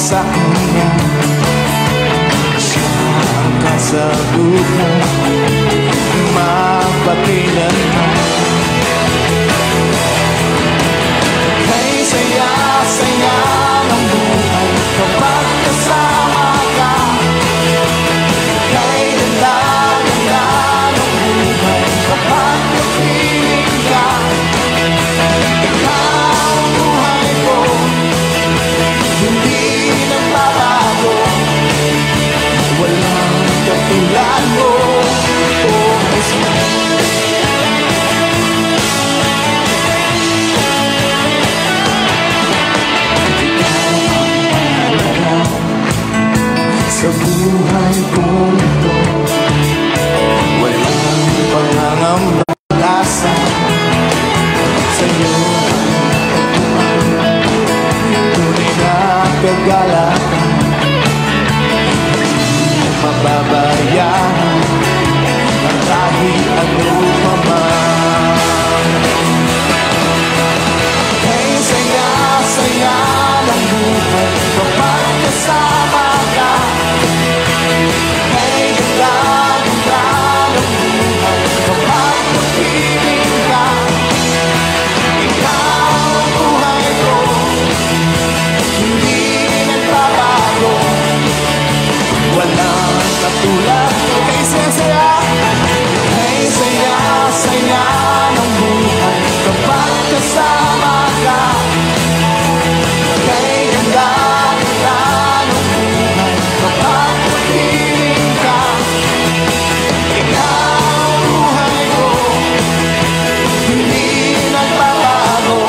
Sa kanya. Siya ang kasagutan magpakailanman. Kay saya-saya ng buhay kapag kasama ka. Kay ganda-ganda ng buhay kapag kapiling ka. Ikaw ang buhay ko, hindi nagbabago. Walang katulad mo, oh Jesus. Ikaw ang mahalaga sa buhay kong ito. Walang pangangamba sa'yo ang natagpuan. Tunay na kagalakan, hindi mababayaan ang kahit ano pa man. Kay saya-saya ng buhay kapag kasama ka. Kay ganda-ganda ng buhay kapag kapiling ka. Ikaw ang buhay ko, hindi nagbabago. Walang katulad mo. Kay saya-saya, kay saya-saya ng buhay kapag kasama ka. Kay ganda-ganda ng buhay kapag kapiling ka. Ikaw ang buhay ko, hindi nagbabago.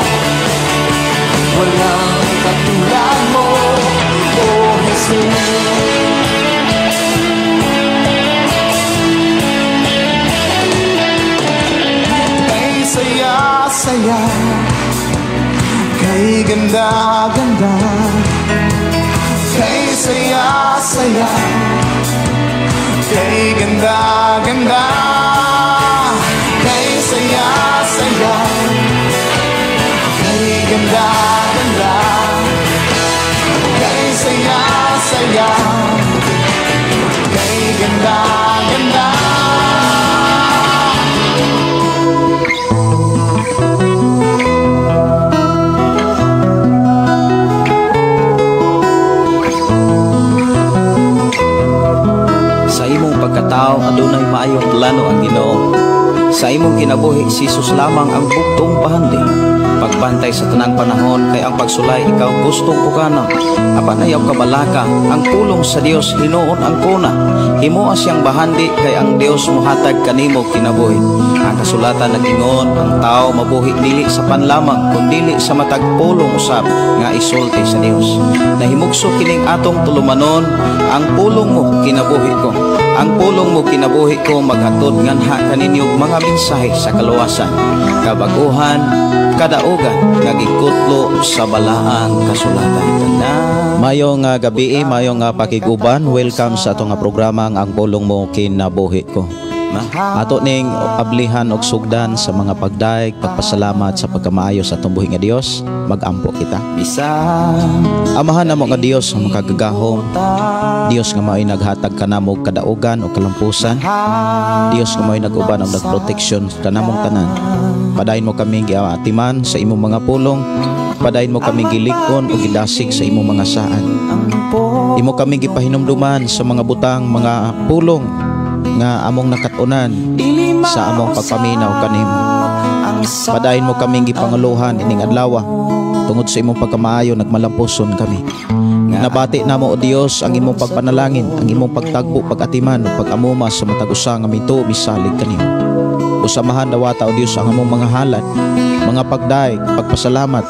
Walang katulad mo, oh Jesus. Kay saya-saya, kay ganda-ganda. Kay saya-saya, kay ganda-ganda. Kay saya-saya, kay ganda-ganda. Kay saya-saya, kay ganda-ganda. Sa imong pagkatao adunay maayong plano ang Ginoo. Sa imong kinabuhi si Jesus lamang ang bugtong bahandi. Pagbantay sa tanang panahon kay ang pagsulay ikaw gustong pukanon. Apan ayaw kabalaka ang pulong sa Dios hinuon ang kuna. Himoa siyang bahandi kay ang Dios mohatag kanimo kinabuhi. Ang kasulatan nag-ingon ang tao mabuhi dili sa panlamang kundili sa matag pulong usab nga isulti sa Dios. Nahimugso kining atong tulumanon ang pulong mo kinabuhi ko. Ang pulong mo kinabuhi ko maghatod nganha kaninyo mga mensahe sa kaluwasan, kabaguhan, kadaugan nga gikutlo sa balaang kasulatan. Mayong gabi, mayong pakiguban, welcome sa atong programa ang Pulong Mo Kinabuhi Ko. Ato ning ablihan og sugdan sa mga pagdaig, pagpasalamat sa pagkamaayo sa atong buhi nga Dios, magampo kita. Amahan namo nga Dios ang makagagahom, Dios nga mao'y naghatag kanamo og kadaugan o kalampusan, Dios nga mao'y nag-uban og nagproteksyon kanamong tanan. Padayon mo kami giatiman sa imong mga pulong, padayon mo kami gilig-on o gidasig sa imong mga saan. Imo kami gipahinumduman sa mga butang, mga pulong nga among nakatunan sa among pagpaminaw kanimo. Padayon mo kaming gipanguluhan ining adlaw tungod sa imong pagkamaayo nagmalampuson kami. Nabati namo o Dios ang imong pagpanalangin, ang imong pagtagbo, pagatiman ug pag-amuma sa matag usa nga mituo misalig kanimo. Usamahan dawata o Dios ang among mga halad, mga pagdaig, pagpasalamat.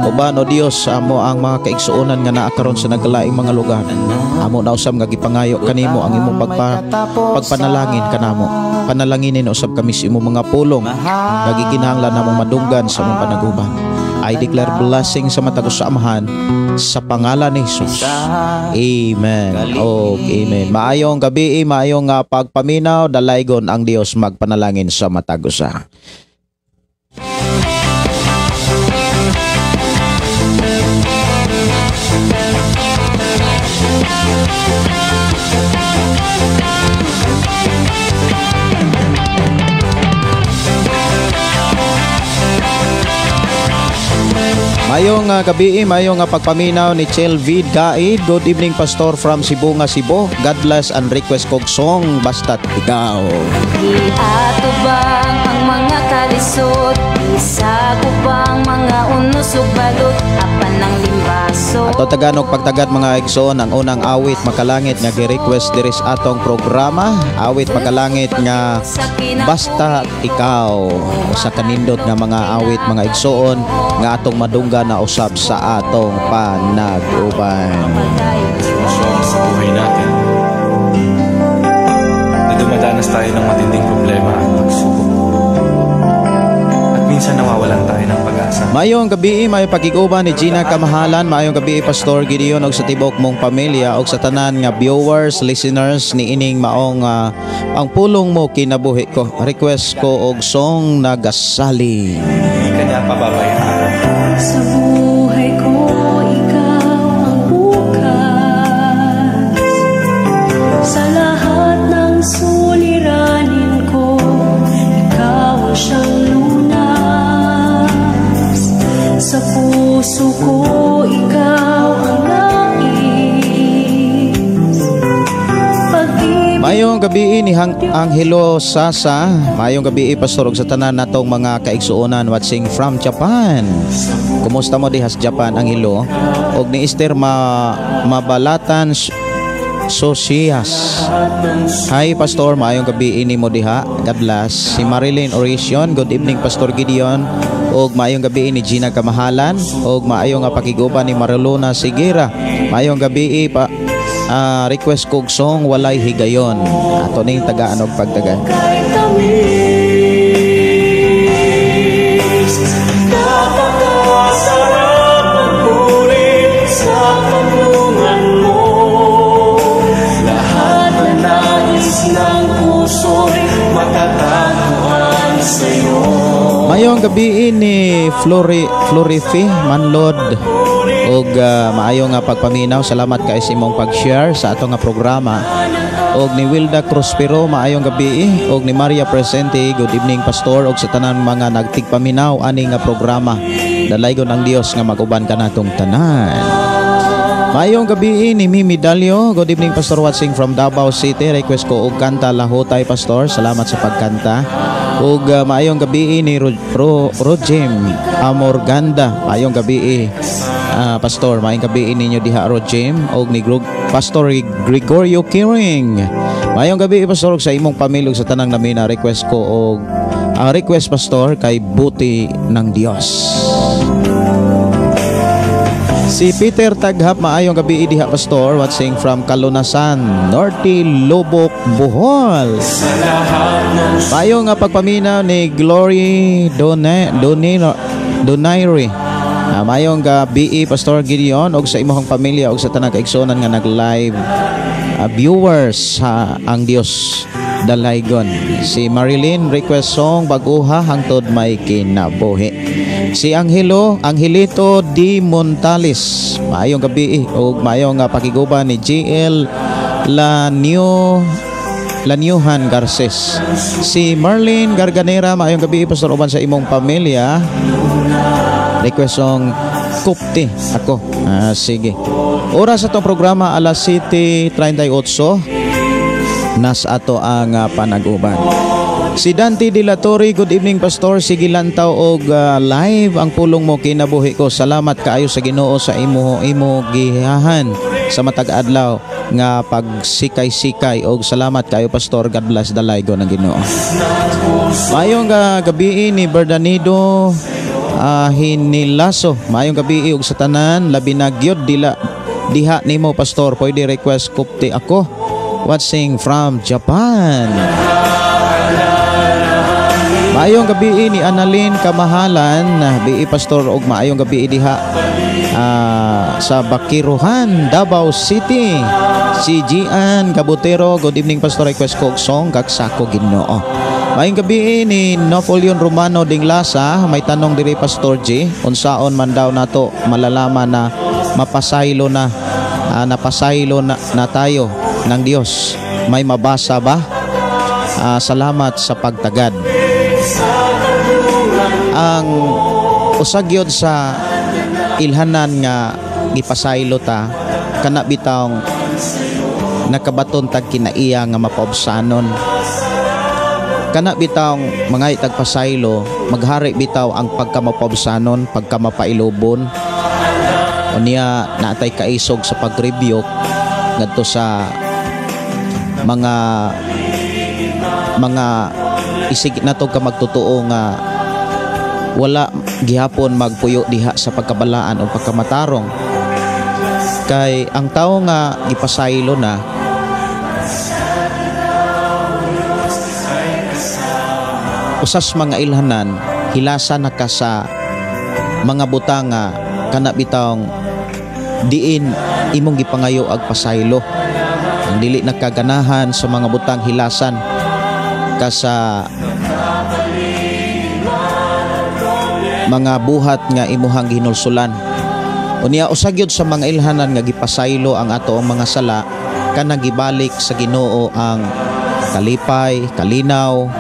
Uban o Dios sa amo ang mga kaigsuonan nga naa karon sa nagkalaing mga lugar. Amo na usab nga gipangayo kanimo ang imong pagpanalangin kanamo. Panalanginin usab kami sa imong mga pulong nga gikinahanglan namong madunggan sa among panaguban. I declare blessing sa matag usa Amahan sa pangalan ni Jesus. Amen. Oh, amen. Maayong gabi, maayong pagpaminaw, dalaygon ang Dios magpanalangin sa matag usa. Mayong gabi, mayong pagpaminaw ni Chelvid Gaid. Good evening, Pastor, from Sibonga, Cebu. God bless and request kog song "Basta't Ikaw." Giatubang ang mga kalisod, Isakop ang mga unos ug balot, apan ang limbaso. Ato tagaan og pagtagad, mga igsoon, ang unang awit makalangit nga gi-request diri sa atong programa. Awit makalangit nga "Basta Ikaw." Usa ka nindot nga mga awit, mga igsoon, nga atong madunggan na usab sa atong panag-uban. Sitwasyon sa buhay natin na dumadanas tayo ng matinding problema at pagsubok. At minsan nawawalan tayo ng pag-asa. Mayong gabi, may pakiguban ni Gina Kamahalan. Maayong gabi, Pastor Gideon, og sa tibok mong pamilya og sa tanan nga viewers, listeners ni ining maong "Ang Pulong Mo Kinabuhi Ko." Request ko og song "Nagasali." Hindi ka niya pababayaan. Sa buhay ko, ikaw ang bukas. Sa lahat ng suliranin ko, ikaw ang siyang lunas. Sa puso ko, ikaw ang nais. Pag-ibig. Maayong gabi ni Hang Angelo Sasa. Maayong gabi, Pastor, ug sa tanan natong mga kaigsuonan watching from Japan. Kumusta mo diha sa Japan, Angelo? Og ni Esther Ma Mabalatan Socias. Hi, Pastor, maayong gabi ini mo diha. God bless. Si Marilyn Oration, good evening, Pastor Gideon. Og maayong gabi ni Gina Kamahalan og maayong nga pakiguban ni Marilona Sigera. Maayong gabi pa, request kog song "Walay Higayon." Ato ning tagaan og pagtaga. Kay tamis. Napakasarap magpuri sa kanlungan mo. Lahat na nais ng puso'y matatagpuan sa'yo. Maayong gabi ni Flori Florifi Manlod og maayo nga pagpaminaw. Salamat kay sa imong pag-share sa ato nga programa. Og ni Wilda Cruspero, maayong gabi. Og ni Maria Presente, good evening, Pastor, og sa tanan mga nagtigpaminaw ani nga programa. Dalaygon ang Dios nga mag-uban kanatong tanan. Maayong gabi ni Mimi Dalio. Good evening, Pastor, watching from Davao City. Request ko og kanta "Lahutay", Pastor. Salamat sa pagkanta. Ug maayong gabi ni Rojim Amorganda. Maayong gabi, Pastor. Maayong gabi ninyo diha, Rojim, og ni Pastor Gregorio Kiring. Maayong gabi, Pastor, ug sa imong pamilya ug sa tanang namina. Request ko og request, Pastor, kay "Buti ng Dios." Si Peter Taghap, maayong gabi diha, Pastor, watching from Kalunasan, Norte Loboc, Bohol. Maayong nga pagpaminaw ni Glory Done Donino Donaire. Maayong gabi, Pastor Gideon, og sa imong pamilya og sa tanang kaigsuonan nga nag-live viewers sa Ang Dios Dalaygon. Si Marilyn, request song "Baguha Hangtod May Kinabuhi." Si Angelo Angelito D. Montales, maayong gabi ug maayong pakiguban ni GL Lanyo Lanyuhan Garces. Si Marlene Garganera, maayong gabi, Pastor, uban sa imong pamilya. Request song "Kupti Ako." Sige. Oras sa itong programa, alas 7:38 nas ato ang panag-uban. Si Dante De La Torre, good evening, Pastor. Sige lantaw og live "Ang Pulong Mo Kinabuhi Ko." Salamat kaayo sa Ginoo sa imo gihahan sa matag adlaw nga pagsikay-sikay og salamat kaayo, Pastor. God bless, dalaygon ng Ginoo. Maayong gabi ni Berdanido Hinilaso. Maayong gabi og sa tanan, labi na gyud dila diha nimo, Pastor. Pwede request "Kupti Ako"? Watching from Japan. Maayong gabi ni Annalyn Kamahalan, bi Pastor, og maayong gabi diha sa Bakiruhan, Davao City. Si Gian Gabutero, good evening, Pastor, request ko og song "Kagsako Ginoo." Maayong gabi ni Napoleon Romano Dinglasa, may tanong diri, Pastor G, unsaon man daw nato malalaman na mapasaylo na Napasaylo na tayo ng Dios. May mabasa ba? Salamat sa pagtagad. Ang usa gyud sa ilhanan nga gipasaylo ta, kana bitawng nakabaton tag kinaiya nga mapaubsanon. Kana bitawng mga tagpasaylo, maghari bitaw ang pagkamapaubsanon, pagkamapailobon. Unya naatay kaisog sa pag-rebuke ngadto sa mga isig nato ka magtotoo nga wala gihapon magpuyo diha sa pagkabalaan o pagkamatarong. Kay ang tawo nga gipasaylo na, usas mga ilhanan, hilasa na ka sa mga butang nga kana bitawng diin imong gipangayo ag pasaylo. Ang dili nakaganahan sa mga butang, hilasan ka sa mga buhat nga imuhang gihinulsulan. Unya usa gyud sa mga ilhanan nga gipasaylo ang ato ang mga sala, kanang gibalik sa Ginoo ang kalipay, kalinaw,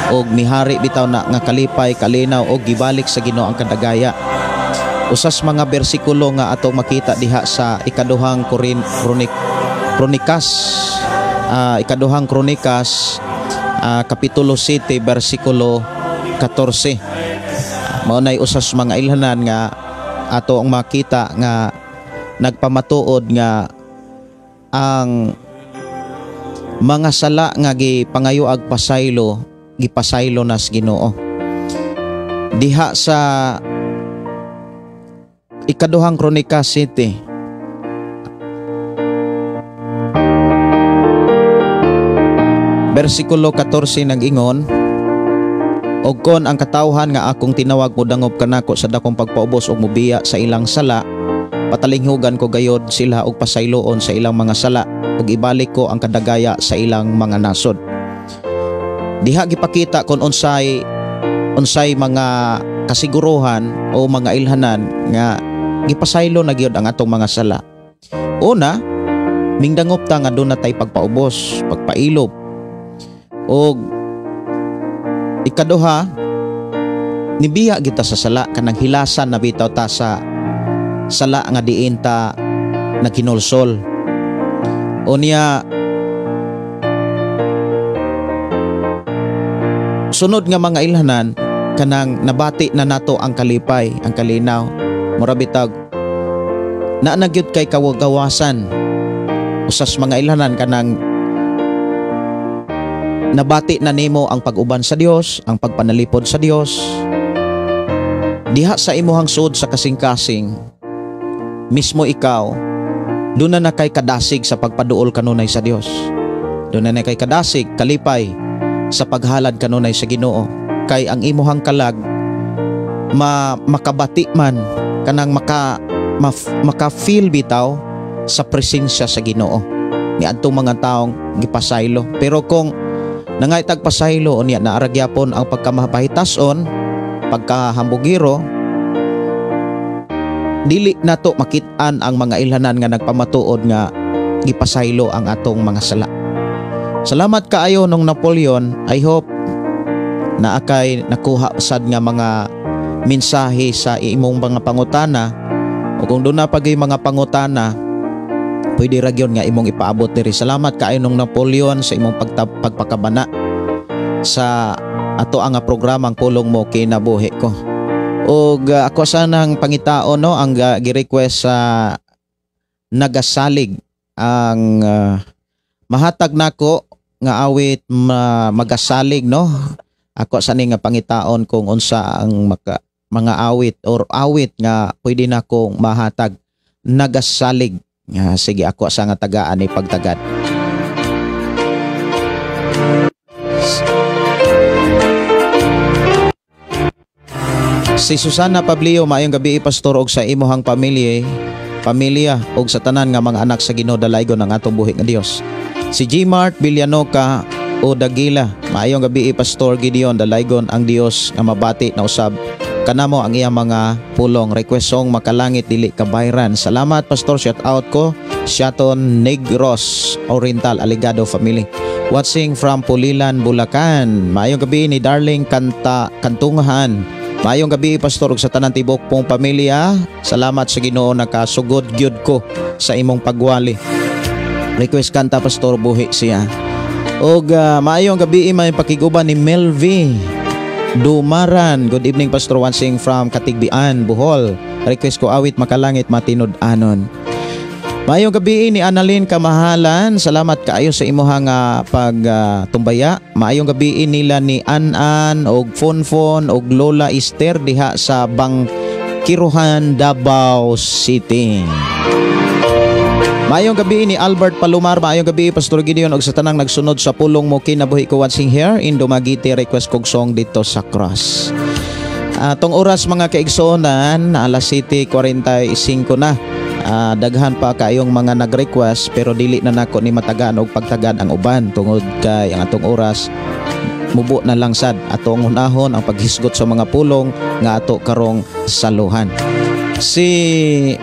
og mihari bitaw na nga kalipay, kalinaw, og gibalik sa Ginoo ang kadagaya. Usas mga bersikulo nga atong makita diha sa ikaduhang Kronikas, ikaduhang Kronikas, kapitulo 7 bersikulo 14. Mao nay usas mga ilhanan nga ato ang makita nga nagpamatuod nga ang mga sala nga gipangayo ag pasaylo, gipasaylo nas Ginoo. Diha sa ikaduhang Kronika City, bersikulo 14 nag-ingon, og kon ang katawhan nga akong tinawag modangop kanako sa dakong pagpaubos og mobiya sa ilang sala, patalinghugan ko gayod sila og pasayloon sa ilang mga sala ug ibalik ko ang kadagaya sa ilang mga nasod. Diha gipakita kon unsay mga kasiguruhan o mga ilhanan nga gipasaylo na gyud ang atong mga sala. Una, mingdangop ta nga doon na tay pagpaubos, pagpailob. Og ikaduha, nibiya kita sa sala, kanang hilasan na bitaw ta sa sala nga diin ta naghinulsol. Unya, sunod nga mga ilhanan, kanang nabati na nato ang kalipay, ang kalinaw. Mura bitag naa na gyud kay kawagawasan. Usas mga ilhanan kanang nabati na nimo ang pag-uban sa Dios, ang pagpanalipod sa Dios. Diha sa imuhang suod sa kasing-kasing, mismo ikaw, doon na kay kadasig sa pagpaduol kanunay sa Dios. Doon na kay kadasig, kalipay sa paghalad kanunay sa Ginoo. Kay ang imuhang kalag makabati man, kanang maka-feel bitaw sa presensya sa Ginoo ni adtong mga taong gipasaylo. Pero kung nangaytag pasaylo unya naara gyapon ang pagkamapahitason, pagkahambugiro, dili nato makit-an ang mga ilhanan nga nagpamatuod nga gipasaylo ang atong mga sala. Salamat kaayo nung Napoleon. I hope na akay nakuha sad nga mga mensahe sa imong mga pangutana. O kung doon na pagay mga pangutana, pwede ra gyud nga imong ipaabot diri. Salamat kaayo nung Napoleon sa imong pagpakabana sa ato ang programang Pulong Mo Kinabuhi Ko. Og ako sanang pangitaon no ang gi-request sa nagasalig ang mahatag nako nga awit magasalig no. Ako sani nga pangitaon kung unsa ang mga awit or awit nga pwede nakong mahatag nagasalig. Sige, ako sa nga tagaan ni pagtagad. Si Susana Pablio, maayong gabi pastor og sa imuhang pamilya og sa tanan nga mga anak sa Ginoo, dalaygon ang atong buhi nga Dios. Si G. Mart Villanoca o Dagila, maayong gabi Pastor Gideon, dalaygon ang Dios nga mabati na usab kanamo ang iyang mga pulong. Request song Makalangit Dili Kabayran. Salamat Pastor, shout out ko Siaton Negros Oriental Aligado family. Watching from Pulilan, Bulacan. Maayong gabi ni Darling Kanta Kantungahan. Maayong gabi pastor ug sa tanan tibok pong pamilya. Salamat sa Ginoo, nakasugod gyud ko sa imong pagwali. Request kanta, pastor, "Buhi Siya." Og maayong gabi, may pakiguban ni Melvi Dumaran. Good evening, Pastor, watching from Katigbian, Bohol. Request ko awit "Makalangit Matinud-anon." Maayong gabi ni Annalyn Kamahalan. Salamat kaayo sa imuhang pagtumbaya. Maayong gabi nila ni An-an og Fonfon og Lola Esther diha sa Bangkiruhan, Davao City. Maayong gabi ni Albert Palomar, maayong gabi, Pastor Gideon, og sa tanang nagsunod sa pulong mo kinabuhi ko, watching here in Dumaguete, request kog song "Dito sa Cross." Tong oras, mga kaigsuonan, alas 7:45 na. Daghan pa kayong mga nag-request pero dili na nako ni matagaan og pagtagad ang uban tungod kay ang atong oras mubo na lang sad. Atong hunahon ang paghisgot sa mga pulong nga ato karong saluhan. Si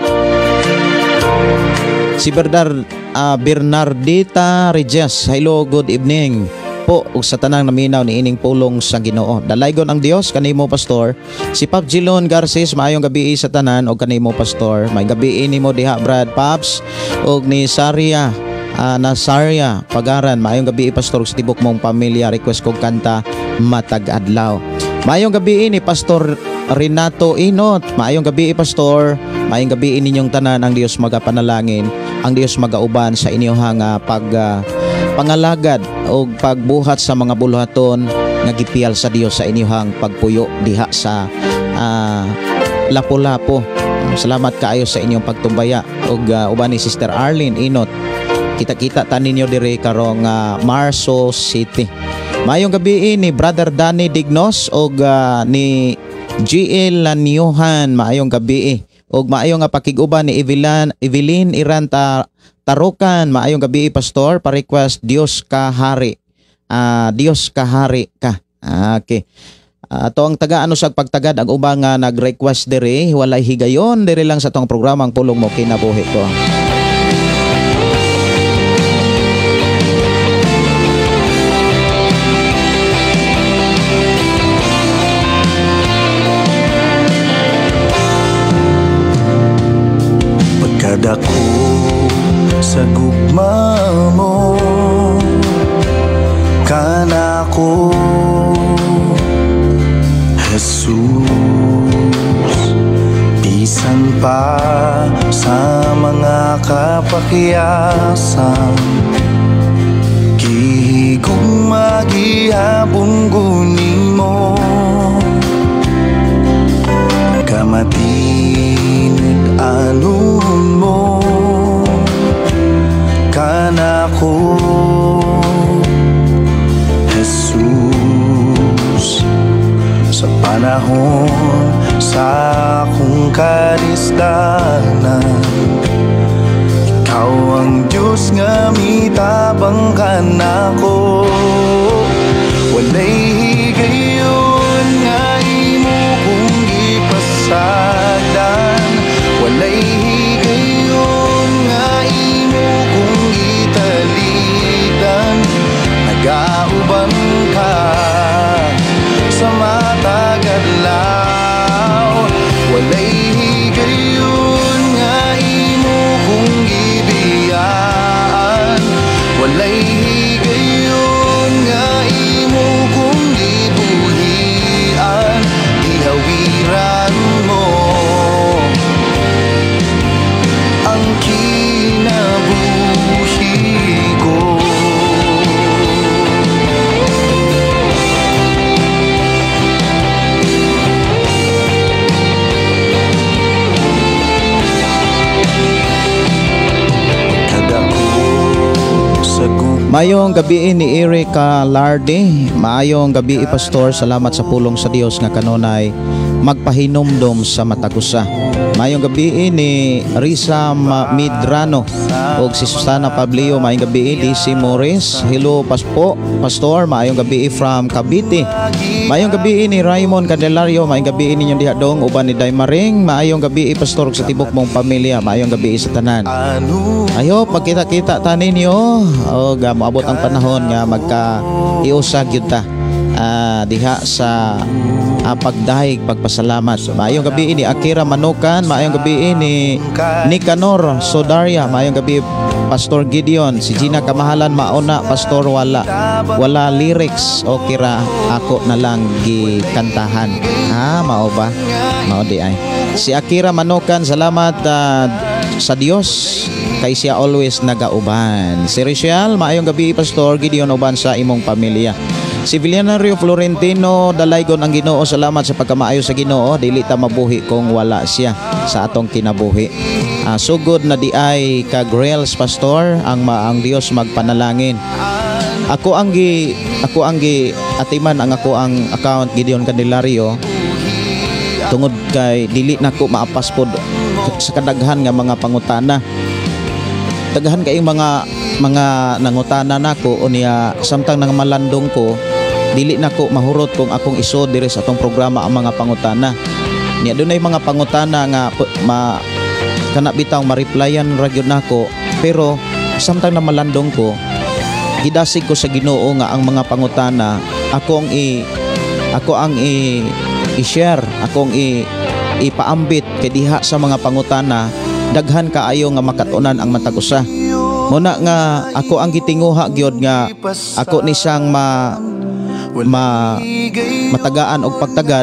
Bernardita Regis, hello, good evening po ug sa tanang naminaw ni ining pulong sa Ginoo. Dalaygon ang Dios kanimo, pastor. Si Pap Gilon Garces, maayong gabi sa tanan og kanimo, pastor. May gabi nimo diha, Brad Paps, ug ni Saria Nasaria Pagaran, maayong gabi, pastor, ug sa tibok mong pamilya, request kog kanta "Matag Adlaw." Maayong gabi ni Pastor Renato Inot. Maayong gabi, pastor. Maayong gabi ninyong tanan, ang Dios magapanalangin, ang Dios magauban sa inyong pag pangalagad o pagbuhat sa mga buluhaton nga gipiyal sa Dios sa inyong pagpuyo diha sa Lapu-Lapu. Salamat kaayo sa inyong pagtumbaya ug uban ni Sister Arlene Inot. Kita-kita ta ninyo diri karong Marso City. Maayong gabi ni Brother Danny Dignos ug ni GL Lanyohan, maayong gabi. Ug maayo nga pakig-uban ni Evelyn Iranta Tarukan, maayong gabi, pastor, pa-request "Dios ka Hari." "Dios ka Hari ka." Okay. Ato ang tagaan sa pagtagad ang ubang nga nag-request diri, walay higayon diri lang sa atong programang Pulong Mo Kinabuhi Ko. Pagkadako sa gugma mo kanako, Jesus, bisan pa sa mga kapakyasan, gihigugma gihapon ko nimo. Kamatinud-anon mo kanako, Jesus, sa panahon sa akong kalisdanan. Ikaw ang Diyos nga mitabang kanako. Walay higayon nga imo kong gipasagdan. Walay higayon nga imo kong gitalikdan. Nagauban ka sa matag adlaw. Walay higayon nga imo kong gibiyaan. Walay higayon nga imo kong gibuhian. Gihawiran mo ang kinabuhi ko. Pagkadako sa gugma. Maayong gabi ni Erika Larde. Maayong gabi, pastor. Salamat sa pulong sa Dios nga kanunay magpahinumdom sa matag usa. Maayong gabi ni Risa Midrano ug si Susana Pablio. Maayong gabi, DC Morris. Hello paspo, pastor. Maayong gabi from Cavite. Maayong gabi ni Raymond Candelario, maayong gabi ninyo diha dong uban ni Daymaring, maayong gabi, Pastor, sa tibok mong pamilya, maayong gabi sa tanan. Ano I hope magkita-kita ta ninyo o moabot ang panahon nga magka iusa gyud ta diha sa pagdahig pagpasalamat. Maayong gabi ni Akira Manukan, maayong gabi ni Nicanor Sodaria, maayong gabi, Pastor Gideon, si Gina Kamahalan mauna, Pastor, wala wala lyrics, okay ra, ako na lang gikantahan. Ah, mao ba? Mao di ay. Si Akira Manukan, salamat sa Dios kay siya always nagauban. Si Richelle, maayong gabi, Pastor Gideon, uban sa imong pamilya. Si Villanario Florentino, dalaygon ang Ginoo, salamat sa pagkamaayo sa Ginoo, dili ta mabuhi kung wala siya sa atong kinabuhi. Sugod na di ay ka Grails, Pastor, ang Dios magpanalangin. Ako ang gi atiman ang ako ang account Gideon Candelario tungod kay dili nako maapas pod sa kadaghan nga mga pangutana. Daghan kayong mga nangutana nako unya samtang nang malandong ko, dili nako mahurot kung akong isod diri sa atong programa ang mga pangutana. Niya dunay mga pangutana nga ma kana bitaw ma-replyan ra gyud nako, pero samtang na malandong ko, gidasig ko sa Ginoo nga ang mga pangutana ako ang i-share, akong i ipaambit kay diha sa mga pangutana daghan kaayo nga makatunan ang matag usa. Muna nga ako ang gitinguha gyud nga ako ni siyang ma ma matagaan og pagtagad,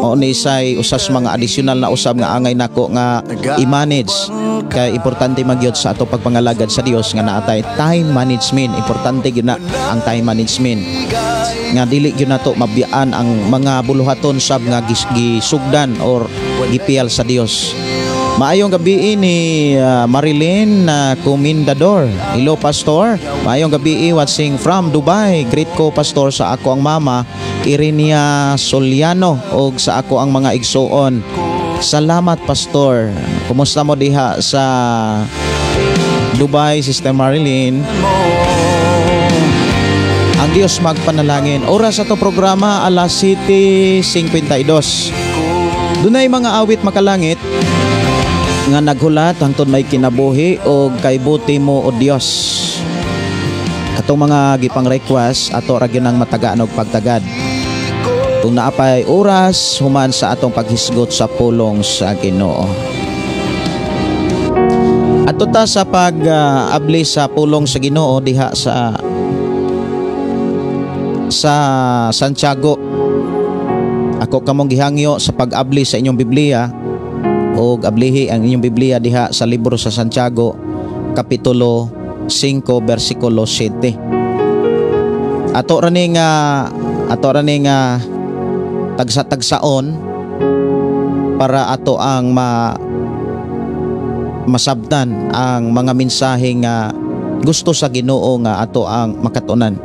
mao ni say usas mga additional na usab nga angay nako nga i-manage kay importante magyud sa ato pagpangalagad sa Dios nga naatay time management. Importante gyud na ang time management nga dili gyud nato mabiyaan ang mga buluhaton sab nga gisugdan or gipiyal sa Dios. Maayong gabi ni Marilyn na Comendador. Hello, Pastor. Maayong gabi, watching from Dubai. Greet ko, Pastor, sa ako ang mama Irenia Soliano og sa ako ang mga igsuon. Salamat, Pastor. Kumusta mo diha sa Dubai, Sister Marilyn? Ang Diyos magpanalangin. Oras sa to programa alas 7:52. Dunay mga awit makalangit nga naghulat hangtod may kinabuhi o kay buti mo o Dios. Katong mga gipang request, ato ra gyud ang matagaan og pagtagad. Kung naapay oras human sa atong paghisgot sa pulong sa Ginoo. Ato ta sa pag-abli sa pulong sa Ginoo diha sa Santiago. Ako kamong gihangyo sa pag-abli sa inyong Biblia og ablihi ang inyong Biblia diha sa libro sa Santiago kapitulo 5 bersikulo 7. Ato ra ni nga tagsa-tagsaon para ato ang masabtan ang mga mensahe nga gusto sa Ginoo nga ato ang makatunan.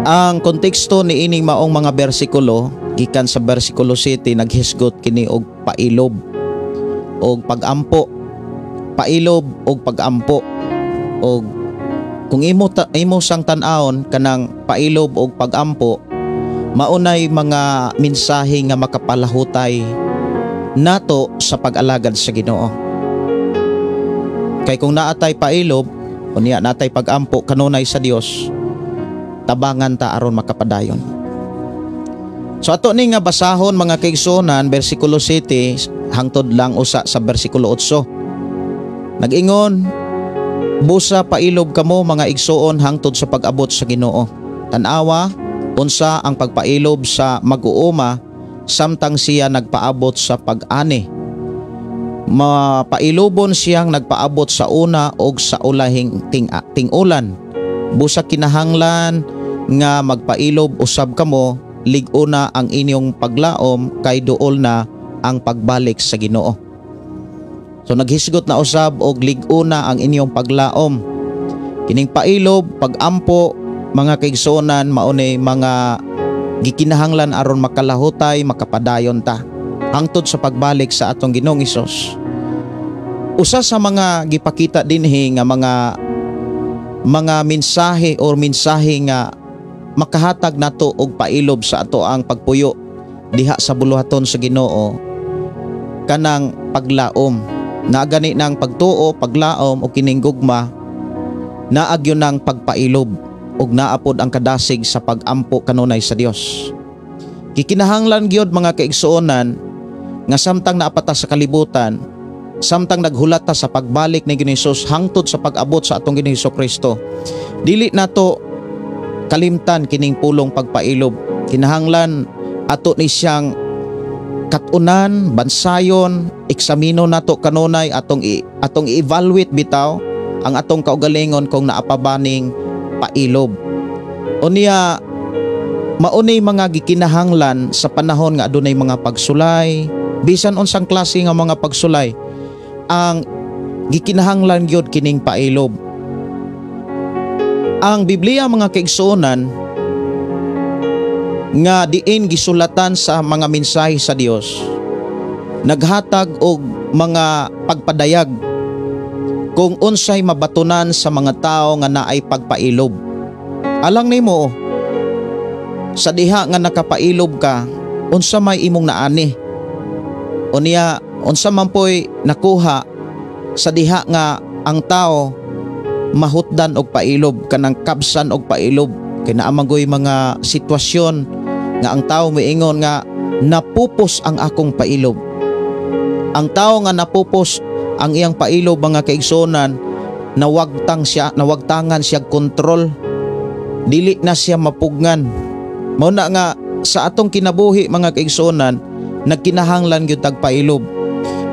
Ang konteksto ni ining maong mga bersikulo gikan sa bersikulo 7, naghisgot kini og pailob og pagampo, pailob og pagampo. Og kung imo sang tan-awon kanang pailob og pagampo, maunay mga mensahe nga makapalahutay nato sa pag-alagad sa Ginoo. Kay kung naatay pailob unya naatay pagampo kanunay sa Dios, tabangan ta aron makapadayon. So ato ni nga basahon, mga kaigsuonan, bersikulo 7 hangtod lang usa sa bersikulo 8. Nag-ingon, "Busa pailob kamo, mga igsuon, hangtod sa pag-abot sa Ginoo. Tan-awa unsa ang pagpailob sa mag-uuma samtang siya nagpaabot sa pag-ani. Mapailobon siyang nagpaabot sa una og sa ulahing ting-ulan. Busa kinahanglan nga magpailob usab kamo, lig-una ang inyong paglaom kay duol na ang pagbalik sa Ginoo." So naghisgot na usab og lig-una ang inyong paglaom. Kining pailob, pagampo, mga kaigsuonan, maunay mga gikinahanglan aron makalahutay, makapadayon ta hangtod sa pagbalik sa atong Ginoong Hesus. Usa sa mga gipakita dinhi nga mga mensahe or mensahe nga makahatag nato og pailob sa ato ang pagpuyo diha sa buluhaton sa Ginoo, kanang paglaom. Naa gani ng pagtuo, paglaom o kining gugma, naa gyud ng pagpailob ug naa pod ang kadasig sa pagampo kanunay sa Dios. Gikinahanglan gyud, mga kaigsuonan, nga samtang naa pa ta sa kalibutan, samtang naghulat ta sa pagbalik ni Ginoong Hesus hangtod sa pag-abot sa atong Ginoong Kristo, dili nato kalimtan kining pulong pagpailob. Kinahanglan ato ni siyang katunan, bansayon, eksamino nato kanunay, atong i-evaluate bitaw ang atong kaugalingon kung naa pa ba ning pailob. Unya maunay mga gikinahanglan sa panahon nga adunay mga pagsulay, bisan unsang klase nga mga pagsulay, ang gikinahanglan gyud kining pailob. Ang Biblia, mga kaigsuonan, nga diin gisulatan sa mga mensahe sa Dios, naghatag og mga pagpadayag kung unsay mabatunan sa mga tao nga naay pagpailob. Alang nimo, sa diha nga nakapailob ka, unsa may imong naani? Unya unsa man poy nakuha sa diha nga ang tao mahutdan og pailob, kanang kabsan og pailob? Kay naa man goy mga sitwasyon nga ang tao miingon nga napupos ang akong pailob. Ang tao nga napupos ang iyang pailob, mga kaigsuonan, nawagtang siya, nawagtangan siya kontrol. Dili na siya mapugngan. Mao na nga sa atong kinabuhi, mga kaigsuonan, nagkinahanglan gyud tag pailob.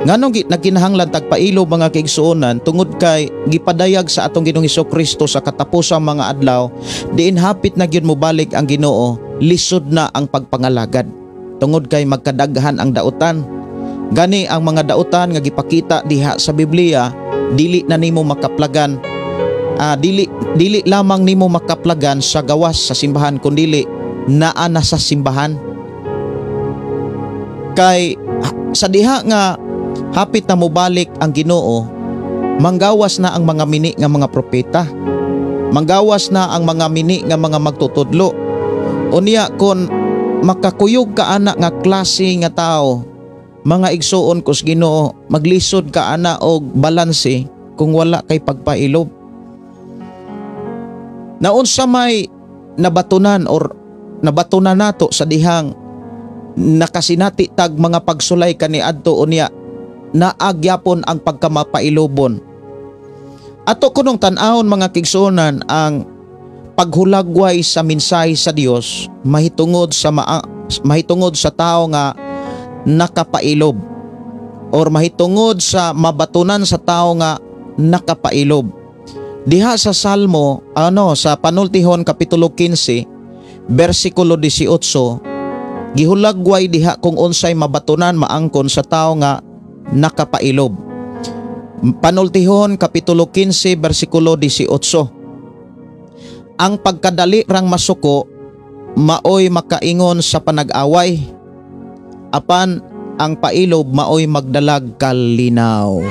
Nganong nagkinahanglan tag pailob, mga kaigsuonan? Tungod kay gipadayag sa atong Ginoong Kristo, sa katapusang mga adlaw, diin hapit na gyud mobalik ang Ginoo, lisod na ang pagpangalagad. Tungod kay magkadaghan ang dautan. Gani ang mga dautan nga gipakita diha sa Biblia, dili na nimo makaplagan. Dili dili lamang nimo makaplagan sa gawas sa simbahan, kundili naa na sa simbahan. Kay sa diha nga hapit na mobalik ang Ginoo, manggawas na ang mga mini nga mga propeta. Manggawas na ang mga mini nga mga magtutudlo. Unya kon makakuyog ka ana nga klase nga tao, mga igsuon ko sa Ginoo, maglisod ka ana og balanse kung wala kay pagpailob. Naunsa may nabatunan or nabatunan nato sa dihang nakasinati tag mga pagsulay kaniadto unya naa gyapon ang pagkamapailobon? Ato kunong tan-awon, mga kaigsuonan, ang paghulagway sa mensahe sa Dios mahitungod sa tao nga nakapailob or mahitungod sa mabatunan sa tao nga nakapailob. Diha sa Salmo, ano, sa Panultihon kapitulo 15 bersikulo 18, gihulagway diha kung unsay mabatunan, maangkon sa tao nga nakapailob. Panultihon kapitulo 15 bersikulo 18. Ang pagkadali rang masuko maoy makaingon sa panag-away, apan ang pailob maoy magdalag kalinaw.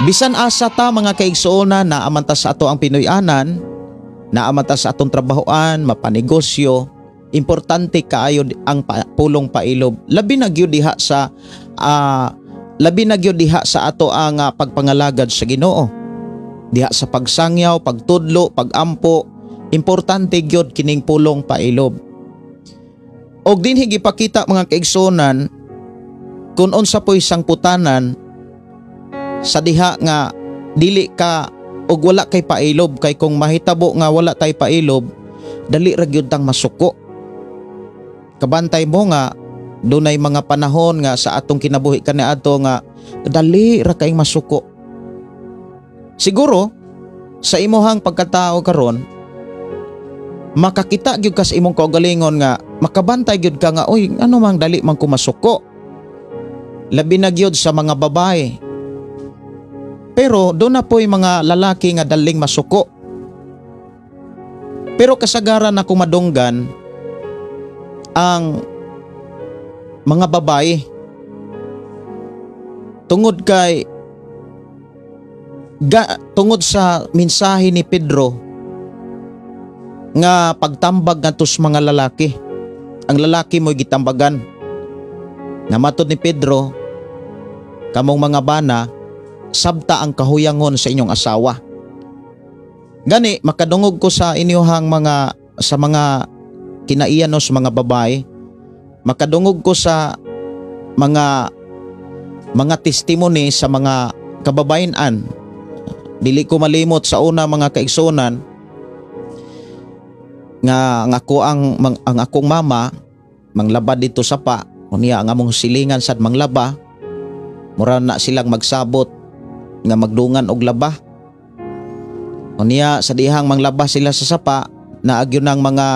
Bisan asa ta, mga kaigsuonan, naa man ta sa ato ang Pinoy-anan, naa man ta sa atong trabahoan, mapanegosyo, importante kaayo ang pulong pailob. Labi na gyud diha sa ato ang pagpangalagad sa Ginoo. Diha sa pagsangyaw, pagtudlo, pagampo, importante gyud kining pulong pailob. Og dinhi gipakita, mga kaigsuonan, kung unsa po'y sangputanan sa diha nga dili ka og wala kay pailob, kay kung mahitabo nga wala tay pailob, dali ra gyud tang masuko. Kabantay mo nga dunay mga panahon nga sa atong kinabuhi kaniadto nga dali ra kayong masuko. Siguro sa imuhang pagkatao karon, makakita gyud ka sa imong kaugalingon nga makabantay gyud ka nga, "Oy, ano mang dali man ko masuko?" Labi na gyud sa mga babae. Pero duna po'y mga lalaki nga daling masuko. Pero kasagaran ako madunggan ang mga babae tungod kay tungod sa mensahe ni Pedro. nga pagtambag ngadto sa mga lalaki. Ang lalaki mo'y gitambagan. Nga matod ni Pedro, kamong mga bana, sabta ang kahuyangon sa inyong asawa. Gani makadungog ko sa inyohang mga sa mga kinaiya no, sa mga babae, makadungog ko sa mga testimony sa mga kababayen-an. Dili ko malimot sa una, mga kaigsunan, nga ang ako ang akong mama manglaba dito sa pa unya ang among silingan sad manglaba, mura na silang magsabot nga magdungan og laba. Unya sa dihang manglaba sila sa sapa, naagyo ng mga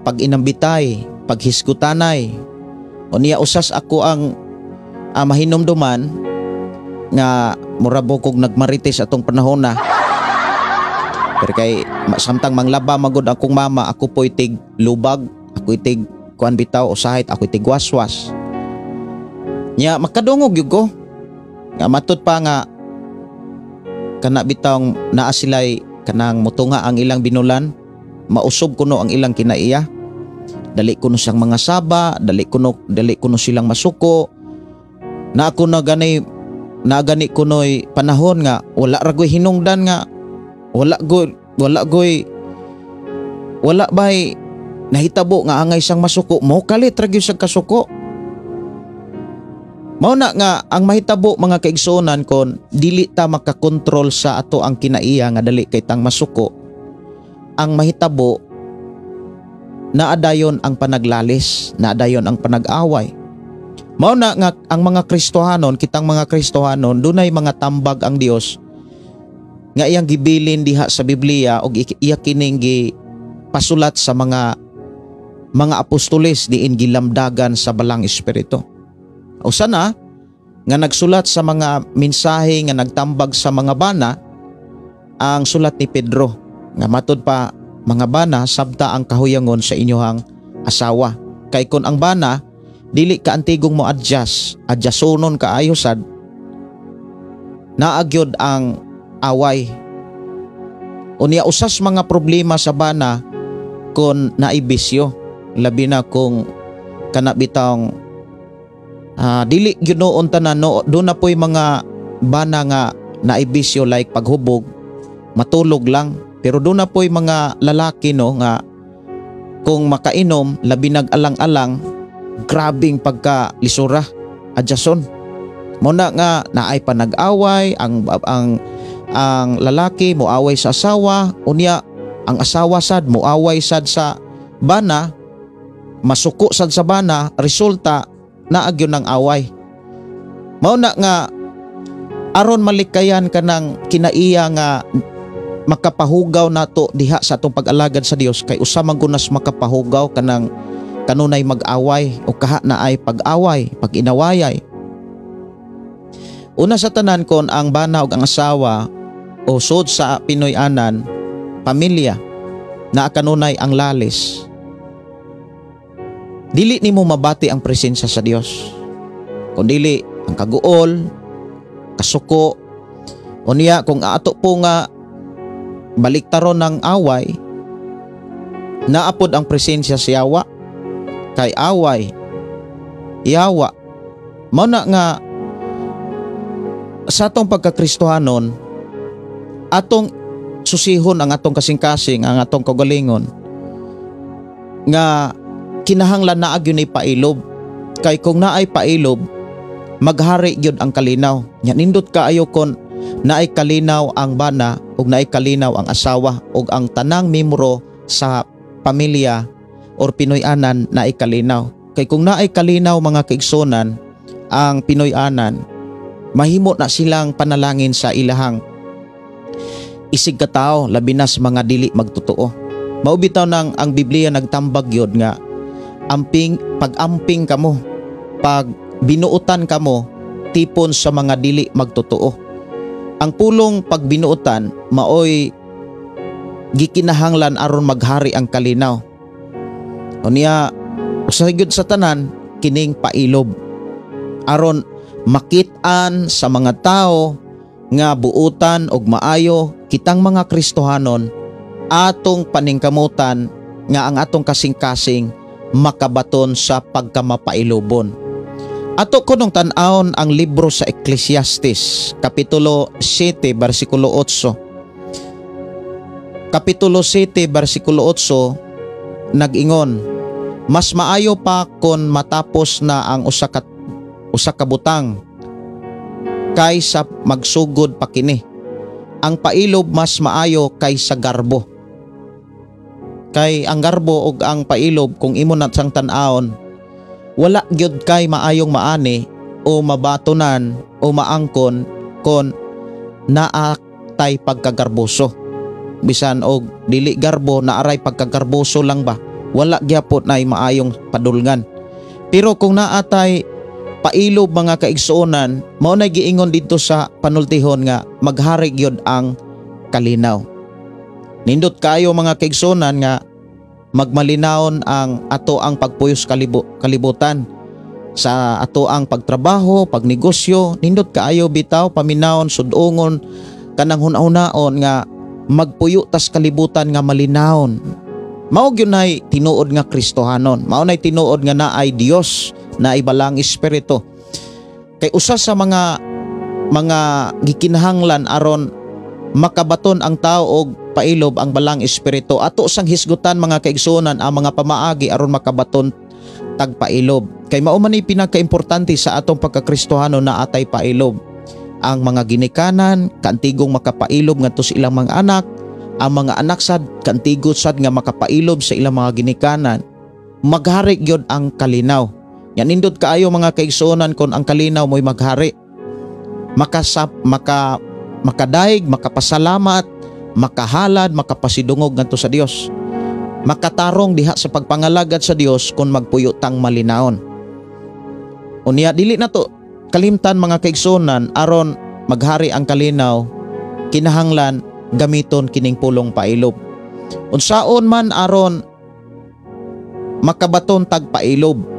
pag-inambitay, paghisgutanay. Unya usas ako ang mahinumduman nga mura kog nagmarites atong panahon na. Pero kay samtang manglaba magod akong mama, ako po'y tig lubag, ako'y tig kuan bitaw, usahit ako'y tig waswas. Nya makadungog gyud ko. Nga matud pa nga kana bitawng naa sila'y kanang mutunga ang ilang binulan, mausob kuno ang ilang kinaiya. Dali kuno siyang mga saba, dali kuno silang masuko. Na ako na gani na gani kuno'y panahon nga wala ra goy hinungdan, nga wala goy wala bay nahitabo nga angay siyang masuko, mo kalit ra gyud siyang kasuko. Mao na nga ang mahitabo, mga kaigsuonan, kon dili ta makakontrol sa ato ang kinaiya nga dali kay tang masuko, ang mahitabo naadayon ang panaglalis, naadayon ang panag-away. Mao na nga ang mga Kristohanon, kitang mga Kristohanon, dunay mga tambag ang Dios nga iyang gibilin diha sa Biblia og iya kining gi pasulat sa mga apostoles diin gilamdagan sa Balang Espiritu. Usa na nga nagsulat sa mga mensahe nga nagtambag sa mga bana, ang sulat ni Pedro nga matud pa, "Mga bana, sabta ang kahuyangon sa inyohang asawa." Kay kon ang bana dili ka antigong mo adjust, adjustonon kaayo sad, naagyod ang away. Unya usas mga problema sa bana kon naibisyo, labi na kung kana bitawng dili gyud noon tanan no, doon na po'y mga bana nga naibisyo like paghubog, matulog lang. Pero doon na po'y mga lalaki no nga kung makainom, labi nag alang-alang, grabing pagka lisura adjason. Mo na nga naay panag-away, ang lalaki moaway sa asawa, unya ang asawa sad moaway sad sa bana, masuko sad sa bana, resulta naagyon ng away. Mao na nga aron malikayan kanang kinaiya nga makapahugaw nato diha sa atong pag-alagad sa Dios, kay usa man gunas makapahugaw kanang kanunay mag-away o kaha na ay pag-away, pag-inawayay. Una sa tanan, kon ang bana ug ang asawa o sud sa Pinoy-anan pamilya na kanunay ang lalis, dili nimo mabati ang presensya sa Dios. Kung dili ang kaguol, kasuko, unya kung ato po nga baliktaron ng away, naapod ang presensya sa yawa, kay away yawa. Mao na nga sa atong pagkakristohanon, atong susihon ang atong kasing-kasing, ang atong kaugalingon nga kinahanglan naa gyud ni pailob, kay kung naay pailob, maghari gyud ang kalinaw. Nya nindot kaayo kon naay kalinaw ang bana ug naay kalinaw ang asawa ug ang tanang membro sa pamilya or Pinoy-anan naay kalinaw. Kay kung naay kalinaw, mga kaigsunan, ang Pinoy-anan, mahimo na silang panalangin sa ilahang isig katao, labi na sa mga dili magtotoo. Mao bitaw nang ang Biblia nagtambag gyud nga amping, pag-amping kamo, pag binuotan kamo tipon sa mga dili magtotoo. Ang pulong pagbinuotan maoy gikinahanglan aron maghari ang kalinaw. Unya usa gyud sa tanan kining pailob aron makit-an sa mga tao nga buutan og maayo kitang mga Kristohanon. atong paningkamutan nga ang atong kasing-kasing makabaton sa pagkamapailobon. Ato kunong tan-awon ang libro sa Ecclesiastes, Kapitulo 7, versikulo 8. Kapitulo 7, versikulo 8, nag-ingon, mas maayo pa kon matapos na ang usa ka butang kaysa magsugod pa kini. Ang pailob mas maayo kaysa garbo. Kay ang garbo ug ang pailob, kung imo na siyang tan-awon, wala gyud kay maayong maani o mabatonan o maangkon kon naa tay pagkagarboso. Bisan og dili garbo, naaray pagkagarboso lang ba, wala gyapon nay maayong padulngan. Pero kung naa tay pailob, mga kaigsuonan, mao nay giingon didto sa panultihon nga maghari gyud ang kalinaw. Nindot kayo, mga kaigsuonan, nga magmalinawon ang ato ang pagpuyos kalibutan sa ato ang pagtrabaho, pagnegosyo. Nindot kaayo bitaw paminawon, sudongon, kanang hunahunahon nga magpuyo tas kalibutan nga malinawon. Mao gyud nay tinuod nga Kristohanon. Mao nay tinuod nga naay Dios, naay Balaang Espiritu. Kay usa sa mga gikinahanglan aron makabaton ang tao og pailob, ang Balaang Espiritu. Ato sang hisgutan, mga kaigsuonan, ang mga pamaagi aron makabaton tag pailob. Kay mao man ni pinakaimportante sa atong pagkakristohano na atay pailob. Ang mga ginikanan kaantigong makapailob ngadto sa ilang mga anak, ang mga anak sad kaantigo sad nga makapailob sa ilang mga ginikanan. Maghari gyud ang kalinaw. Yan, nindot kaayo, mga kaigsuonan, kon ang kalinaw mo'y maghari. Makasap, makadaig, makapasalamat, makahalad, makapasidungog ngadto sa Dios. Makatarong diha sa pagpangalagad sa Dios kung magpuyo tang malinawon. Unya dili na to kalimtan, mga kaigsuonan, aron maghari ang kalinaw, kinahanglan gamiton kining pulong pailob. Unsaon man aron makabaton tag pailob?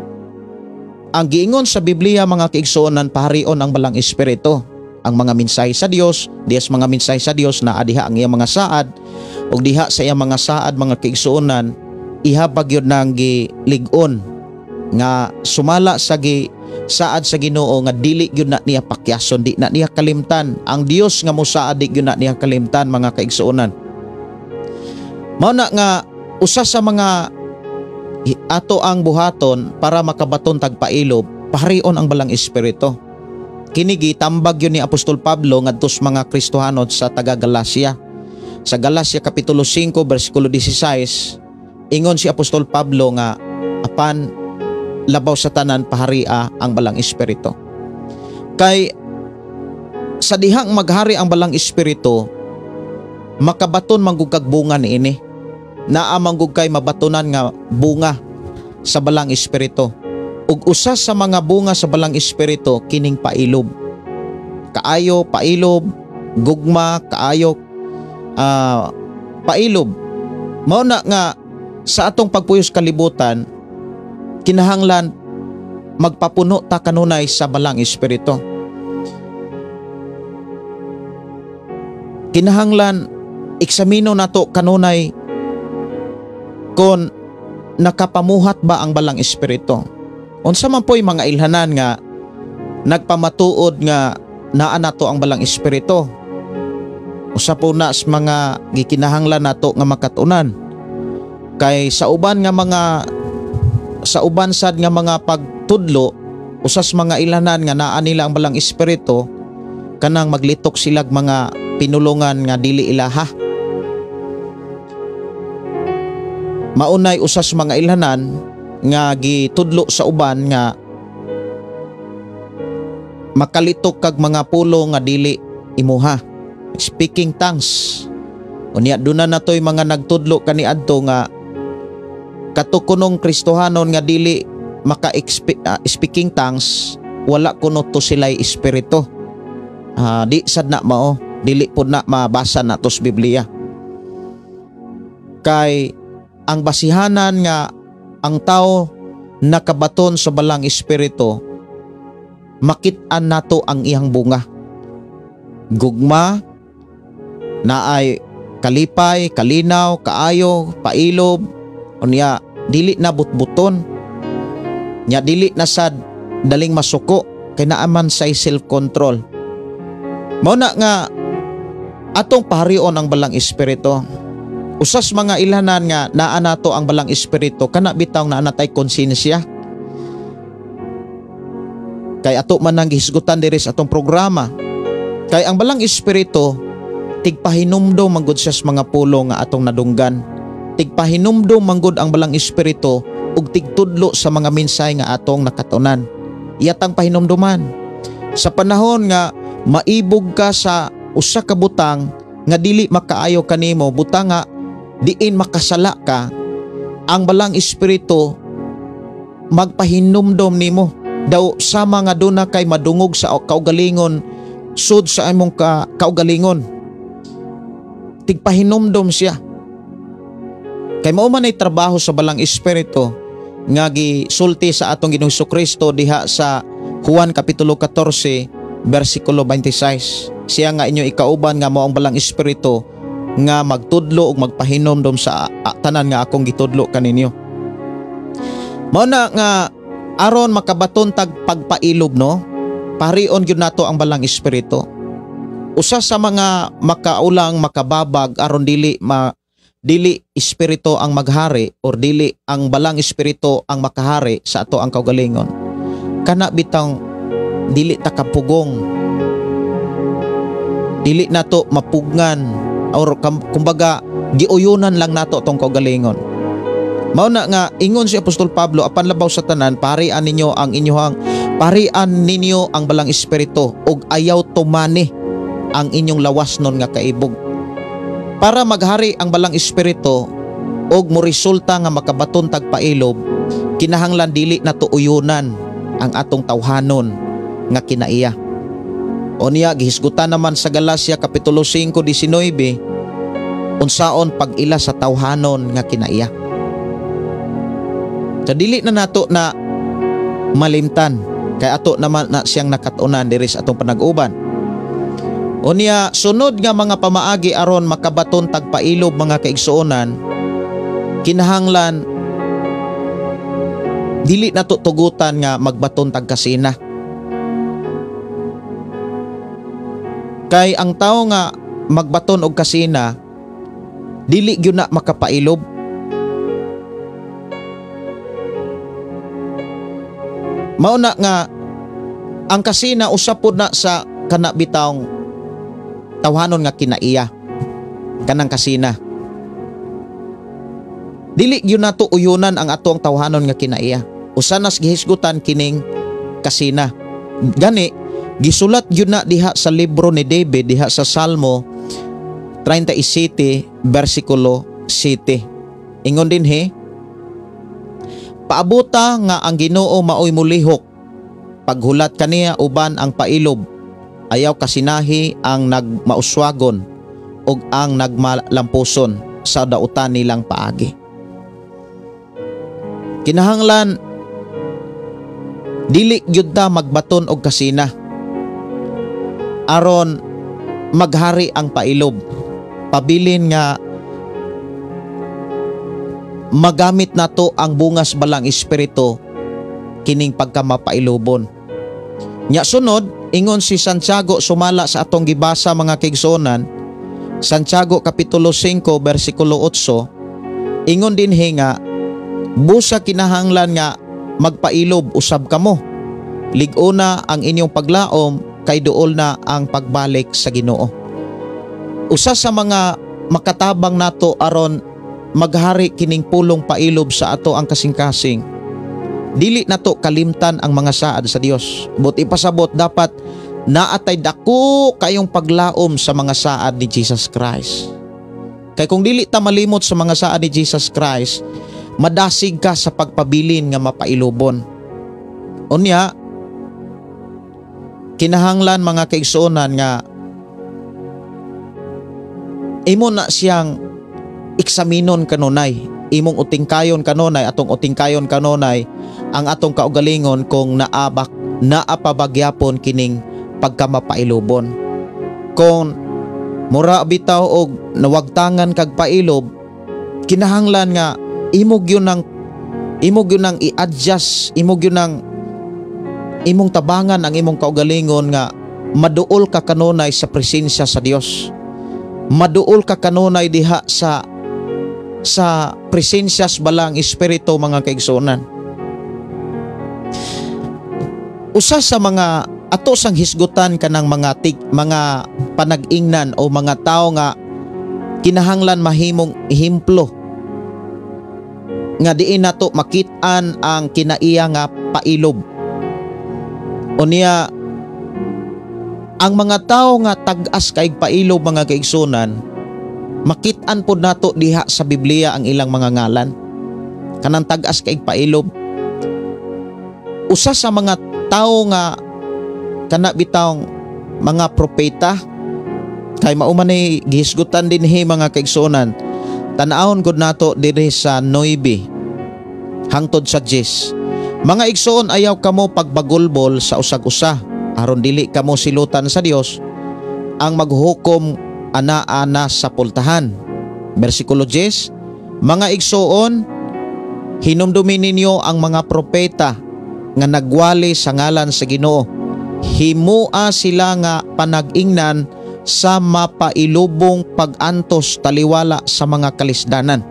Ang giingon sa Biblia, mga kaigsuonan, paharion ang Balaang Espiritu. Ang mga mensahe sa Dios, diyas mga mensahe sa Dios naa diha ang iyang mga saad, ug diha sa iyang mga saad, mga kaigsuonan, ihabag yun nang gilig-on nga sumala sa gi saad sa Ginoo nga dili gyud na niya pakyason, di na niya kalimtan. Ang Dios nga mosaad, di gyud na niya kalimtan, mga kaigsuonan. Mao na nga usa sa mga ato ang buhaton para makabaton tag pailob, paharion ang Balaang Espiritu. Kini gitambag yun ni Apostol Pablo ngadto sa mga Kristohanon sa taga Galacia. Sa Galacia Kapitulo 5 versikulo 16, ingon si Apostol Pablo nga apan labaw sa tanan, paharia ang Balaang Espiritu. Kay sa dihang maghari ang Balaang Espiritu, makabaton man gud kag bunga niini. Naa man gud kay mabatonan nga bunga sa Balaang Espiritu. Ug usa sa mga bunga sa Balaang Espiritu kining pailob. Kaayo, pailob, gugma, kaayo, pailob. Mao na nga sa atong pagpuyos kalibutan, kinahanglan magpapuno ta kanunay sa Balaang Espiritu. Kinahanglan eksamino nato kanunay kon nakapamuhat ba ang Balaang Espiritu. Unsa man po'y mga ilhanan nga nagpamatuod nga naa nato ang Balaang Espiritu? Usa po na sa mga gikinahanglan nato nga makatunan. Kay sa uban sad nga mga pagtudlo, usas mga ilanan nga naa nila ang Balaang Espiritu, kanang maglitok silag mga pinulungan nga dili ilaha. Maunay usas mga ilhanan nga gitudlo sa uban nga makalitok kag mga pulo nga dili imuha, speaking tongues. Unya duna na to'y mga nagtudlo kaniadto nga katukunong Kristohanon nga dili maka speaking tongues, wala kuno to sila'y espiritu. Di sad na mao, dili pod na mabasa na to sa Biblia. Kay ang basihanan nga ang tao nakabaton sa Balaang Espiritu, makit-an nato ang iyang bunga. Gugma, naay Kalipay, kalinaw, kaayo, pailob, unya dili na butbuton. Nya dili na sad daling masuko kay naa man say self-control. Mao na nga atong paharion ang Balang Espiritu. Usas mga ilhanan nga naa nato ang Balang Espiritu kana bitaw naa natay konsensya. Kay ato man ang gihisgutan diri sa atong programa. Kay ang Balang Espiritu tigpahinumdom manggod siya sa mga pulong nga atong nadunggan. Tigpahinumdom manggod ang Balang Espiritu ug tigtudlo sa mga mensahe nga atong nakatunan. Iyatang pahinumduman. Sa panahon nga maibog ka sa usa ka butang nga dili makaayo kanimo, butang nga diin makasala ka, ang Balang Espiritu magpahinumdom nimo. Daw sama nga duna kay madungog sa kaugalingon, sud sa imong kaugalingon. Tigpahinumdom siya. Kay mao man ay trabaho sa Balang Espiritu nga gisulti sa atong Ginoong Hesukristo diha sa Juan Kapitulo 14 versikulo 26. Siya nga inyo ikauban nga mao ang Balang Espiritu nga magtudlo ug magpahinumdom sa tanan nga akong gitudlo kaninyo. Mao na nga aron makabaton tag pagpailob, no, parion gyud nato ang Balang Espiritu. Usa sa mga makaulang makababag aron dili espiritu ang maghari or dili ang Balang Espiritu ang makahari sa ato ang kaugalingon, kana bitang dili ta kapugong, dili nato mapugngan or kumbaga giuyunan lang nato tong kaugalingon. Mao na nga ingon si Apostol Pablo, apan labaw sa tanan parian ninyo ang inyohang parian ninyo ang Balang Espiritu ug ayaw tumani ang inyong lawas nun nga kaibog. Para maghari ang Balang Espiritu og moresulta nga makabaton tag pailob, kinahanglan dili nato uyunan ang atong tawhanon nga kinaiya. O niya gihisgutan naman sa Galacia Kapitulo 5:19 unsaon pag-ila sa tawhanon nga kinaiya. So dili na nato na malimtan kay ato naman na siyang nakatunan diri sa atong panag-uban. O niya sunod nga mga pamaagi aron makabaton tag pailob mga kaigsuonan, kinahanglan dili nato tugutan nga magbaton tag kasina. Kay ang tawo nga magbaton og kasina dili gyud na makapailob. Mao na nga ang kasina usa pod na sa kana bitawng tawhanon nga kinaiya kanang kasina. Dili gyud nato uyunan ang atong tawhanon nga kinaiya. Usa nas gihisgutan kining kasina. Gani gisulat gyud na diha sa libro ni David diha sa Salmo 37 versikulo 7. Ingon dinhi, paabota nga ang Ginoo maoy mulihok, paghulat kaniya uban ang pailob, ayaw kasinahi ang nagmauswagon ug ang nagmalampuson sa dautan nilang paagi. Kinahanglan dili gyud ta magbaton og kasina aron maghari ang pailob. Pabilin nga magamit nato ang bungas Balang Espiritu kining pagkamapailobon. Nya sunod, ingon si Santiago sumala sa atong gibasa mga kaigsuonan, Santiago Kapitulo 5 versikulo 8, ingon dinhi nga busa kinahanglan nga magpailob usab kamo. Lig-ona ang inyong paglaom kay duol na ang pagbalik sa Ginoo. Usa sa mga makatabang nato aron maghari kining pulong pailob sa ato ang kasing-kasing, dili nato kalimtan ang mga saad sa Dios. But ipasabot dapat naatay dako kayong paglaom sa mga saad ni Jesus Christ. Kay kung dili ta malimot sa mga saad ni Jesus Christ, madasig ka sa pagpabilin nga mapailobon. Unya, kinahanglan mga kaigsuonan nga imo na siyang eksaminon kanunay, imong utingkayon kanunay, atong utingkayon kanunay ang atong kaugalingon kung naapabagyapon kining pagkamapailobon. Kung Mura bitaw og nawagtangan kag pailob, kinahanglan nga imo gyud nang i-adjust, imo gyud nang imong tabangan ang imong kaugalingon nga maduol ka kanunay sa presensya sa Dios. Maduol ka kanunay diha sa presensya sa Balaang Espiritu, mga kaigsuonan. Usa sa mga ato sang hisgutan kanang mga panag-ingnan o mga tao nga kinahanglan mahimong ehemplo nga diin nato makit-an ang kinaiya nga pailob. Unya ang mga tao nga tag-as kay pailob, mga kaigsunan, makit-an pod nato diha sa Biblia ang ilang mga ngalan. Kanang tag-as kay pailob. Usa sa mga tao nga kana bitawng mga propeta kay mao man ni gihisgutan dinhi, mga kaigsunan. Tan-awon gud nato diri sa 9 hangtod sa 10. "Mga igsoon, ayaw kamo pagbagulbol sa usag-usa aron dili kamo silutan sa Dios. Ang maghukom anaa na sa pultahan." Bersikulo 10, "Mga igsoon, hinumdumi ninyo ang mga propeta nga nagwali sa ngalan sa Ginoo. Himua sila nga panag-ingnan sa mapailubong pag-antos taliwala sa mga kalisdanan."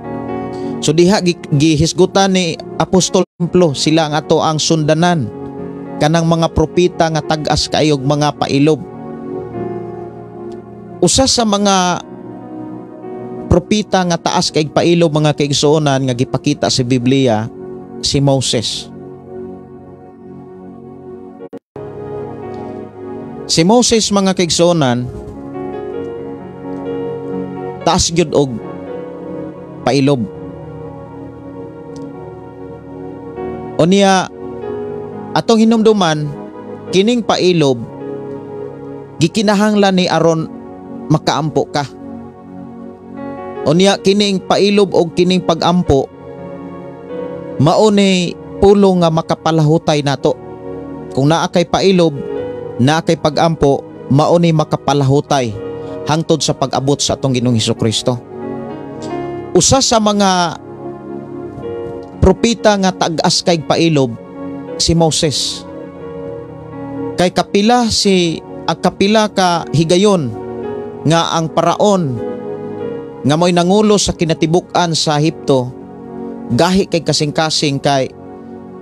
So diha gihisgutan ni Apostol Pablo, sila ang ato ang sundanan, kanang mga propeta nga tag-as kaayog mga pailob. Usa sa mga propeta nga taas kay pailob, mga kaigsuonan, nga gipakita sa Biblia, si Moses. Si Moses, mga kaigsuonan, taas gyud og pailob. Unya atong hinumduman, kining pailob gikinahanglan ni aron makaampo ka. Unya kining pailob og kining pagampo mao ni pulong nga makapalahutay nato. Kung naa kay pailob, naa kay pagampo, mao ni makapalahutay hangtod sa pag-abot sa atong Ginoong Hesukristo. Usa sa mga propeta nga tag-as kay pailob, si Moses. Kay kapila si ang kapila ka higayon nga ang paraon nga mo'y nangulo sa kinatibuk-an sa Ehipto gahi kay kasing-kasing, kay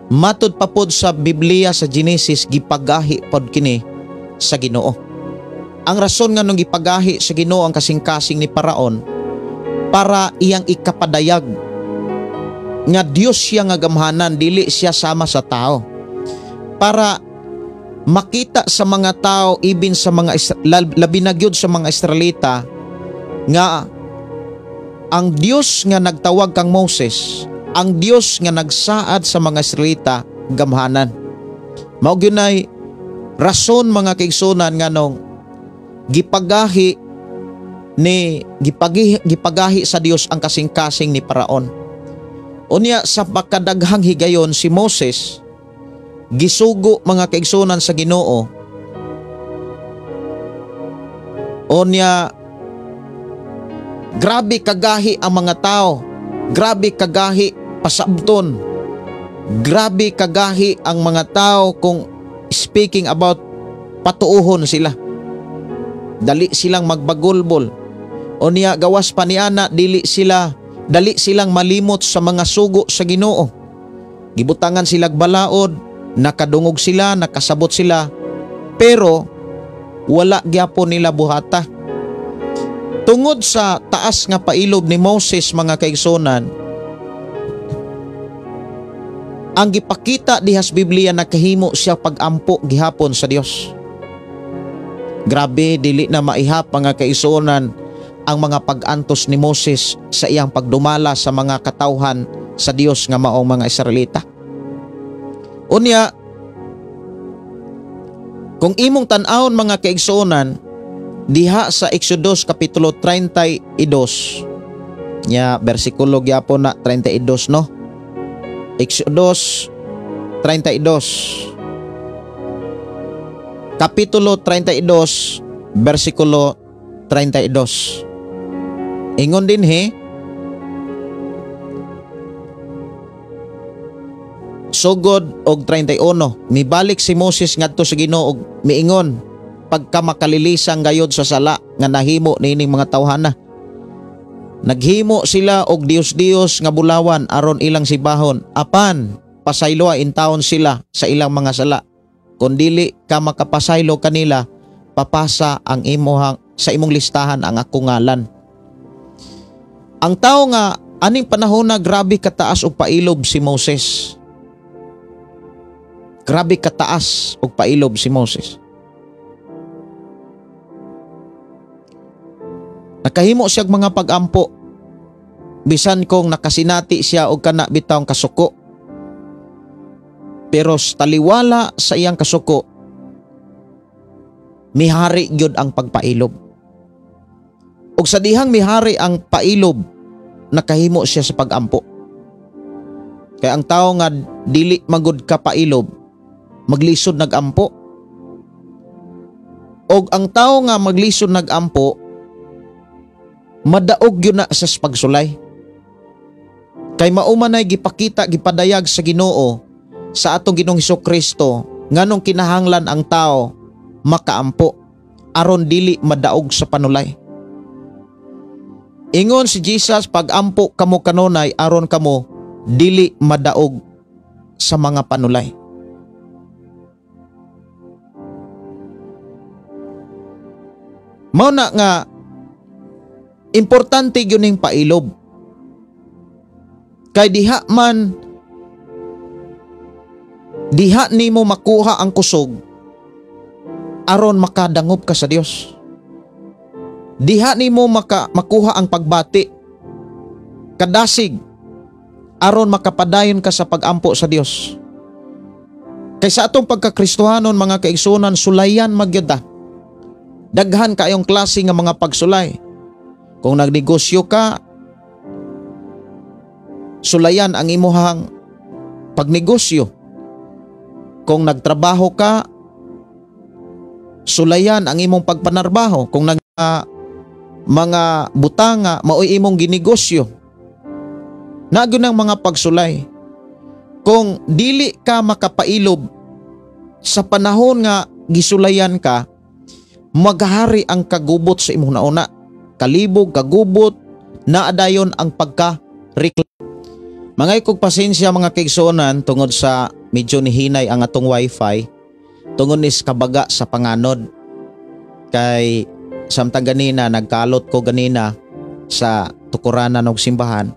matud pa pod sa Biblia sa Genesis, gipagahi pod kini sa Ginoo. Ang rason nga nung gipagahi sa Ginoo ang kasing-kasing ni Paraon, para iyang ikapadayag nga Dios siya nga gamhanan, dili siya sama sa tao. Para makita sa mga tao, ibin sa mga labi na gyud sa mga Israelita, nga ang Dios nga nagtawag kang Moses, ang Dios nga nagsaad sa mga Israelita, gamhanan. Mao gyud nay rason, mga kaigsunan, nganong gipagahi ni gipagi, gipagahi sa Dios ang kasing-kasing ni Paraon. Unya sa pagkadaghang higayon, si Moses gisugo, mga kaigsunan, sa Ginoo. Unya grabe kagahi ang mga tao, grabe kagahi pasabton, grabe kagahi ang mga tao kung speaking about patuuhon sila. Dali silang magbagulbol. Unya gawas pa niana, dili sila dali silang malimot sa mga sugo sa Ginoo. Gibutangan sila balaod, nakadungog sila, nakasabot sila, pero wala gyapon nila buhata. Tungod sa taas nga pailob ni Moses, mga kaigsunan, ang gipakita dihas Biblia, nakahimo siya pagampo gihapon sa Dios. Grabe, dili na maihap, mga kaigsuonan, ang mga pag-antos ni Moses sa iyang pagdumala sa mga katawhan sa Dios nga maong mga Israelita. Unya, kung imong tan-awon, mga kaigsuonan, diha sa Exodus kapitulo 32 nya, bersikulo gyapon na 32, no? Exodus 32, kapitulo 32, bersikulo 32. Ingon dinhi, sugod og 31, mibalik si Moses ngadto sa Ginoo og miingon, pagka makalilisang gayod sa sala nga nahimo niining mga tawhana. Naghimo sila og Dios-Dios nga bulawan aron ilang sibahon, apan pasayloa intawon sila sa ilang mga sala. Kun dili ka makapasaylo kanila, papasa ang imuhang sa imong listahan ang akong ngalan. Ang tao nga aning panahon na grabe kataas og pailob si Moses. Grabe kataas og pailob si Moses. Nakahimo siya og mga pag-ampo, bisan kung nakasinati siya og kana bitawng kasuko. Pero taliwala sa iyang kasuko, mihari gyud ang pagpailob. Og sa dihang mihari ang pailob, nakahimo siya sa pag-ampo. Kaya ang tao nga dili magud ka pailob, maglisod nagampo. Og ang tao nga maglisod nagampo, madaog yun na sa pagsulay. Kay maumanay gipakita, gipadayag sa Ginoo sa atong Ginoong Hesukristo nganong kinahanglan ang tao makaampo aron dili madaog sa panulay. Ingon si Jesus, pag-ampo kamo kanunay aron kamo dili madaog sa mga panulay. Mao na nga importante gyud ning pailob. Kay diha man diha nimo makuha ang kusog aron makadangop ka sa Dios. Diha nimo makuha ang pagbati, kadasig, aron makapadayon ka sa pagampo sa Dios. Kay sa atong pagkakristohanon mga kaigsunan, sulayan magyud ta. Daghan kayong klase nga mga pagsulay. Kung nagnegosyo ka, sulayan ang imuhang pagnegosyo. Kung nagtrabaho ka, sulayan ang imong pagpanarbaho. Kung nag mga butanga, maoy imong ginegosyo. Nago ng mga pagsulay. Kung dili ka makapailob sa panahon nga gisulayan ka, maghari ang kagubot sa imong nauna. Kalibog, kagubot, naadayon ang pagka-reklamo. Mga ikog pasensya mga kaigsuonan tungod sa medyo nihinay ang atong wifi tungod nis kabaga sa panganod. Kay samtang ganina nagkalot ko ganina sa tukuranan og simbahan,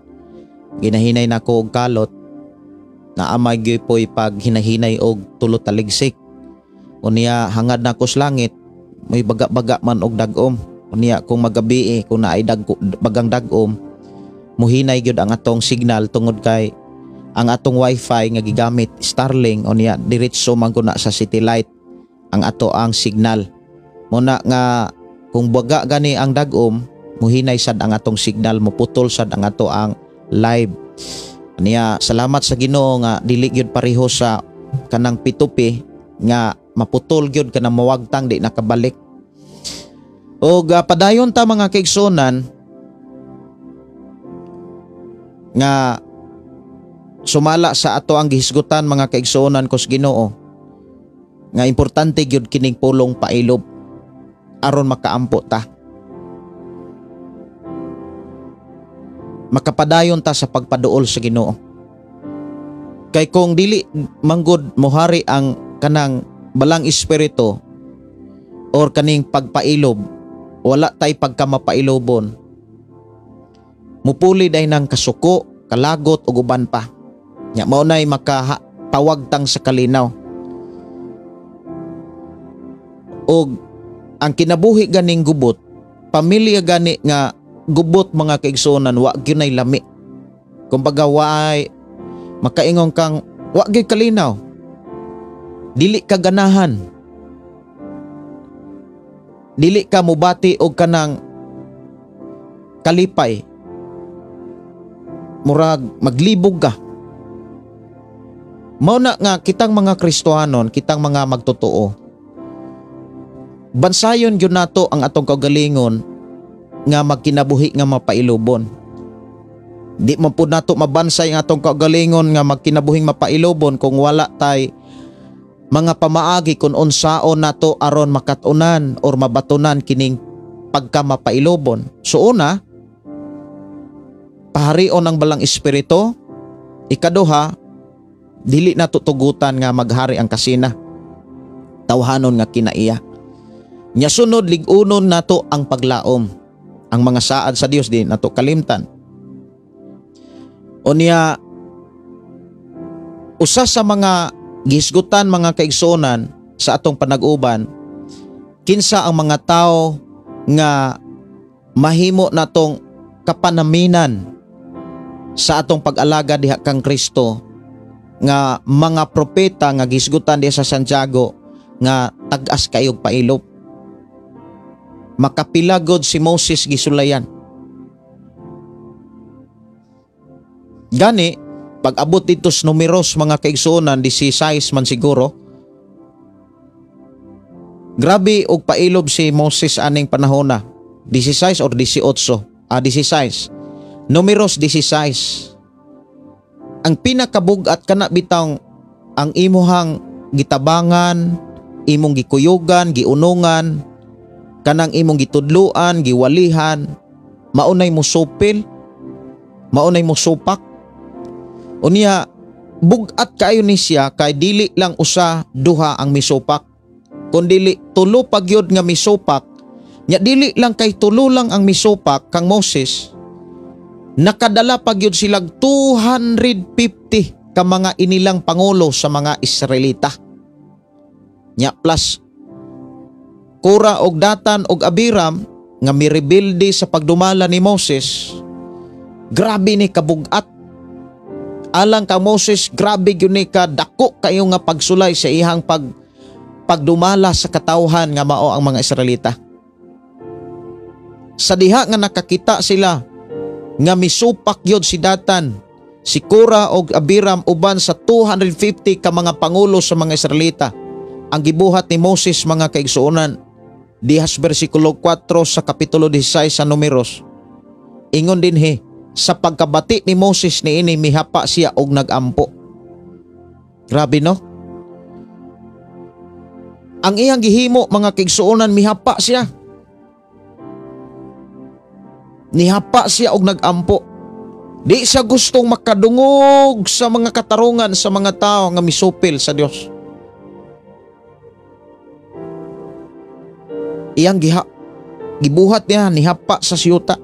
ginahinay na ko og kalot, naamay gyud poy pag hinahinay og tulo taligsik. Unya hangad na ko sa langit, may baga-baga man og dag-om. Unya kung magabi kung naay bagang dag-om, muhinay gyud ang atong signal tungod kay ang atong wifi nga gigamit Starlink, unya diretso man guna sa satellite ang ato ang signal. Muna nga kung baga gani ang dag-om, muhinay sad ang atong signal, muputol sad ang ato ang live. Niya salamat sa Ginoo nga dili gyud pareho sa kanang P2P nga maputol gyud kanang mawagtang di nakabalik. Og padayon ta mga kaigsuonan nga sumala sa ato ang gihisgutan mga kaigsuonan ko sa Ginoo nga importante gyud kining pulong pailob aron makaampo ta. Makapadayon ta sa pagpaduol sa Ginoo. Kay kung dili manggod mohari ang kanang balang espiritu or kaning pagpailob, wala tay pagkamapailobon. Mupuli day ng kasuko, kalagot ug uban pa. Nya mao nay makapawagtang sa kalinaw. Og ang kinabuhi ganing gubot, pamilya gani nga gubot mga kaigsuonan, wa gyud nay lami. Kumbaga waay makaingon kang wa gyud kalinaw. Dili ka ganahan. Dili ka mubati og kanang kalipay. Murag maglibog ka. Mao na nga kitang mga Kristohanon, kitang mga magtotoo, bansayon gyud nato ang atong kaugalingon nga magkinabuhi nga mapailobon. Di man pud nato mabansay ang atong kaugalingon nga magkinabuhing mapailobon kung wala tay mga pamaagi kung unsaon nato aron makat-unan or mabatunan kining pagkamapailobon. So una, paharion ang balang espiritu. Ikaduha, dili nato tugutan nga maghari ang kasina. Tawhanon nga kinaiya. Nya sunod, lig-unon nato ang paglaom. Ang mga saad sa Dios di nato kalimtan. Unya, usa sa mga gihisgutan mga kaigsuonan sa atong panag-uban, kinsa ang mga tao nga mahimo natong kapanaminan sa atong pag-alaga diha kang Kristo nga mga propeta nga gihisgutan diha sa Santiago nga tag-as kayog pailop. Makapilagod si Moses gisulayan. Gani, pag-abot dito sa Numeros mga kaigsuonan, 16 man siguro, grabe og pailob si Moses aning panahona. 16 or 18. 16. Numeros 16. Ang pinakabugat kana bitang ang imuhang gitabangan, imong gikuyugan, giunungan, kanang imong gitudluan, giwalihan, maunay mo supil, maunay mo supak. Unya, bugat kaayo ni siya kay dili lang usa duha ang misupak, kun dili tulo pa gyud nga misupak. Nya dili lang kay tulo lang ang misupak kang Moses, nakadala pa gyud silag 250 ka mga inilang pangulo sa mga Israelita. Nya plus Kora og Datan og Abiram nga mirebelde sa pagdumala ni Moses. Grabe ni kabugat. Alang ka Moses, grabe gyud ni ka dako kayo nga pagsulay sa ihang pagdumala sa katawhan nga mao ang mga Israelita. Sa diha nga nakakita sila nga misupak gyud si Datan, si Kora og Abiram uban sa 250 ka mga pangulo sa mga Israelita. Ang gibuhat ni Moses mga kaigsuonan, dihas bersikulo 4 sa kapitulo 16 sa Numeros. Ingon dinhi, sa pagkabati ni Moses niini mihapa siya og nagampo. Grabe no? Ang iyang gihimo mga kaigsuonan, mihapa siya. Nihapa siya og nagampo. Di siya gustong makadungog sa mga katarungan sa mga tao nga misupil sa Dios. Iyang gibuhat niya, nihapa sa siyuta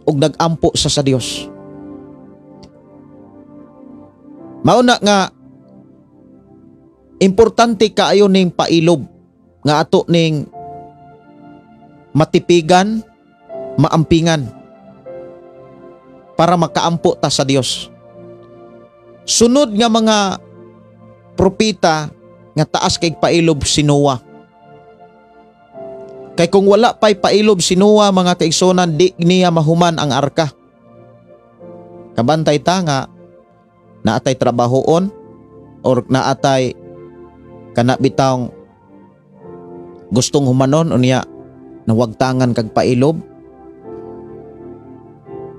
og nagampo sa Dios. Mauna nga importante kaayo ning pailob nga ato ning matipigan, maampingan para makaampo ta sa Dios. Sunod nga mga propeta nga taas kay pailob si Noah. Kay kung wala pa'y pailob si Noah mga kaigsunan, di niya mahuman ang arka. Kabantay ta nga naatay trabahoon or naatay kana bitawng gustong humanon unya nawagtangan kag pailob.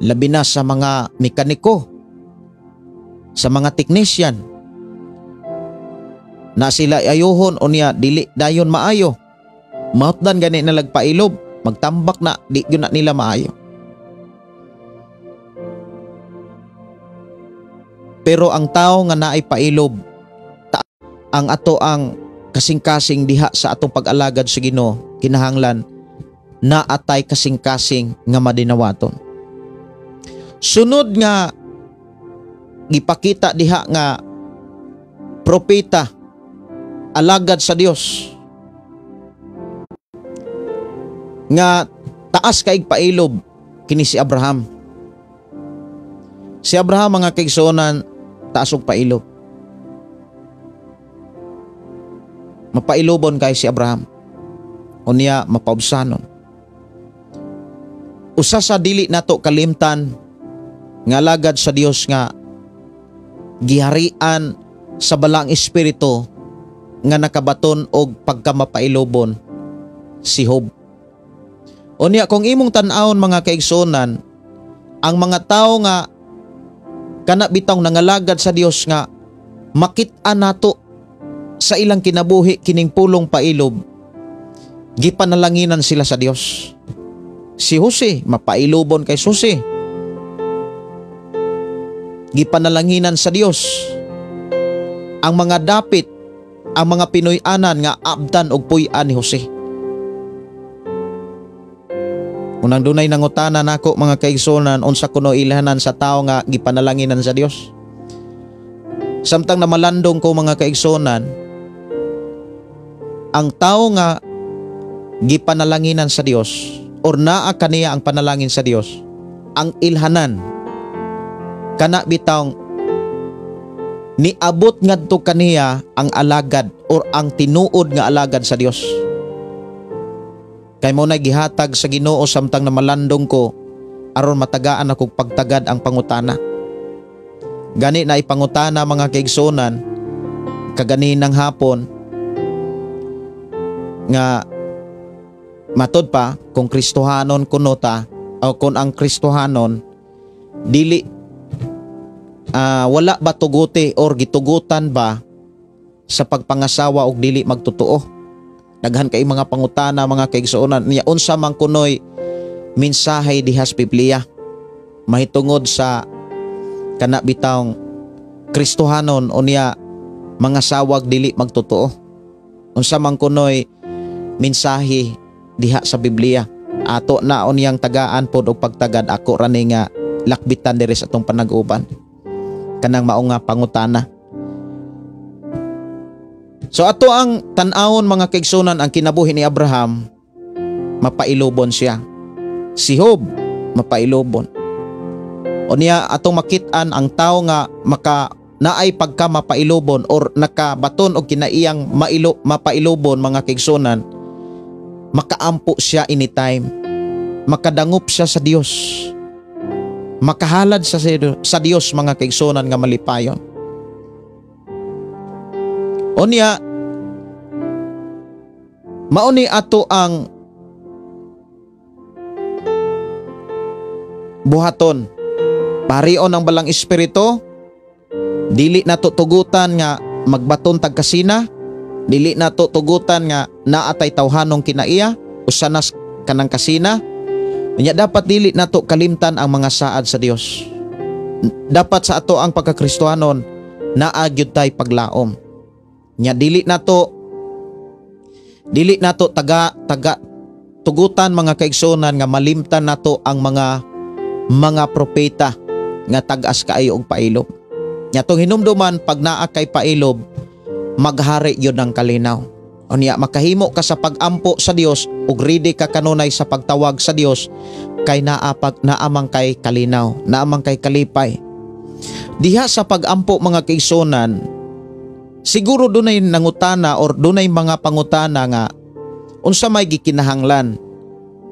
Labi na sa mga mekaniko, sa mga technician, na sila ayuhon unya dili dayon maayo. Mahutdan gani na lagpailob, magtambak na di gyud na nila maayo. Pero ang tao nga naay pailob, ang ato ang kasing-kasing diha sa atong pag-alagad sa Ginoo, kinahanglan naatay kasing-kasing nga madinawaton. Sunod nga gipakita diha nga propeta alagad sa Dios nga taas kaig pailob kini si Abraham. Si Abraham mga kaigsuonan taas og pailob. Mapailobon kay si Abraham. Unya mapaubsanon. Usa sa dili nato kalimtan nga alagad sa Dios nga giharian sa balaang espiritu nga nakabaton og pagkamapailobon si Job. Unya kung imong tan-awon, mga kaigsuonan, ang mga tao nga kana bitawng nangalagad sa Dios nga makit-an nato sa ilang kinabuhi kining pulong pailob, gipanalanginan sila sa Dios. Si Jose, mapailobon kay Jose. Gipanalanginan sa Dios. Ang mga dapit, ang mga Pinoy-anan nga abdan og puy-an ni Jose. Unang dunay nangutana nako, mga kaigsuonan, unsa kuno ilhanan sa tao nga gipanalanginan sa Dios. Samtang namalandong ko, mga kaigsuonan, ang tao nga gipanalanginan sa Dios or naa kaniya ang panalangin sa Dios, ang ilhanan kana bitawng niabot ngadto kaniya ang alagad or ang tinuod nga alagad sa Dios. Kay mo na gihatag sa Ginoo samtang namalandong ko aron matagaan akong pagtagad ang pangutana. Gani na ipangutana, mga kaigsuonan, kaganinang hapon nga matod pa kung Kristohanon kuno ta o kung ang Kristohanon dili wala ba tuguti or gitugutan ba sa pagpangasawa og dili magtotoo. Daghan kay mga pangutana, mga kaigsuonan, niya unsa man kunoy mensahe diha sa Biblia mahitungod sa kana bitawng Kristohanon unya mga sawag dili magtotoo. Unsa man kunoy mensahe diha sa Biblia? Ato na unyang tagaan pod og pagtagad, ako ra ni nga lakbitan diri sa atong panag-uban kanang mao nga pangutana. So ato ang tan-awon, mga kaigsuonan, ang kinabuhi ni Abraham, mapailobon siya. Si Job, mapailobon. Unya atong makit-an ang tao nga maka naay pagka mapailobon or nakabaton og kinaiyang mapailobon, mga kaigsuonan, makaampo siya anytime. Makadangop siya sa Dios. Makahalad sa Dios, mga kaigsuonan, nga malipayon. Unya mauni ato ang buhaton. Parion ang Balang Espiritu, dili nato tugutan nga magbaton tag kasina, dili nato tugutan nga naatay tawhanong kinaiya usa nas kanang kasina. Nya dapat dili nato kalimtan ang mga saad sa Dios. Dapat sa ato ang pagkakristohanon naa gyud tay paglaom. Nya dili nato taga taga tugutan, mga kaigsuonan, nga malimtan nato ang mga propeta nga tag-as kaayo og pailob. Nya tong hinumduman, pag naa kay pailob, maghari yun ang kalinaw. Unya makahimo ka sa pagampo sa Dios ug ready ka kanunay sa pagtawag sa Dios kay naa pag naamang kay kalinaw, naamang kay kalipay. Diha sa pagampo, mga kaigsuonan, siguro dunay nangutana or dunay mga pangutana nga unsa may gikinahanglan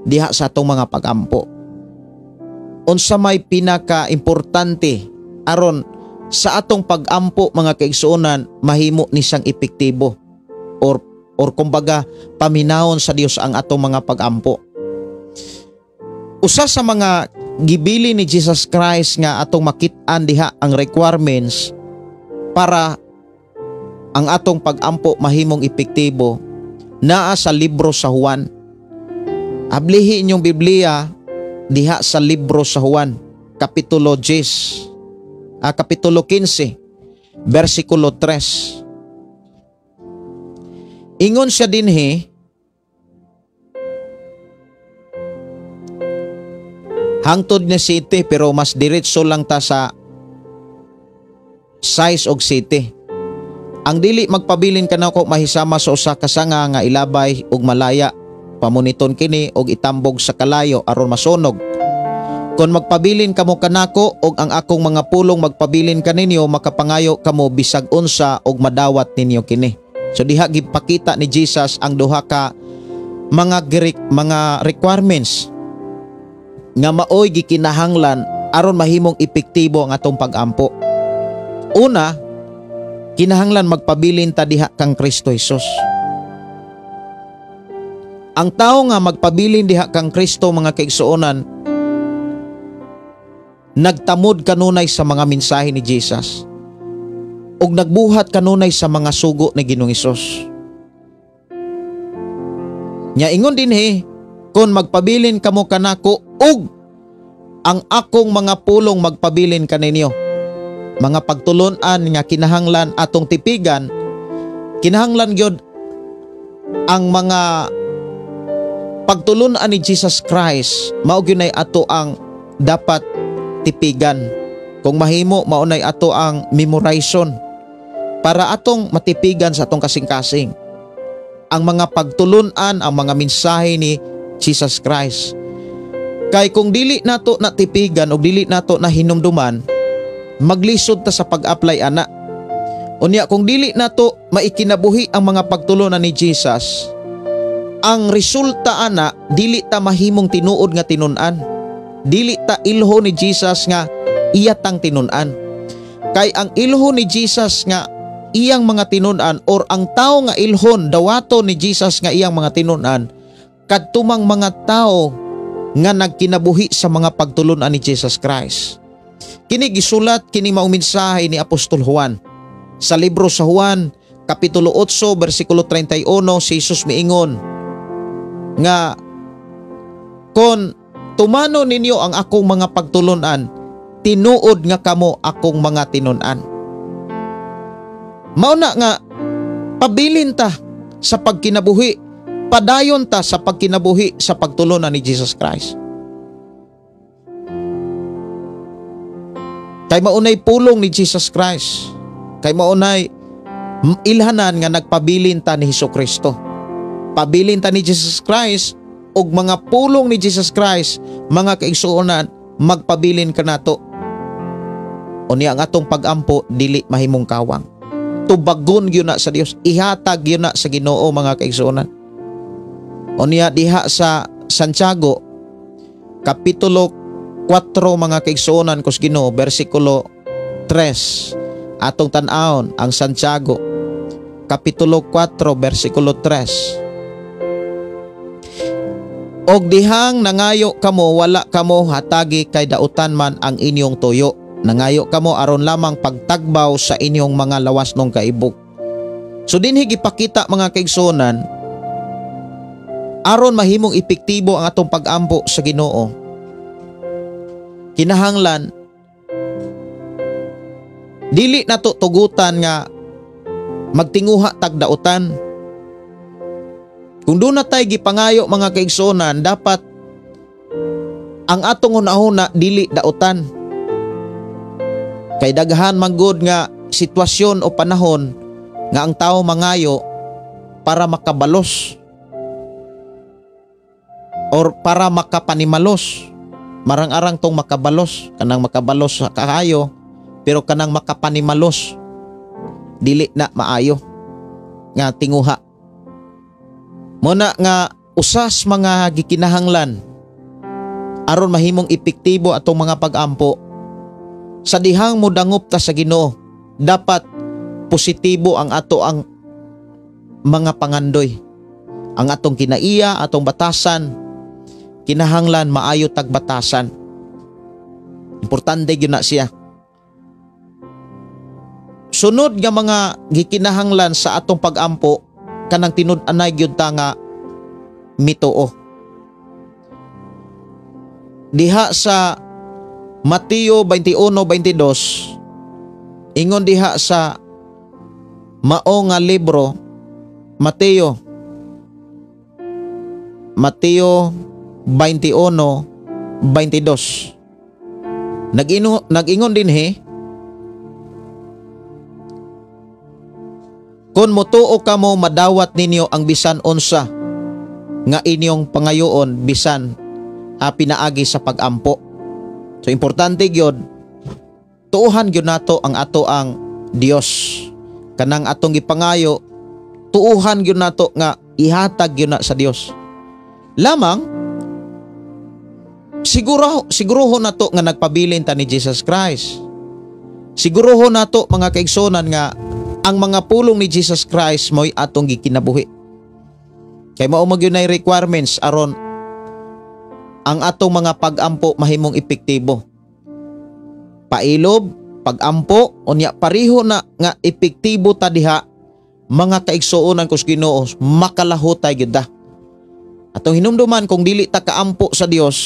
diha sa atong mga pagampo. Unsa may pinaka-importante aron sa atong pagampo, mga kaigsuonan, mahimo ni siyang epektibo or kumbaga paminawon sa Dios ang atong mga pagampo? Usa sa mga gibili ni Jesus Christ nga atong makit-an diha ang requirements para ang atong pagampo mahimong epektibo naa sa libro sa Juan. Ablihi inyong Biblia diha sa libro sa Juan, Kapitulo 10, Kapitulo 15, versikulo 3. Ingon siya dinhi, hangtod ni 7 pero mas diretso lang ta sa 6 og 7. "Ang dili magpabilin kanako mahisama sa usa ka sanga nga ilabay ug malaya. Pamuniton kini og itambog sa kalayo aron masunog. Kon magpabilin kamo kanako og ang akong mga pulong magpabilin kaninyo, makapangayo kamo bisag unsa og madawat ninyo kini." So diha gipakita ni Jesus ang duha ka mga requirements nga maoy gikinahanglan aron mahimong epektibo ang atong pagampo. Una, kinahanglan magpabilin ta diha kang Kristo Jesus. Ang tao nga magpabilin diha kang Kristo, mga kaigsuonan, nagtamod kanunay sa mga mensahe ni Jesus ug nagbuhat kanunay sa mga sugo ni Ginoong Hesus. Nya ingon dinhi, "Kon magpabilin kamo kanako ug ang akong mga pulong magpabilin kaninyo." Mga pagtulon-an nga kinahanglan atong tipigan, kinahanglan gyud ang mga pagtulun-an ni Jesus Christ mao gyud nay ato ang dapat tipigan. Kung mahimo, mao nay ato ang memorization para atong matipigan sa atong kasing-kasing ang mga pagtulun-an, ang mga mensahe ni Jesus Christ. Kay kung dili nato natipigan o dili nato na hinumduman, maglisod ta sa pag-apply ana. Unya kung dili nato maikinabuhi ang mga pagtulunan ni Jesus, ang resulta ana, dili ta mahimong tinuod nga tinun-an. Dili ta ilho ni Jesus nga iya tang tinun-an. Kay ang ilho ni Jesus nga iyang mga tinun-an or ang tao nga ilhon dawato ni Jesus nga iyang mga tinun-an, kadtumang mga tao nga nagkinabuhi sa mga pagtulunan ni Jesus Christ. Kini gisulat kini maong mensahe ni Apostol Juan. Sa libro sa Juan, Kapitulo 8, versikulo 31, si Jesus miingon nga kon tumano ninyo ang akong mga pagtulunan, tinuod nga kamo akong mga tinun-an. Mao na nga pabilin ta sa pagkinabuhi, padayon ta sa pagkinabuhi sa pagtulunan ni Jesus Christ. Kay maunay pulong ni Jesus Christ. Kay maunay ilhanan nga nagpabilin ta ni Hesus Kristo. Pabilin ta ni Jesus Christ og mga pulong ni Jesus Christ, mga kaigsuonan, magpabilin kanato. Unya ang atong pagampo dili mahimong kawang. Tubagon gyud na sa Dios, ihatag gyud na sa Ginoo, mga kaigsuonan. Unya diha sa Santiago kapitulo 4, mga kaigsuonan kus Ginoo, bersikulo 3, atong tan-awon ang Santiago kapitulo 4 bersikulo 3. Og dihang nangayo kamo, wala kamo hatagi kay dautan man ang inyong tuyo. Nangayo kamo aron lamang pagtagbaw sa inyong mga lawas nung kaibog. So dinhi gipakita, mga kaigsuonan, aron mahimong epektibo ang atong pagampo sa Ginoo, kinahanglan dili nato tugutan nga magtinguha tagdautan. Kung doon na tayo gipangayo, mga kaigsuonan, dapat ang atong hunahuna dili dautan. Kay daghan man gud nga sitwasyon o panahon nga ang tao mangayo para makabalos or para makapanimalos. Marang-arang tong makabalos, kanang makabalos sa kaayo, pero kanang makapanimalos dili na maayo nga tinguha. Muna nga usas mga gikinahanglan aron mahimong epektibo atong mga pagampo, sa dihang modangop ta sa Ginoo, dapat positibo ang ato ang mga pangandoy. Ang atong kinaiya, atong batasan, kinahanglan maayo tagbatasan. Importante gyud na siya. Sunod nga mga gikinahanglan sa atong pagampo, kanang tinud-anay gyud ta nga mituo. Diha sa Mateo 21:22, ingon diha sa mao nga libro, Mateo 21:22. Nag-ingon dinhi, "Kung motuo kamo, madawat ninyo ang bisan unsa nga inyong pangayoon bisan pinaagi sa pagampo." So importante gyud, tuuhan gyud nato ang ato ang Dios. Kanang atong gipangayo, tuuhan gyud nato nga ihatag gyud na sa Dios. Lamang siguruho nato nga nagpabilin ta ni Jesus Christ. Siguruho nato, mga kaigsunan, nga ang mga pulong ni Jesus Christ mo'y atong gikinabuhi. Kay mao man gyud nay requirements aron ang atong mga pag-ampo mahimong epektibo. Pailob, pag-ampo, unya pareho na nga epektibo ta diha, mga kaigsuonan ko sa Ginoo, makalahutay gyud ta. Atong hinumduman, kung dili ta kaampo sa Dios,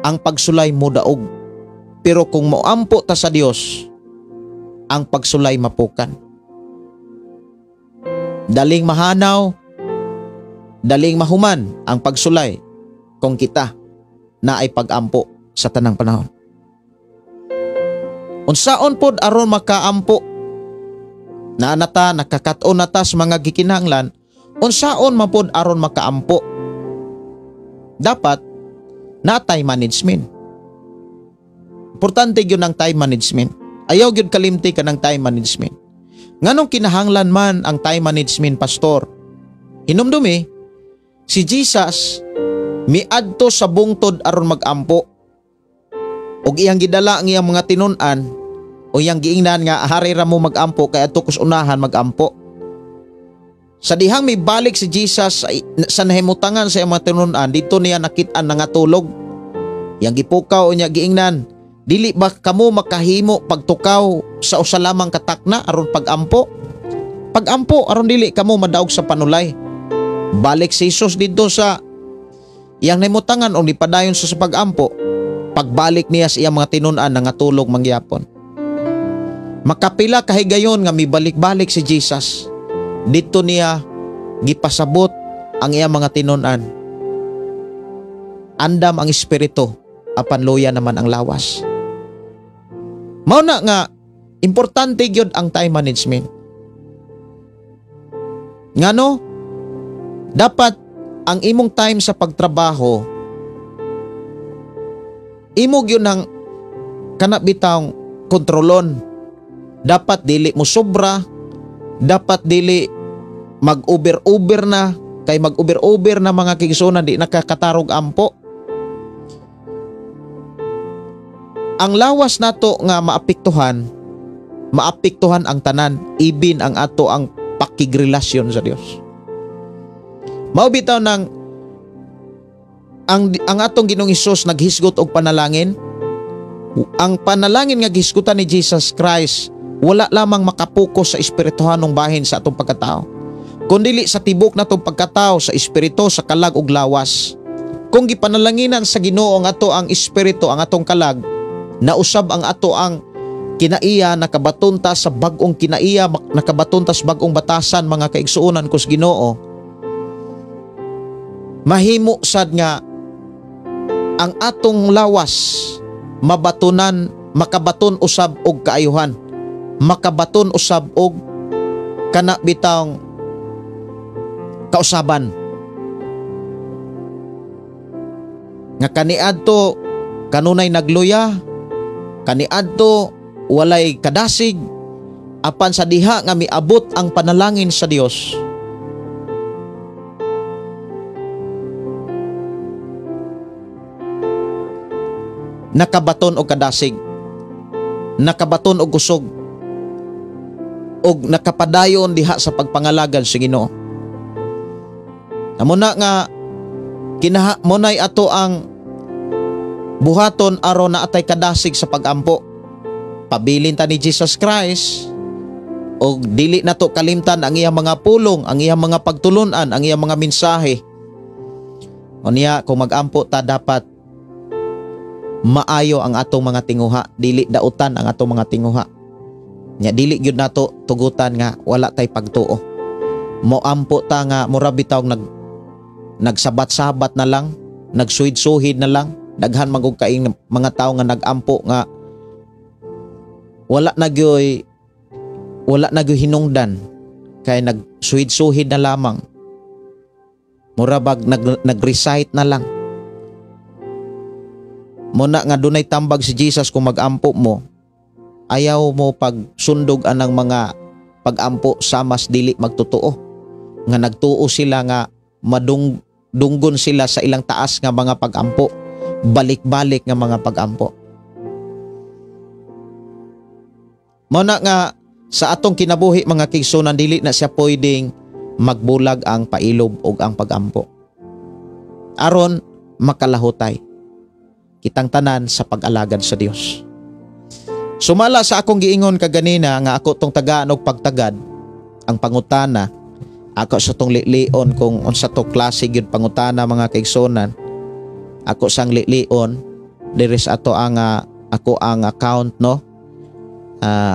ang pagsulay modaog. Pero kung moampo ta sa Dios, ang pagsulay mapukan. Daling mahanaw, daling mahuman ang pagsulay kung kita na ay pag-ampo sa tanang panahon. Unsaon pod aron makaampo? Naa na ta, nakakat-on na ta sa mga gikinahanglan, unsaon man pod aron makaampo? Dapat na time management. Importante gyud ang time management. Ayaw gyud kalimti ka ng time management. Nganong kinahanglan man ang time management, pastor? Hinumdumi, si Jesus miadto sa bungtod aron magampo. Og iyang gidala ang iyang mga tinun-an o iyang giingnan nga hari ra mo magampo kay adto kus unahan magampo. Sa dihang mibalik si Jesus sa nahimutangan sa iyang mga tinun-an, dito niya nakit-an nangatulog. Iyang gipukaw niya giingnan, dili ba kamo makahimo pagtukaw sa usa lamang katakna aron pagampo? Pagampo aron dili kamo madaog sa panulay. Balik si Jesus didto sa iyang nahimutangan o nipadayon sa pagampo. Pagbalik niya sa iyang mga tinun-an, nangatulog mangyapon. Makapila kahigayon nga mibalik-balik si Jesus. Dito niya gipasabot ang iyang mga tinun-an. Andam ang espiritu, apan luya naman ang lawas. Mao na nga importante gyud ang time management. Ngano? Dapat ang imong time sa pagtrabaho, imo gyud ang kana bitawng kontrolon. Dapat dili mo sobra, dapat dili mag-over-over na, kay mag-over-over na mga kigsunan di nakakatarog ampo. Ang lawas nato nga maapektuhan, maapektuhan ang tanan, ibin ang ato ang pakigrelasyon sa Dios. Mao bitaw nang ang atong Ginoong Hesus naghisgot og panalangin. Ang panalangin nga gihisgutan ni Jesus Christ wala lamang makapokus sa espirituhanong bahin sa atong pagkatao, kundili sa tibok natong pagkatao, sa espiritu, sa kalag ug lawas. Kung gipanalanginan sa Ginoo ang ato ang espiritu, ang atong kalag, nausab ang ato ang kinaiya, nakabaton ta sa bag-ong kinaiya, nakabaton ta sa bag-ong batasan, mga kaigsuonan ko sa Ginoo. Mahimo sad nga ang atong lawas mabatunan, makabaton usab og kaayuhan, makabaton usab og kana bitawng kausaban. Nga kaniadto kanunay nagluya, kaniadto walay kadasig, apan sa diha nga miabot ang panalangin sa Dios, nakabaton og kadasig, nakabaton og kusog, og nakapadayon diha sa pagpangalagad sa Ginoo. Amo na nga kinaha monay ato ang buhaton aron na atay kadasig sa pagampo. Pabilin ta ni Jesus Christ og dili nato kalimtan ang iyang mga pulong, ang iyang mga pagtulunan, ang iyang mga mensahe. Unya kung magampo ta dapat maayo ang atong mga tinguha, dili dautan ang atong mga tinguha. Nya dili gyud nato tugutan nga wala tay pagtuo. Moampo ta nga mura bitaw nagsabat-sabat na lang, nagsuhid-suhid na lang. Daghan man gud kaing mga tawo nga nagampo nga wala na gyoy hinungdan kay nagsuhid-suhid na lamang. Mura bag nag-recite na lang. Muna nga dunay tambag si Jesus kung magampo mo, ayaw mo pagsundog anang mga pagampo sa mas dili magtotoo. Nga nagtuo sila nga madunggon sila sa ilang taas nga mga pagampo, balik-balik nga mga pagampo. Muna nga sa atong kinabuhi mga kigsunan, dili na siya pwedeng Magbulag ang pailob ug ang pagampo. Aron makalahutay kitang tanan sa pag-alagad sa Dios. Sumala sa akong giingon kaganina nga ako tong tagaan og pagtagad ang pangutana, ako sa tong lilion kung unsa to klase gyud pangutana, mga kaigsunan. Ako sang lilion diri sa ato ang ako ang account, no.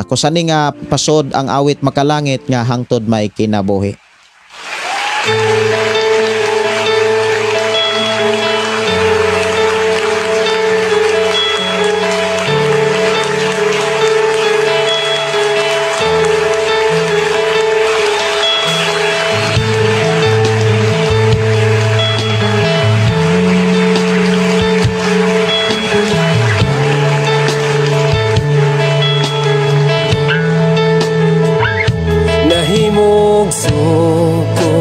Ako sani nga pasod ang awit Makalangit nga Hangtod May Kinabuhi. Nahimugso ko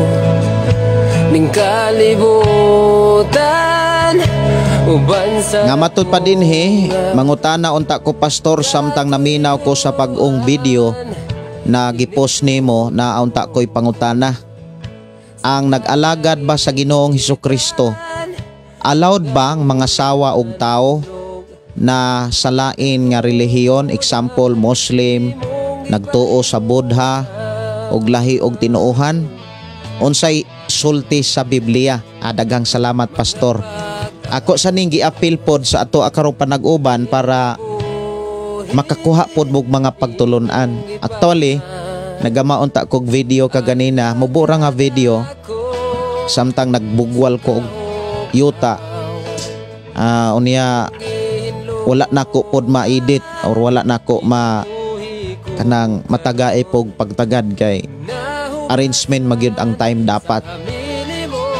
ning kalibutan uban sa Nga matud pa dinhi, mangutana unta ko, pastor, samtang naminaw ko sa pag-ong video na gipost nimo, na unta ko'y pangutana. Ang nag-alagad ba sa Ginoong Hesukristo, allowed ba ang mga sawa og tao na sa lain nga relihiyon, example Muslim, nagtuo sa Buddha og lahi og tinuohan? Unsay sulti sa Biblia? Daghang salamat, pastor. Ako sa ning giapil pod sa ato akarong panag-uban para makakuha pod mog mga pagtulunan. Actually, nagamaon ta kog video kaganina, mubura nga video samtang nagbugwal ko og yuta. Unya wala nako pod ma-edit or wala nako ma kanang matagae pog pagtagad kay arrangement magyud ang time dapat.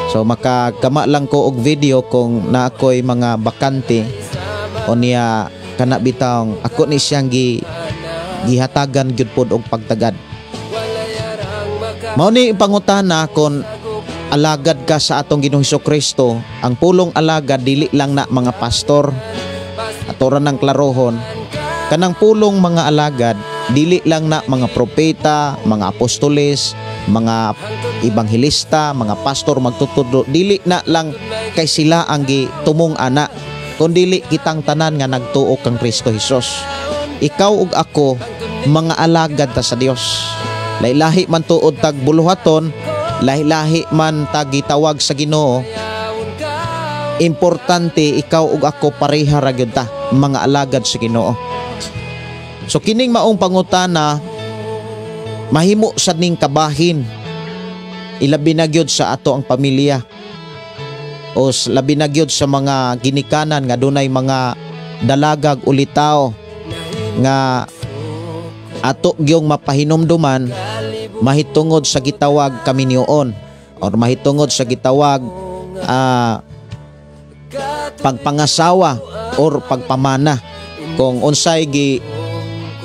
So makakama lang ko og video kung na ako'y mga bakante. Unya kana bitawng ako ni siyang gihatagan gyud pod og pagtagad. Mao ni pangutana kon alagad ka sa atong Ginoong Hesukristo. Ang pulong alagad dili lang na mga pastor. Ato ra nang klarohon. Kanang pulong mga alagad dili lang na mga propeta, mga apostoles, mga ebanghelista, mga pastor magtutudlo, dili na lang kay sila ang gitumong ana, kundi kitang tanan nga nagtuo kang Kristo Hesus. Ikaw ug ako mga alagad ta sa Dios. Lahi-lahi man tuod tag buluhaton, lahi-lahi man tag gitawag sa Ginoo. Importante ikaw ug ako pareha ra gyud ta mga alagad sa Ginoo. So kining maong pangutana mahimo sad ning kabahin, ilabi na gyud sa ato ang pamilya o labi na gyud sa mga ginikanan nga dunay mga dalagag ulitaw nga ato gyung mapahinumduman mahitungod sa gitawag kaminyoon or mahitungod sa gitawag pagpangasawa or pagpamana kung unsay gi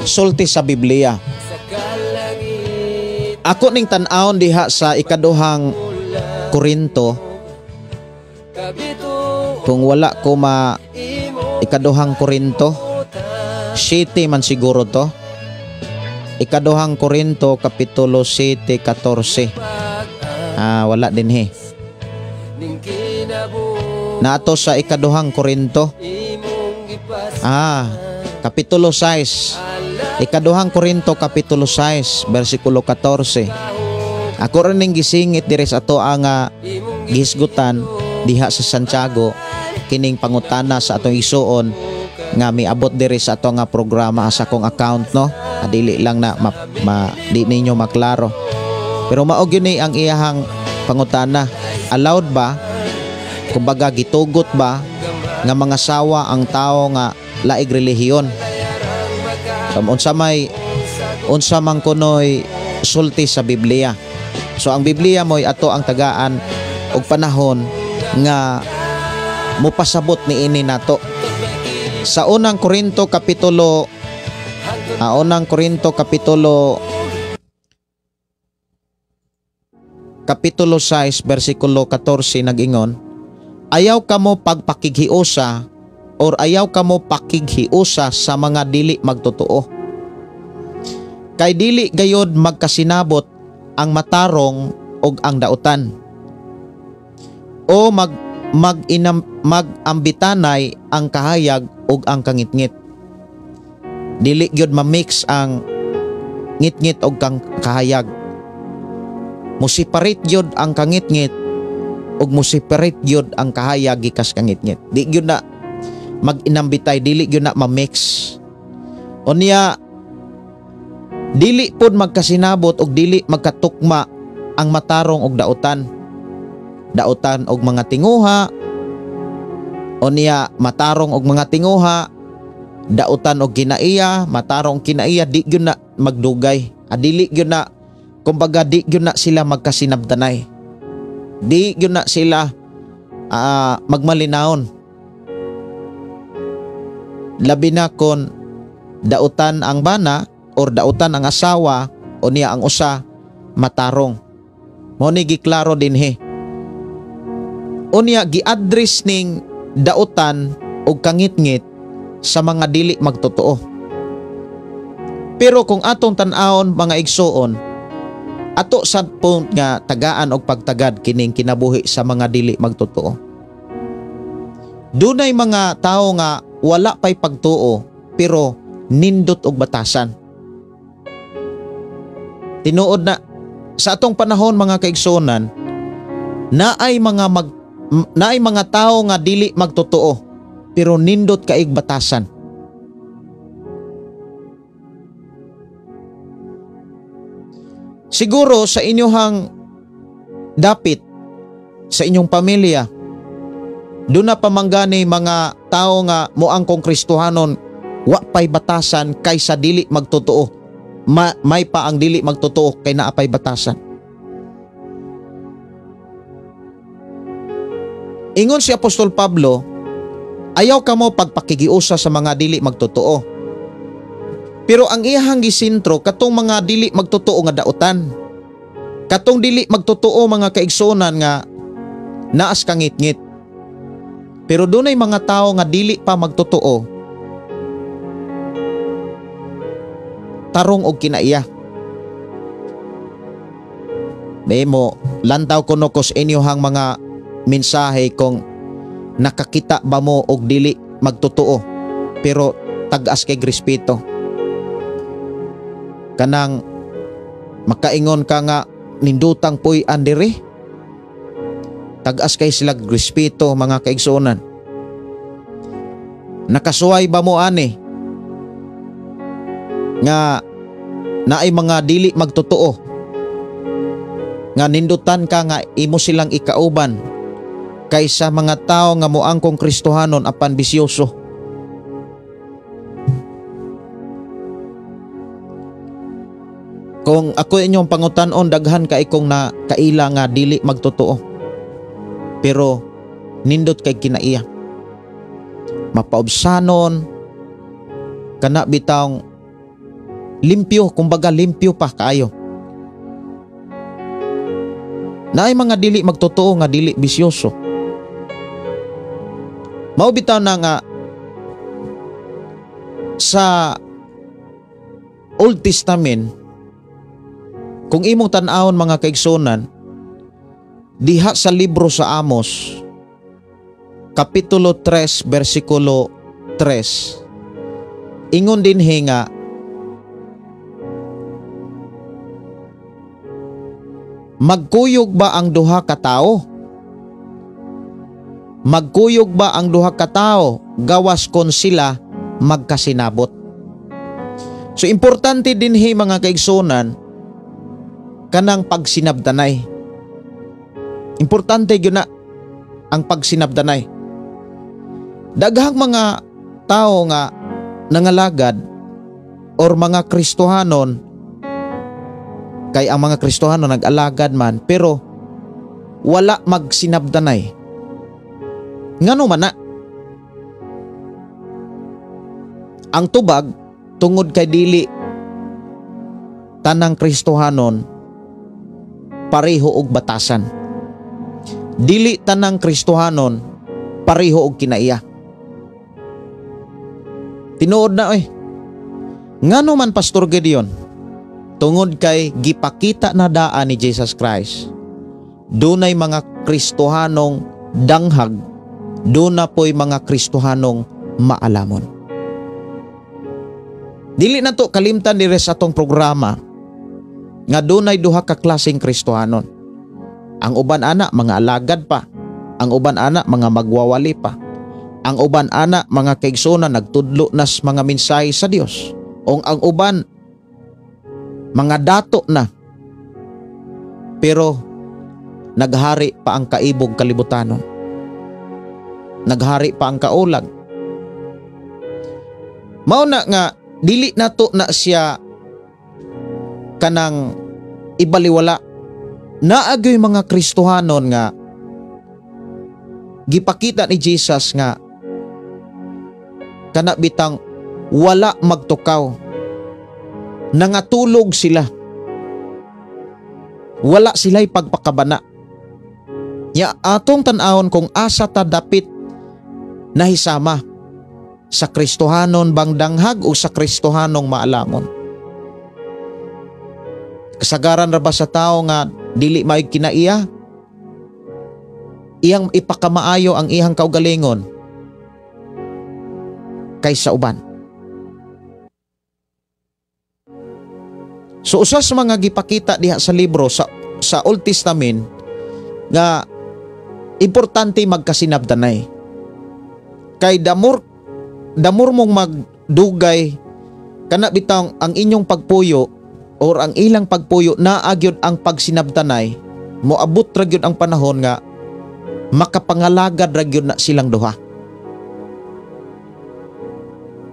sulti sa Biblia. Ako ning tan-awon diha sa ikaduhang Korinto, kung wala ko ma ikaduhang Korinto 7 man siguro to. Ikaduhang Korinto kapitulo 7:14. Wala din he. Naato sa ikaduhang Korinto. Kapitulo 6. Ikaduhang Korinto kapitulo 6 bersikulo 14. Ako rin ning gisingit diri sa ato ang gihisgutan diha sa Santiago kining pangutana sa atong igsuon nga miabot diri sa ato nga programa sa akong account, no. Dili lang na di ninyo maklaro. Pero mao gyud ni ang iyahang pangutana. Allowed ba, kumbaga gitugot ba nga mga sawa ang tao nga laig relihiyon? So, unsa man kunoy sulti sa Biblia. So ang Biblia mo'y ato ang tagaan og panahon nga mopasabot niini nato. Sa unang Korinto kapitulo, unang Korinto kapitulo 6 bersikulo 14 nag-ingon, ayaw kamo pagpakighiusa or ayaw kamo pakighiusa sa mga dili magtotoo. Kay dili gayod magkasinabot ang matarong og ang dautan, o mag mag-inam, mag-ambitanay ang kahayag og ang kangitngit. Dili gyud ma-mix ang ngitngit og kang kahayag. Mo-separate gyud ang kangitngit og mo-separate gyud ang kahayag gikas kangitngit. Di gyud na mag-inambitay, dili gyud na ma-mix. Unya dili pod magkasinabot og dili magkatukma ang matarong og dautan. Dautan og mga tinguha, unya matarong og mga tinguha, dautan og kinaiya, matarong kinaiya, di gyud na magdugay. Dili gyud na, kumbaga di gyud na sila magkasinabtanay. Di gyud na sila magmalinawon. Labi na kon dautan ang bana or dautan ang asawa o niya ang usa matarong. Mao ni giklaro dinhi. Unya gi-address ning dautan og kangitngit sa mga dili magtotoo. Pero kung atong tan-awon mga igsuon, ato sa punt nga tagaan og pagtagad kining kinabuhi sa mga dili magtotoo. Dunay mga tawo nga wala pay pagtuo pero nindot og batasan. Tinuod na sa atong panahon mga kaigsuonan, naay mga tawo nga dili magtotoo pero nindot kaig batasan. Siguro sa inyohang dapit, sa inyong pamilya, doon na pamanggani mga tao nga moangkong Kristohanon, wa pay batasan kaysa dili magtotoo. May pa ang dili magtotoo kay naa pay batasan. Ingon si Apostol Pablo, ayaw kamo pagpakigiusa sa mga dili magtotoo. Pero ang iyahang gisintro katong mga dili magtotoo nga dautan. Katong dili magtotoo mga kaigsuonan nga naas kangitngit. Pero dunay mga tawo nga dili pa magtotoo, tarong og kinaiya. Nemo lantaw kuno kos inyohang mga mensahe kung nakakita ba mo og dili magtotoo pero tag-as kay respeto. Kanang makaingon ka nga nindutang puy-an diri, tag-as kay sila respeto mga kaigsuonan. Nakasuway ba mo ani nga naay mga dili magtotoo nga nindutan ka nga imo silang ikauban kaysa mga tao nga moangkong Kristohanon apan bisyoso? Kung ako inyong pangutan-on, daghan kay kong na kaila nga dili magtotoo pero nindot kay kinaiya. Mapaubsanon kana bitawng limpyo, kumbaga limpyo pa kaayo. Naay mga dili magtotoo nga dili bisyoso. Mao bitaw na nga sa Old Testament, kung imong tan-awon mga kaigsunan, diha sa libro sa Amos, Kapitulo 3, versikulo 3, ingon dinhi nga, magkuyog ba ang duha ka tawo? Magkuyog ba ang duha ka tawo gawas kon sila magkasinabot? So importante dinhi mga kaigsunan kanang pagsinabtanay. Importante gyud na ang pagsinabtanay. Daghang mga tao nga nangalagad or mga Kristohanon, kay ang mga Kristohano nag-alagad man pero wala magsinabtanay. Ngano man na? Ang tubag tungod kay dili tanang Kristohanon pareho og batasan. Dili tanang Kristohanon pareho og kinaiya. Tinuod na oy. Ngano man Pastor Gideon? Tungod kay gipakita na daan ni Jesus Christ Dunay mga Kristohanong danghag, duna po'y mga Kristohanong maalamon. Dili na to kalimtan dire sa atong programa nga dunay duha ka klaseng Kristohanon. Ang uban ana mga alagad pa, ang uban ana mga magwawali pa, ang uban ana mga kaigsoona nagtudlo nas mga mensahe sa Dios, o ang uban mga dato na, pero naghari pa ang kaibog kalibutanon, naghari pa ang kaulag. Mao na nga dili nato na siya kanang ibaliwala. Naagyoy mga Kristohanon nga gipakita ni Jesus nga kana bitang wala magtukaw, nangatulog sila, wala sila'y pagpakabana. Ya atong tan-awon kung asa ta dapit nahisama, sa Kristohanon bang danghag o sa Kristohanong maalamon. Kasagaran ra ba sa tao nga dili may kinaiya, iyang ipakamaayo ang iyang kaugalingon kaysa uban. So usa sa mga gipakita diha sa libro sa Old Testament nga importante magkasinabtanay. Kay damor mong magdugay kana bitang ang inyong pagpuyo or ang ilang pagpuyo naa gyud ang pagsinabtanay, moabot ra gyud ang panahon nga makapangalagad ra gyud na silang duha.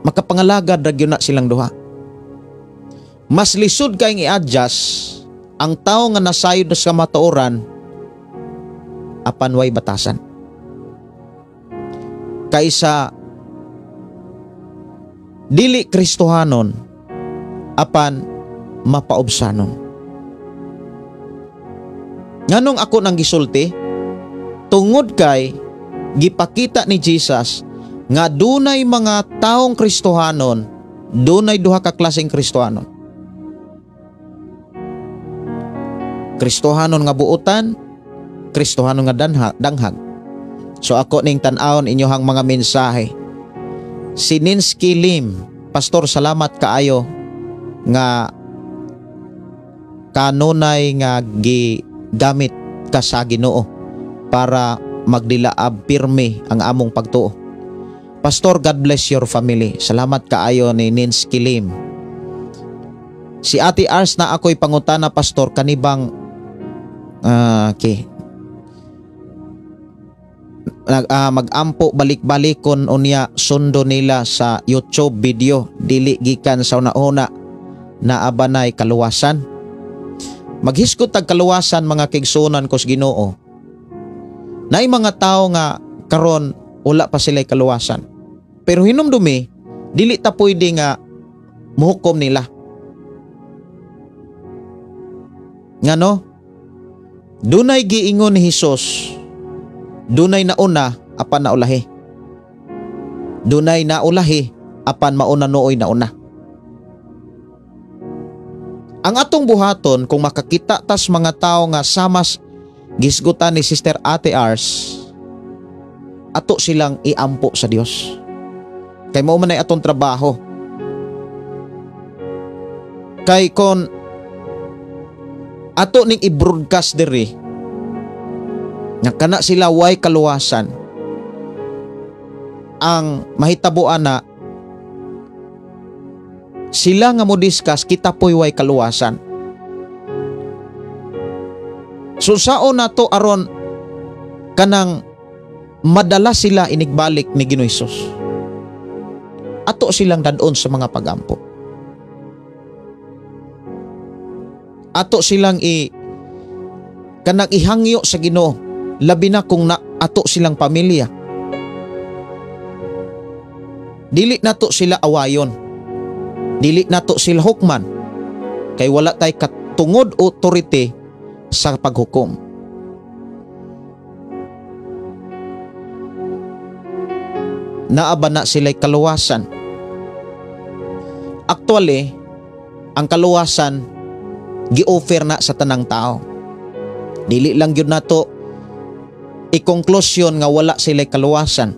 Makapangalagad ra gyud na silang duha. Mas lisod kayong i-adjust ang tao nga nasayod sa kamatuoran apan way batasan kaysa dili Kristohanon apan mapaobsanon. Nganong ako nang gisulti? Tungod kay gipakita ni Jesus nga dunay mga taong Kristohanon, dunay duha ka klaseng Kristohanon. Kristohanon nga buotan, Kristohanon nga danghag. So ako ning tan-awon inyohang mga mensahe. Si Ninsky Lim, Pastor, salamat kaayo nga kanunay nga gigamit ka sa Ginoo para magdilaab pirmi ang among pagtuo. Pastor, God bless your family. Salamat kaayo ni Ninsky Lim. Si Ate Ars na ako'y pangutana, Pastor, kanibang okay. Magampo balik-balikon unya sundo nila sa YouTube video dili gikan sa una-una na abanay kaluwasan. Maghisgot tag kaluwasan mga kaigsuonan ko sa Ginoo. Naay mga tao nga karon wala pa sila'y kaluwasan. Pero hinumdumi dili ta pwede nga muhukom nila. Ngano? Dunay giingon ni Hesus, dunay nauna apan naulahi. Dunay naulahi apan mauna nooy nauna. Ang atong buhaton kung makakita tas mga tao nga samas gisgutan ni Sister Ate Ars, ato silang iampo sa Dios. Kay mao man ay atong trabaho. Kay kon ato ning i-broadcast diri nga kana sila way kaluwasan, ang mahitabuan na sila nga mo discuss, kita po'y way kaluwasan. So sao na to aron kanang madala sila inigbalik ni Ginoo Hesus? Ato silang dadon sa mga pagampo. Ato silang kanang ihangyo sa Ginoo, labi na kung na ato silang pamilya. Dili nato sila awayon. Dili nato sila hukman kay wala tay katungod authority sa paghukom. Naa ba na sila'y kaluwasan? Actually, ang kaluwasan gi-offer na sa tanang tao. Dili lang gyud nato i-conclusion nga wala sila kaluwasan.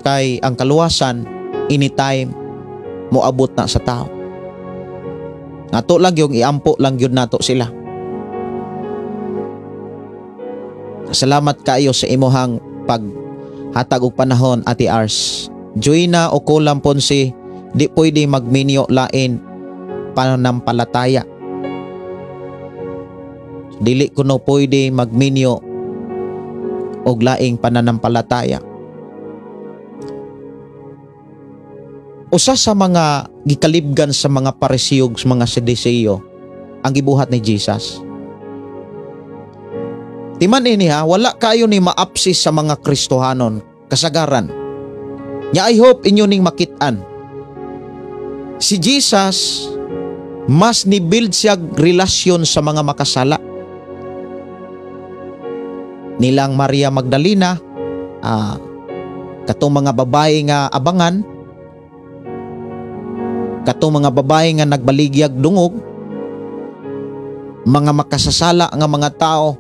Kay ang kaluwasan anytime moabot na sa tao. Nato lang yung iampo lang gyud nato sila. Salamat kaayo sa imuhang paghatag og panahon, Ate Ars. Joyna o Kulam Ponce, di pwede magminyo lain pananampalataya. Dili kuno pwede magminyo og laing pananampalataya. Usa sa mga gikalibgan sa mga Pariseo ug mga Saduseo ang gibuhat ni Jesus. Timan ini ha, wala kayo ni maapsis sa mga Kristohanon kasagaran. Nya I hope inyo ning makit-an. Si Jesus mas ni-build siya relasyon sa mga makasala. Nilang Maria Magdalena, katong mga babae nga abangan, katong mga babae nga nagbaligyag dungog, mga makasasala nga mga tao,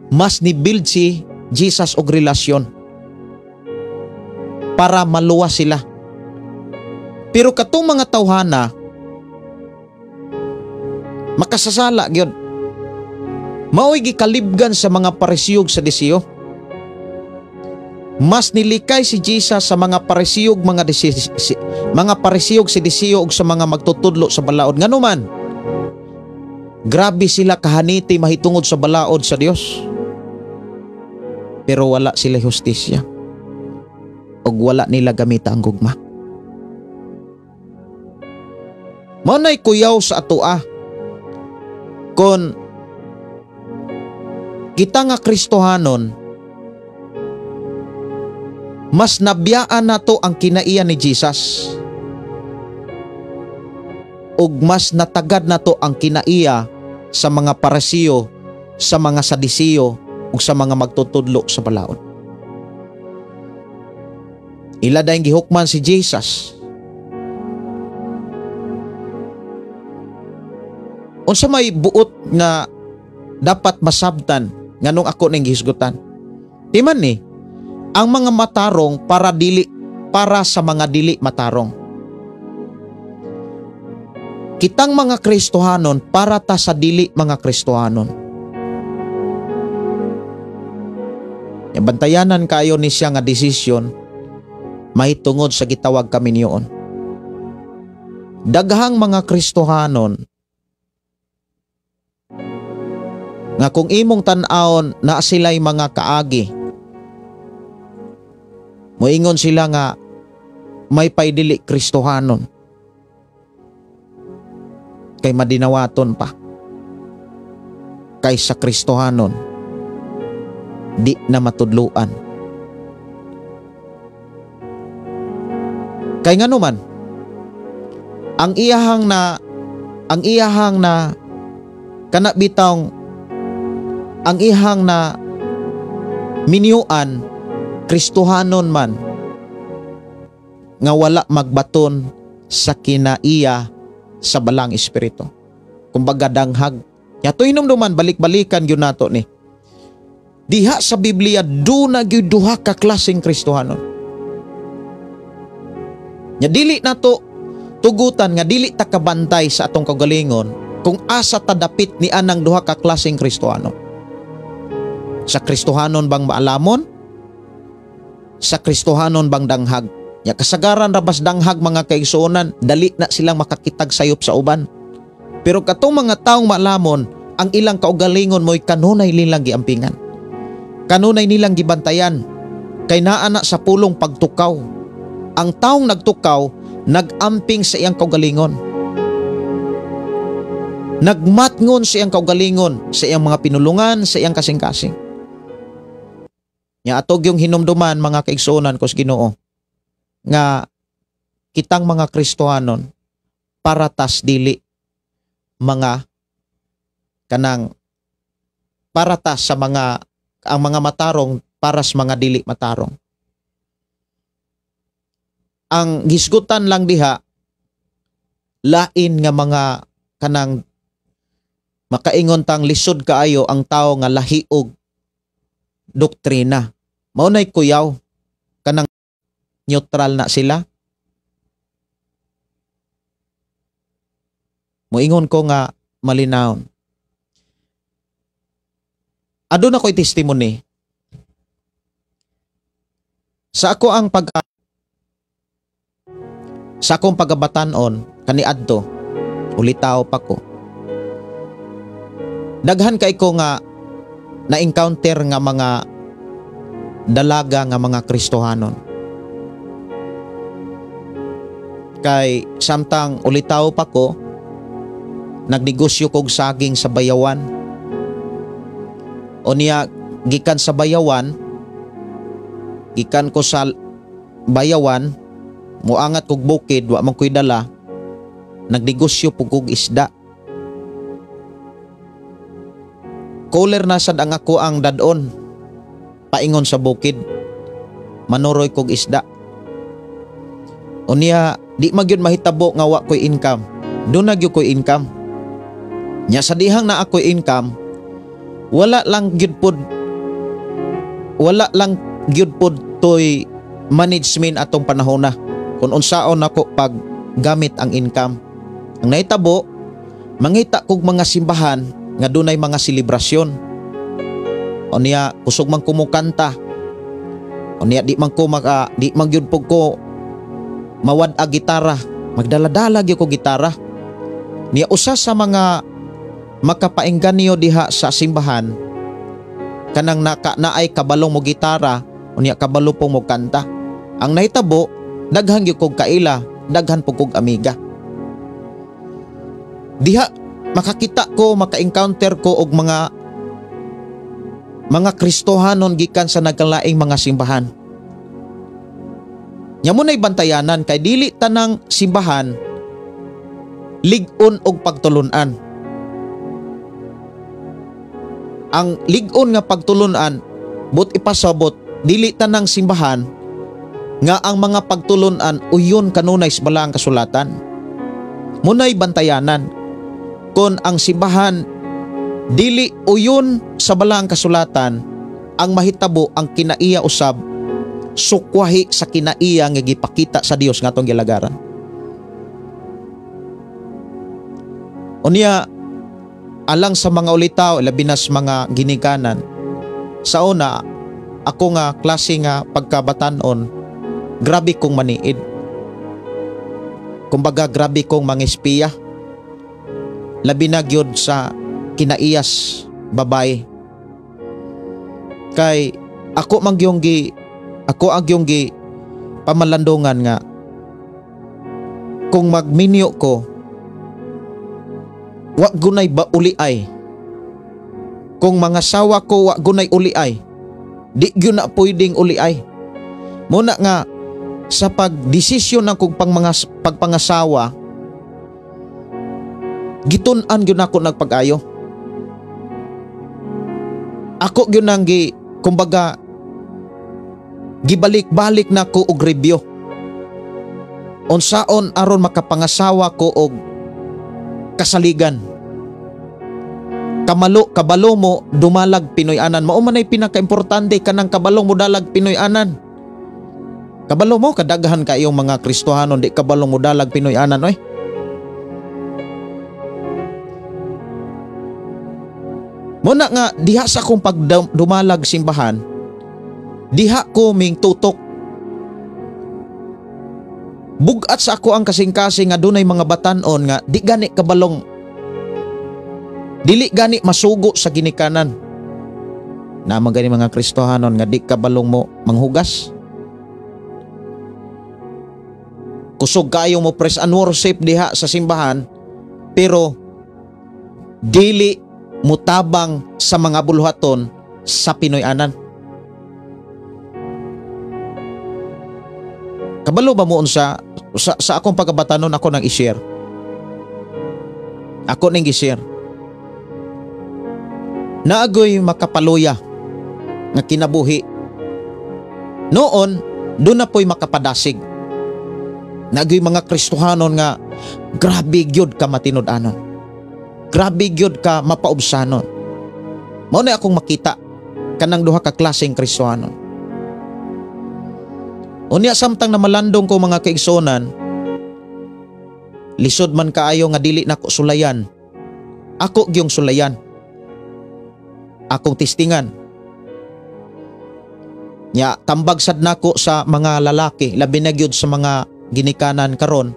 mas ni-build si Jesus og relasyon para maluwas sila. Pero katong mga tawhana makasasala gyud. Maoy gikalibgan sa mga Pariseo ug Saduseo. Mas nilikay si Jesus sa mga Pariseo ug mga Pariseo ug Saduseo ug sa mga magtutudlo sa balaod. Nganuman, grabe sila kahaniti mahitungod sa balaod sa Dios. Pero wala sila hustisya ug wala nila gamita ang gugma. Mao nay kuyaw sa atoa kon kita nga Kristohanon mas nabiyaan nato ang kinaiya ni Jesus ug mas natagad nato ang kinaiya sa mga Pariseo, sa mga Saduseo ug sa mga magtutudlo sa balaod. Ila dayong gihukman si Jesus. Unsa may buot nga dapat masabtan nganong ako ning gihisgutan? Timan ni ang mga matarong para dili para sa mga dili matarong. Kitang mga Kristohanon para ta sa dili mga Kristohanon. Bantayanan kayo ni siya nga desisyon mahitungod sa gitawag kami niyon. Daghang mga Kristohanon nga kung imong tan-awon na sila'y mga kaagi, moingon sila nga may paydili Kristohanon kay madinawaton pa kaysa Kristohanon di na matudluan. Kay nganuman ang iyahang na kana bitawng ang ihang na minyuan Kristohanon man nga wala magbaton sa kinaiya sa balang espiritu. Kumbaga danghag. Ya to hinumduman, balik-balikan gyud nato ni. Diha sa Biblia duna gyud duha ka klaseng Kristohanon. Nya dili nato tugutan nga dili ta kabantay sa atong kaugalingon kung asa ta dapit ni anang duha ka klaseng Kristohanon. Sa Kristohanon bang maalamon? Sa Kristohanon bang danghag? Ya kasagaran rabas danghag mga kaigsuonan, dali na silang makakitag sayop sa uban. Pero katong mga taong maalamon, ang ilang kaugalingon mo'y kanunay nilang giampingan. Kanunay nilang gibantayan. Kay naa na sa pulong pagtukaw. Ang taong nagtukaw, nagamping sa iyang kaugalingon. Nagmatngon sa iyang kaugalingon, sa iyang mga pinulungan, sa iyang kasing-kasing. Nya atog yung hinumduman mga kaigsuonan ko sa Ginoo nga kitang mga Kristohanon para tas dili mga kanang para tas sa mga ang mga matarong para sa mga dili matarong. Ang gisgutan lang diha lain nga mga kanang Makaingon tang lisod kaayo ang tao nga lahi og doktrina. Mao nay kuyaw kanang neutral na sila. Moingon ko nga malinawon. Aduna ko'y testimony. Sa ako ang pag sa akong pagabatan-on kaniadto ulitaw pa ko. Daghan kay ko nga na-encounter nga mga dalaga nga mga Kristohanon. Kay samtang ulitaw pa ko, nagnegosyo kog saging sa Bayawan. O niya gikan sa Bayawan, gikan ko sa Bayawan, muangat kog bukid, wa man ko'y dala, nagnegosyo pug kog isda. Cooler na sad ang ako ang dadon, paingon sa bukid, manuroy kog isda. O niya, di magyud mahitabo nga wa ko'y income. Doon na gyud ko'y income. Nya sa dihang na ako'y income, wala lang gyud pod, wala lang gyud pod toy management atong panahona kung unsaon nako pag gamit ang income. Ang nahitabo, mangita kog mga simbahan nga dunay mga selebrasyon. O niya, kusog man kumukanta. O niya, di man ko maka, di man gyud pud ko mawad-ag gitara. Magdala-dala gyud ko gitara. Niya usa sa mga makapainggan niyo diha sa simbahan kanang naka, naay kabalong mo gitara, o niya kabalo pong mo kanta. Ang nahitabo, daghan gyud kog kaila, daghan pud kog amiga. Diha makakita ko, maka-encounter ko og mga Kristohanon gikan sa nagkalaing mga simbahan. Nya mo na'y bantayanan kay dili tanang simbahan lig-on og pagtulunan. Ang lig-on nga pagtulunan, but ipasabot, dili tanang simbahan nga ang mga pagtulunan uyon kanunay sa balaang kasulatan. Muna'y bantayanan kon ang simbahan dili uyon sa balaang kasulatan, ang mahitabo ang kinaiya usab sukwahi sa kinaiya nga gipakita sa Dios nga atong gilagaran. Unya alang sa mga ulitaw, labi na sa mga ginikanan, sa una ako nga klase nga pagkabatanon, grabe kong maniid. Kumbaga grabe kong mangespiya. Labi na gyud sa kinaiyas babae. Kay ako man gyung gi, ako ang gyung gi pamalandungan nga kung magminyo ko, wa gunay ba uli ay. Kung mga sawa ko, wa gunay uli ay. Di gyud na pwedeng uli ay. Muna nga sa pagdesisyon ng kong pagpangasawa, gitun-an gyud nako nagpag-ayo. Ako gyud nang gi, kumbaga, gibalik-balik nako og review. Unsaon aron makapangasawa ko og kasaligan. Kamalo, kabalo mo dumalag Pinoy-anan. Mao man ay pinakaimportante kanang kabalong mo dalag Pinoy-anan. Kabalo mo kadaghan kayong mga Kristohanon di kabalong mo dalag Pinoy-anan oy. Muna nga diha sa akong pagdumalag simbahan, diha ko ming tutok. Bugat sa ako ang kasing-kasing nga dunay mga batan-on nga di gani kabalong, dili gani masugo sa ginikanan. Naman gani mga Kristohanon nga di kabalong mo manghugas. Kusog kayo mo press and worship diha sa simbahan, pero dili mutabang sa mga buluhaton sa Pinoy-anan. Kabalo ba mo unsa sa akong pagkabatanon ako nang i-share? Ako nang i-share. Naagoy makapaluya nga kinabuhi. Noon, doon na po'y makapadasig. Naagoy mga Kristohanon nga grabe gyud ka matinud-anon. Grabe gyud ka mapaubsanon. Mao na akong makita kanang duha ka klaseng Kristohanon. Unya samtang namalandong ko, mga kaigsuonan, lisod man kaayo nga dili nako sulayan. Ako gyung sulayan. Akong testingan. Nya tambag sad nako sa mga lalaki, labi na gyud sa mga ginikanan karon.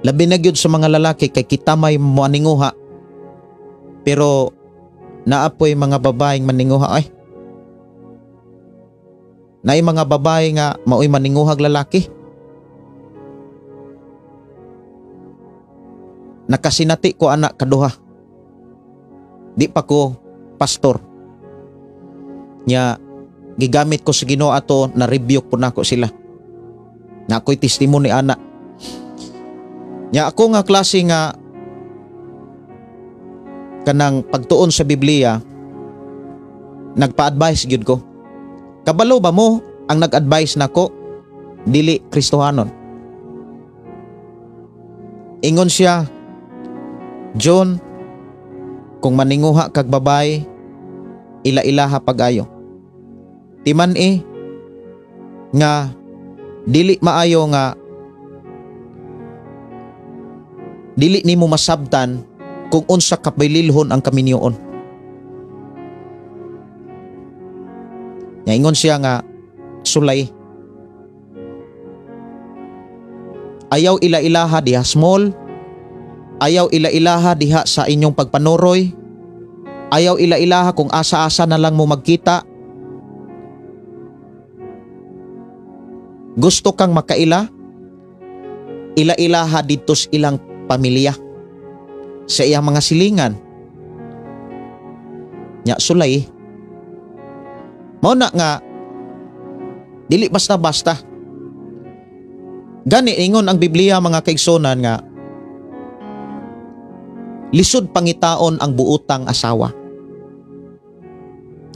Labi na gyud sa mga lalaki kay kita may moaninguha. Pero naapoy mga babaeng maninguha ay. Naay mga babae nga maoy maninguhag lalaki. Nakasinati ko anak kaduha. Di pa ko pastor. Nya gigamit ko sa Ginoo ato, na rebuke po nako sila. Na ako'y testimony ana. Nya ako nga klase nga kanang pagtuon sa Biblia, nagpa-advise gyud ko. Kabalo ba mo ang nag-advise nako dili Kristohanon? Ingon siya, "John, kung maninguha kag babay, ila-ilaha pag-ayo. Timan nga dili maayo nga dili nimo masabtan kung unsa kapililhon ang kaminyoon." Ingon siya nga sulay. Ayaw ila-ilaha diha small, ayaw ila-ilaha diha sa inyong pagpanuroy, ayaw ila-ilaha kung asa-asa na lang mo magkita. Gusto kang makaila, ila-ilaha dito sa ilang pamilya, sa iyang mga silingan. Nya sulay. Mao na nga dili basta-basta. Gani ingon ang Biblia, mga kaigsunan, nga lisod pangitaon ang buotang asawa.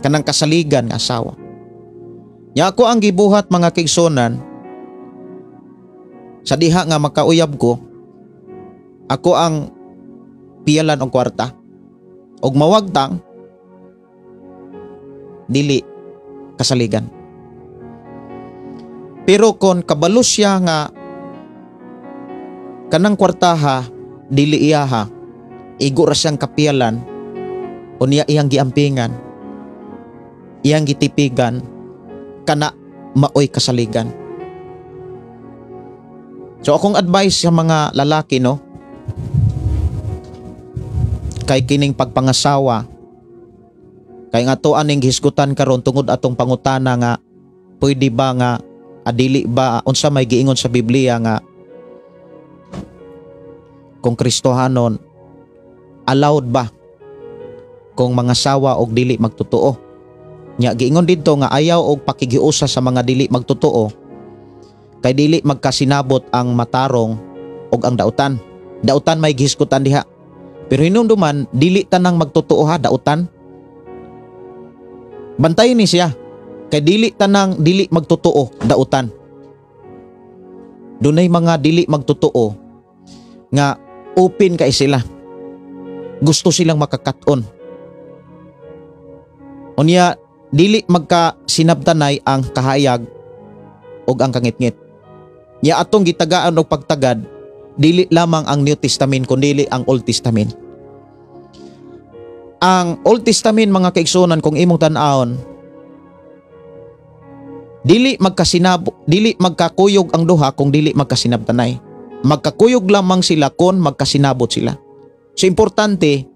Kanang kasaligan nga asawa. Nya ako ang gibuhat, mga kaigsunan, sa diha nga makauyab ko, ako ang piyalan og kwarta og mawagtang dili kasaligan. Pero kon kabalo siya nga kanang kwartaha dili iyaha, igo ra siyang kapiyalan, unya iyang giampingan, iyang gitipigan, kana maoy kasaligan. So akong advice sa mga lalaki, no, kay kining pagpangasawa, kay nga to aning hisgutan karon tungod atong pangutana nga pwede ba nga adili ba, unsa may giingon sa Biblia nga kung Kristohanon allowed ba kung mangasawa og dili magtotoo. Nya giingon didto nga ayaw og pakigiusa sa mga dili magtotoo kay dili magkasinabot ang matarong og ang dautan. Dautan may gihisgutan diha. Pero hinumduman dili tanang magtotoo ha dautan. Bantayan ni siya kay dili tanang dili magtotoo dautan. Dunay mga dili magtotoo nga open kay sila. Gusto silang makakaton. Unya dili magkasinabtanay ang kahayag og ang kangitngit. Nya atong gitagaan og pagtagad dili lamang ang New Testament kundi ang Old Testament. Ang Old Testament, mga kaigsunan, kung imong tan-awon, dili magkasinab, dili magkakuyog ang duha kung dili magkasinabtanay. Magkakuyog lamang sila kung magkasinabot sila. So importante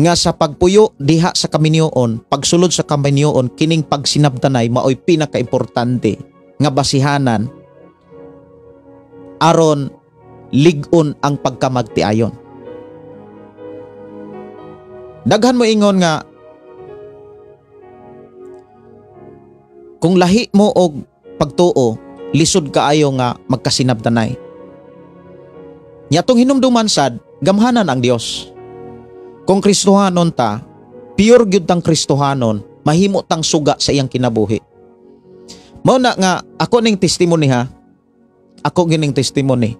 nga sa pagpuyo diha sa kaminyoon, pagsulod sa kaminyoon, kining pagsinabtanay maoy pinakaimportante nga basihanan aron lig-on ang pagkamagtiayon. Daghan mo ingon nga kung lahi mo og pagtuo, lisod kaayo nga magkasinabtanay. Nya atong hinumduman sad, gamhanan ang Dios. Kung Kristohanon ta, pure gyud tang Kristohanon, mahimo tang suga sa iyang kinabuhi. Mao na nga ako ning testimony ha. Ako gining testimony.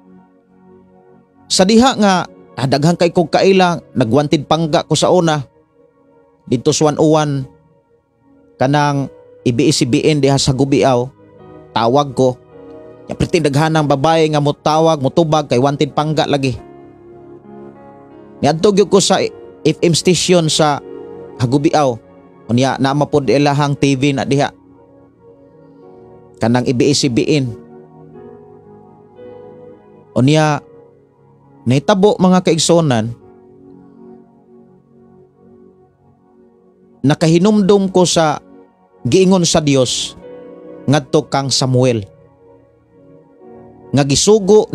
Sa diha nga daghan kay kog kaila, nagwanted pangga ko sa una dito sa 101 kanang ABS-CBN diha sa Gubiaw, tawag ko. Ya perti daghan ang babae nga motawag, motubag kay wanted pangga lagi. Niadto gyud ko sa FM station sa Hagubiaw. Unya naa mapud ilahang TV na diha. Kanang ABS-CBN. Unya nahitabo mga kaigsonan, nakahinumdum ko sa giingon sa Dios ngadto kang Samuel nga gisugo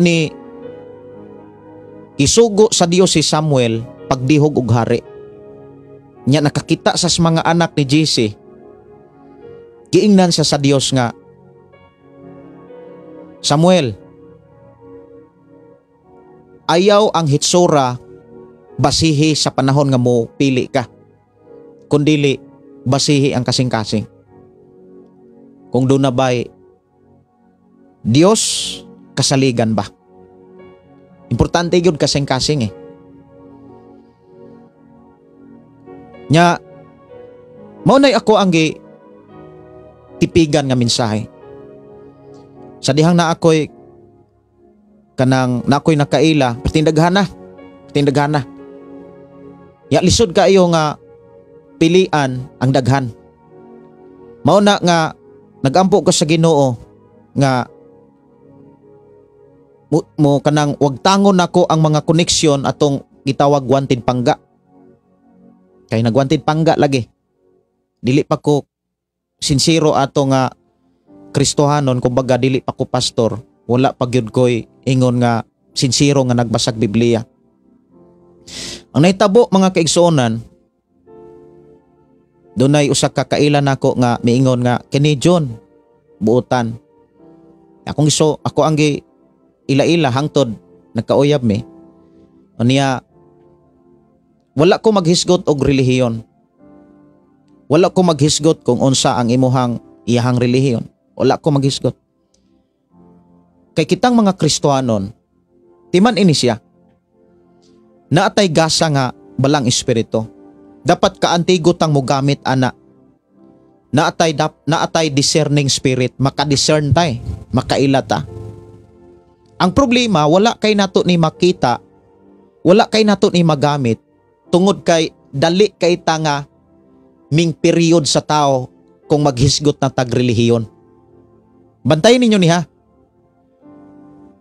sa Dios si Samuel pagdihog og hari. Nya nakakita sa mga anak ni Jesse, giingnan siya sa Dios nga, Samuel, ayaw ang hitsura basihi sa panahon nga mo pili ka, kundili basihi ang kasing-kasing. Kung doon na ba'y Diyos, kasaligan ba? Importante yun kasing-kasing eh. Nya, maunay ako ang tipigan nga mensahe. Sa dihang na ako'y kanang na ako'y nakaila, patindaghan na. Ya lisod kaayo nga pilian ang daghan. Mao na nga nagampo ko sa Ginoo nga mo kanang wag tangon nako ang mga koneksyon atong gitawag wanted pangga. Kay nagwanted pangga lagi. Dili pa ko sinsero ato nga Kristohanon, kumbaga dili pa ko pastor, wala pa gyud koy ingon nga sinsero nga nagbasag Biblia. Ang nahitabo mga kaigsuonan, dunay usa ka kaila nako nga miingon nga kini John buotan. Akong iso, ako ang gi ila-ila hangtod nagkauyab mi. Unya wala ko maghisgot og relihiyon. Wala ko maghisgot kung unsa ang imuhang iyahang relihiyon. Wala ko maghisgot. Kay kitang mga Kristohanon, timan ini siya. Naatay gasa nga balang espiritu. Dapat kaantigo tang mogamit ana. Naatay discerning spirit, maka-discern tay, makaila ta. Ang problema, wala kay nato ni makita, wala kay nato ni magamit tungod kay dali kay ta nga ming period sa tao kung maghisgot na tag-relihiyon. Bantayan ninyo niha.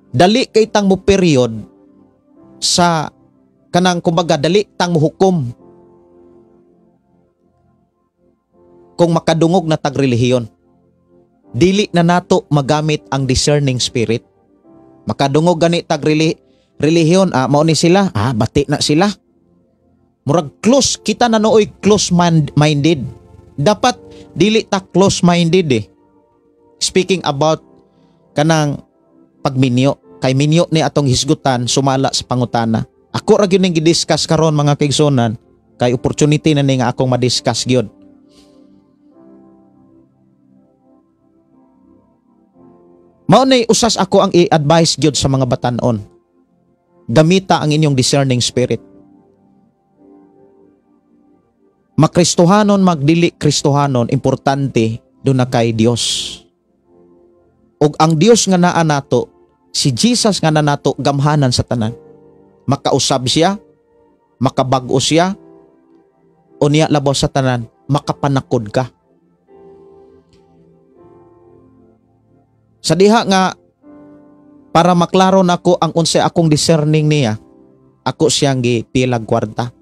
Dali kay tang mo period sa kanang kumbaga dali tang mohukom kung makadungog na tag-relihiyon. Dili na nato magamit ang discerning spirit. Makadungog gani tag-relihiyon, mao ni sila, bati na sila. Murag close, kita na nooy close-minded. Dapat dili ta close-minded eh. Speaking about kanang pagminyo, kay minyo ni atong hisgutan sumala sa pangutana. Ako ra gyud ning gidiscuss karon mga kaigsuonan, kay opportunity na ni nga akong madiscuss gyud. Mao nay usas ako ang i-advise gyud sa mga batan-on. Gamita ang inyong discerning spirit. Makristohanon, magdili Kristohanon, importante doon na kay Dios. Og ang Dios nga naa nato, si Jesus nga naa nato, gamhanan sa tanan. Makausab siya, makabag-o siya, unya labaw sa tanan, makapanakod ka. Sa diha nga para maklaro nako ang unsay akong discerning niya, ako siyang gipilag kwarta.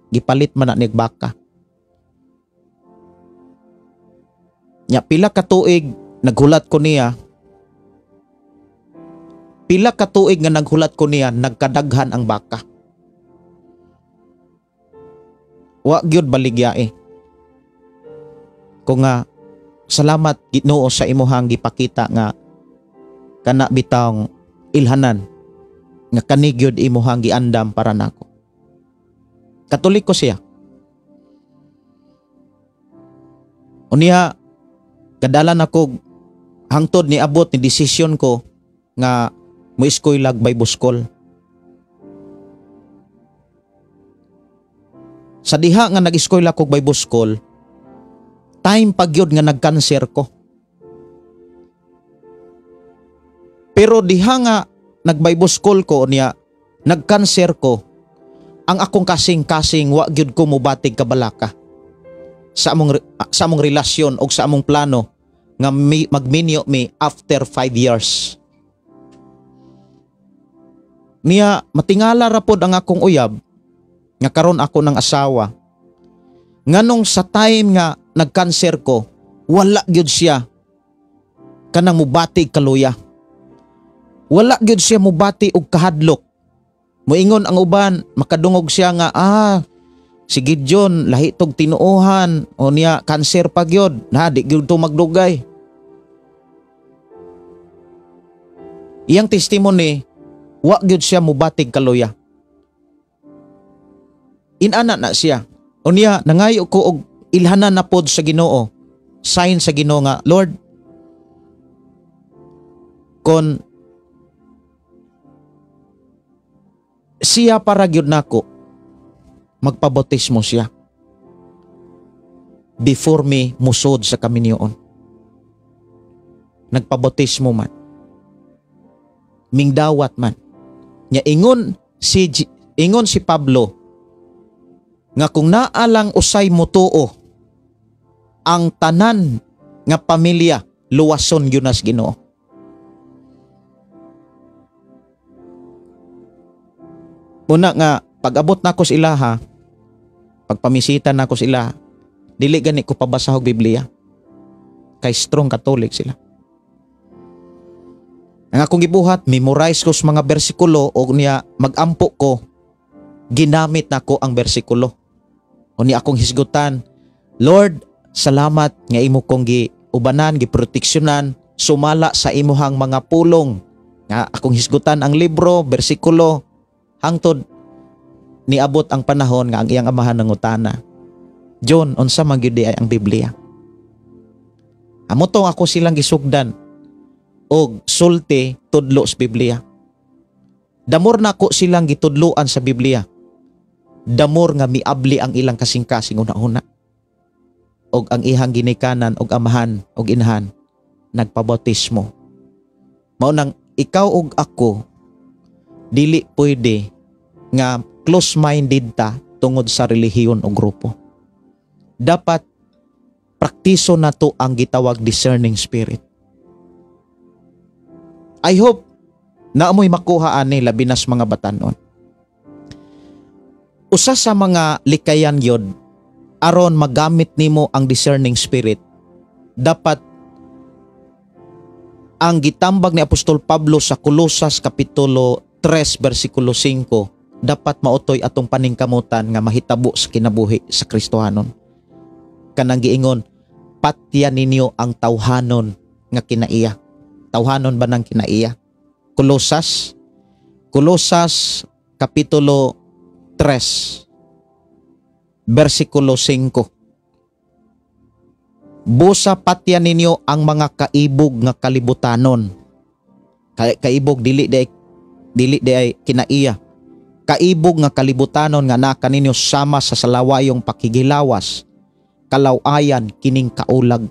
Gipalit man na nig baka. Nya pila ka tuig naghulat ko niya. Pila ka tuig nga naghulat ko niya, nagkadaghan ang baka. Wa gyud baligya eh. Kung nga salamat Ginoo sa imuhang gipakita nga kana bitawng ilhanan nga kani gyud imuhang giandam para nako. Katoliko siya. Unya kadalan ako hangtod ni abot ni desisyon ko nga moeskwela Bible School. Sa diha nga nag-eskwela kog Bible school, time pa gyud nga nagkanser ko. Pero diha nga nag-Bible school ko niya, nagkanser ko, ang akong kasing-kasing wa gyud ko mobatig kabalaka sa among relasyon og sa among plano nga magminyo mi after 5 years. Niya matingala ra pod ang akong uyab nga karon ako ng asawa. Nganong sa time nga nagkanser ko, wala gyud siya kanang mubatig kaluya. Wala gyud siya mubati og kahadlok. Moingon ang uban, makadungog siya nga si Gideon lahi tog tinuohan o niya kanser pa gyud, na di gyud to magdugay. Iyang testimony, wa gyud siya mubatig kaluya. Inana na siya. O niya nangayo ko og ilhanan na pod sa Ginoo. Sign sa Ginoo nga, Lord, kon siya para gyud nako, magpabautismo siya before me musod sa kaminyoon. Nagpabautismo man, mingdawat man. Nya ingon si Pablo nga kung naalang usay mutuo ang tanan nga pamilya, luwason gyud nas Ginoo. Una nga pag-abot nako sa ilaha, pagpamisita nako sa ilaha, dili gani ko pabasa og Biblia. Kay strong Catholic sila. Ang akong gibuhat, memorize ko sa mga bersikulo og niya magampo ko, ginamit nako ang bersikulo. O niya akong hisgutan, Lord, salamat nga imo kong giubanan, giproteksyonan, sumala sa imuhang mga pulong. Nga akong hisgutan ang libro, bersikulo, hangtod niabot ang panahon nga ang iyang amahan nangutana, John, unsa man gyud ay ang Biblia? Amo tong ako silang gisugdan og sulti tudlo sa Biblia. Damor nako silang gitudloan sa Biblia. Damor nga miabli ang ilang kasing-kasing una-una. Og ang ihang ginikanan og amahan og inahan nagpabautismo. Mao nang ikaw og ako dili pwede nga close-minded ta tungod sa relihiyon o grupo. Dapat praktiso nato ang gitawag discerning spirit. I hope na amoy makuha ani labi nas mga batanon. Usa sa mga likayan yod aron magamit nimo ang discerning spirit, dapat ang gitambag ni Apostol Pablo sa Kolosas Kapitulo 3 versikulo 5, dapat maotoy atong paningkamutan nga mahitabo sa kinabuhi sa Kristohanon. Kanang giingon, patya ninyo ang tawhanon nga kinaiya. Tawhanon ba ng kinaiya? Kolosas Kapitulo 3 versikulo 5. Busa patya ninyo ang mga kaibog nga kalibutanon. Kaibog dili di ay kinaiya. Kaibog nga kalibutanon nga naa kaninyo sama sa salawayong pakigilawas, kalawayan kining kaulag.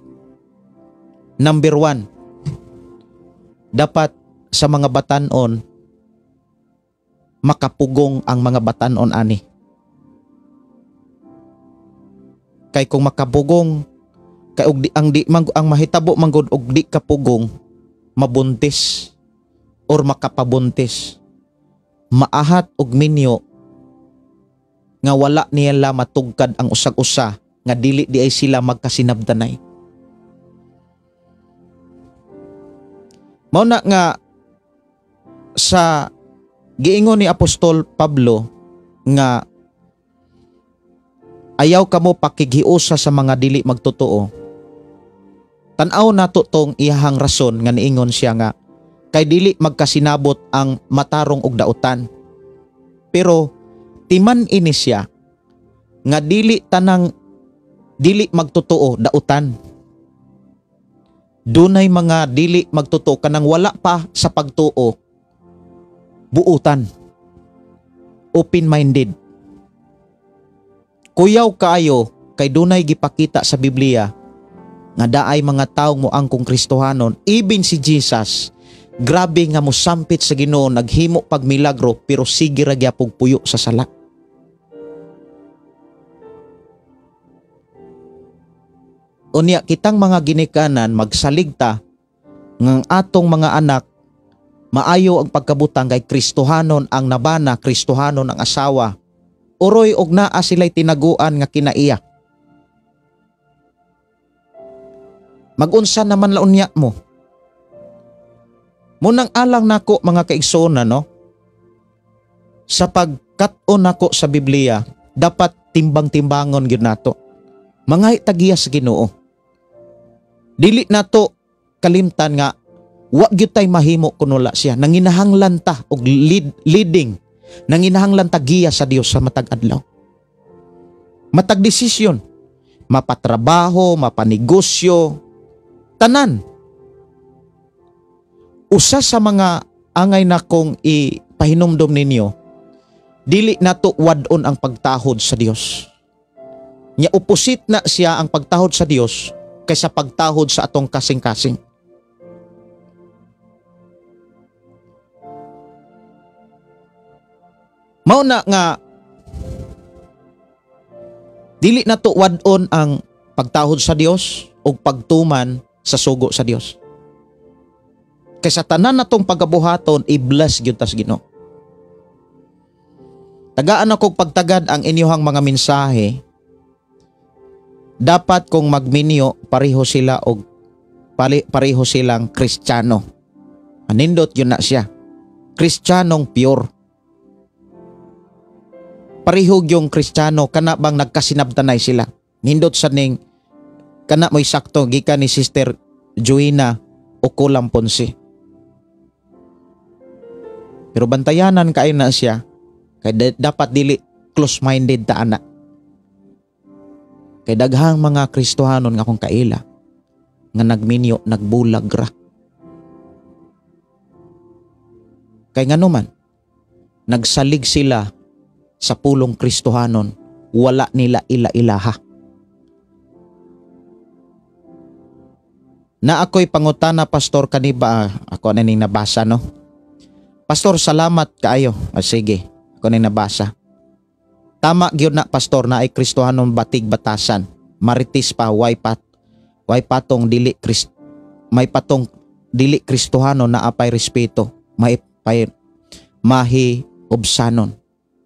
Number 1, dapat sa mga batanon makapugong ang mga batanon ani. Kay kung makapugong kay og di, ang di man, ang mahitabo man gud og di kapugong, mabuntis or makapabuntis. Maahat og minyo nga wala nila matugkad ang usag-usa nga dili di ay sila magkasinabdanay. Mao na nga sa giingon ni Apostol Pablo nga ayaw kamo pakighiusa sa mga dili magtotoo. Tan-aw nato tong iyahang rason nga niingon siya nga kay dili magkasinabot ang matarong og dautan. Pero timan ini siya nga dili tanang dili magtotoo dautan. Dunay mga dili magtotoo kanang wala pa sa pagtuo, buutan, open-minded. Kuyaw kaayo kay dunay gipakita sa Biblia nga daay mga tawo moangkong Kristohanon, even si Jesus, grabe nga mosampit sa Ginoo, naghimo pag milagro, pero sige ra gyapon puyo sa sala. Unya kitang mga ginikanan magsaligta ngang atong mga anak maayo ang pagkabutang kay Kristohanon ang nabana, Kristohanon ang asawa. Uroy og naa sila'y tinaguan nga kinaiya. Magunsa naman launya mo. Munang alang nako mga kaigsoona, no? Sa pagkat-on nako sa Biblia, dapat timbang-timbangon gyud nato. Mga tagiya sa Ginoo. Dili nato kalimtan nga wa gyud tay mahimo kun wala siya. Nanginahanglan ta og leading. Nanginahanglan ta giya sa Dios sa matag adlaw. Matag desisyon, mapatrabaho, mapanegosyo, tanan. Usa sa mga angay nakong ipahinumdom ninyo, dili nato wad-on ang pagtahod sa Dios. Nya opposite na siya ang pagtahod sa Dios kaysa pagtahod sa atong kasing-kasing. Mao na nga dili nato wad-on ang pagtahod sa Dios ug pagtuman sa sugo sa Dios. Kaysa tanan natong pagabuhaton, i-bless gyud tas Ginoo. Tagaan ako pagtagad ang inyuhang mga mensahe. Dapat kung magminyo, pareho sila og pareho silang Kristiyano. Anindot yun na siya. Kristiyanong pure. Pareho yung Kristiyano kana bang nagkasinabtanay sila. Nindot sa ning kana mo'y sakto gikan ni Sister Joanna Ocolam Ponce. Pero bantayanan kayo na siya kay dapat dili close-minded ta ana. Kay daghang mga Kristohanon nga akong kaila nga nagminyo, nagbulag ra. Kay nganuman, nagsalig sila sa pulong Kristohanon, wala nila ila-ilaha. Na ako'y pangutana, Pastor, kaniba, ako na ning nabasa, no? Pastor, salamat kaayo. Ah, sige, ako na ning nabasa. Tama gyud na, Pastor, na ay Kristohanon batig batasan. Maritis pa, way patong dili may patong dili Kristohanon na apay respeto, may pay, mahi obsanon.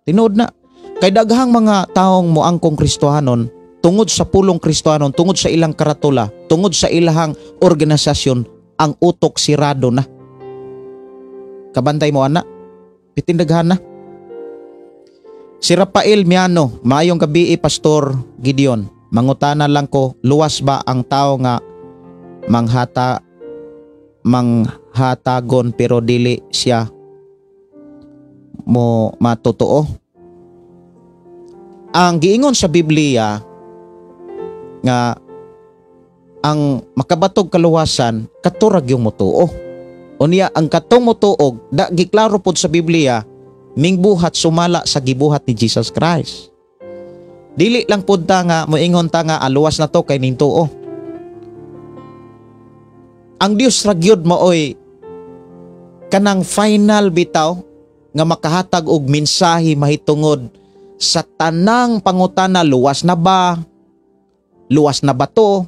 Tinuod na kay daghang mga taong moangkong Kristohanon tungod sa pulong Kristohanon, tungod sa ilang karatula, tungod sa ilahang organisasyon, ang utok sirado na. Kabantay mo ana, pitindaghan na. Si Rafael Miano, maayong gabi Pastor Gideon. Mangutana lang ko, luwas ba ang tao nga manghatagon pero dili siya mo matotoo? Ang giingon sa Biblia nga ang makabatog kaluwasan katurag yung motuo. Unya ang katong motuog da giklaro pod sa Biblia mingbuhat sumala sa gibuhat ni Jesus Christ. Dili lang pod ta nga moingon ta nga aluwas na to kay ning tuo. Ang Dios ra gyud maoy kanang final bitaw nga makahatag og mensahe mahitungod sa tanang pangutana, luwas na ba? Luwas na ba to?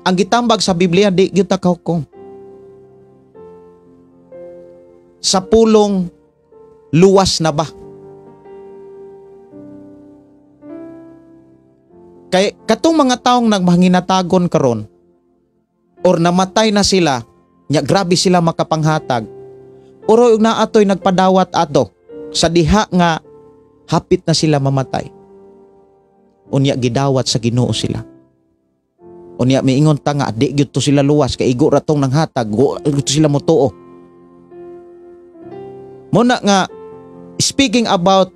Ang gitambag sa Biblia di gyud ta kahukom. Sa pulong luwas na ba? Kay katong mga taong nagmanginatagon karon or namatay na sila, nya grabe sila makapanghatag. Uro na atoy nagpadawat ato sa diha nga hapit na sila mamatay. Unya gidawat sa Ginoo sila. Unya miingon ta nga di gyud to sila luwas kay igo ra tong nanghatag, go to sila motuo. Muna nga speaking about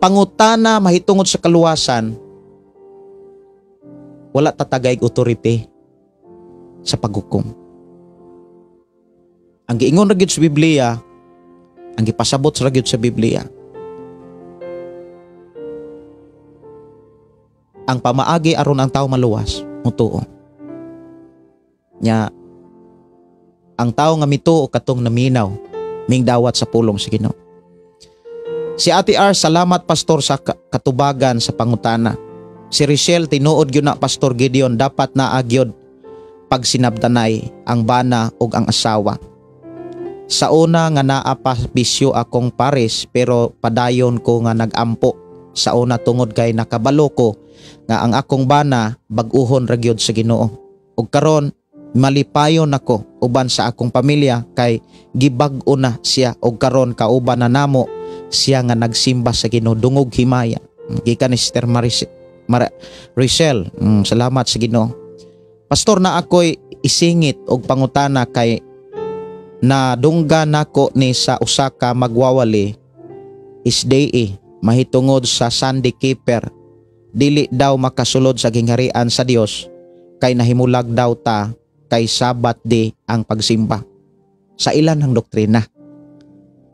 pangutana mahitungod sa kaluwasan, wala tatagay authority sa paghukom. Ang giingon ra gyud sa Biblia, ang gipasabot ra gyud sa Biblia, Ang pamaagi aron ang tao maluwas, mutuo. Nya ang tao nga mituo katong naminaw, mingdawat sa pulong sa Ginoo. Si Ate R, salamat pastor sa katubagan sa pangutana. Si Richelle, tinuod gyud na Pastor Gideon, dapat naa gyud pagsinabtanay ang bana ug ang asawa. Sa una nga naa pa bisyo akong pares pero padayon ko nga nagampo. Sa una tungod kay nakabalo ko nga ang akong bana bag-uhon ra gyud sa Ginoo. Ug karon malipayon ako uban sa akong pamilya kay gibag-o na siya ug karon kauban na namo siya nga nagsimba sa Ginoo dungog himaya. Gikan ni Sister Richelle, salamat sa Ginoo. Pastor, na ako'y isingit og pangutana kay nadungga nako ni sa usa ka magwawali is day mahitungod sa Sunday keeper, dili daw makasulod sa gingharian sa Dios kay nahimulag daw ta kay Sabat day ang pagsimba. Sa ilan ang doktrina.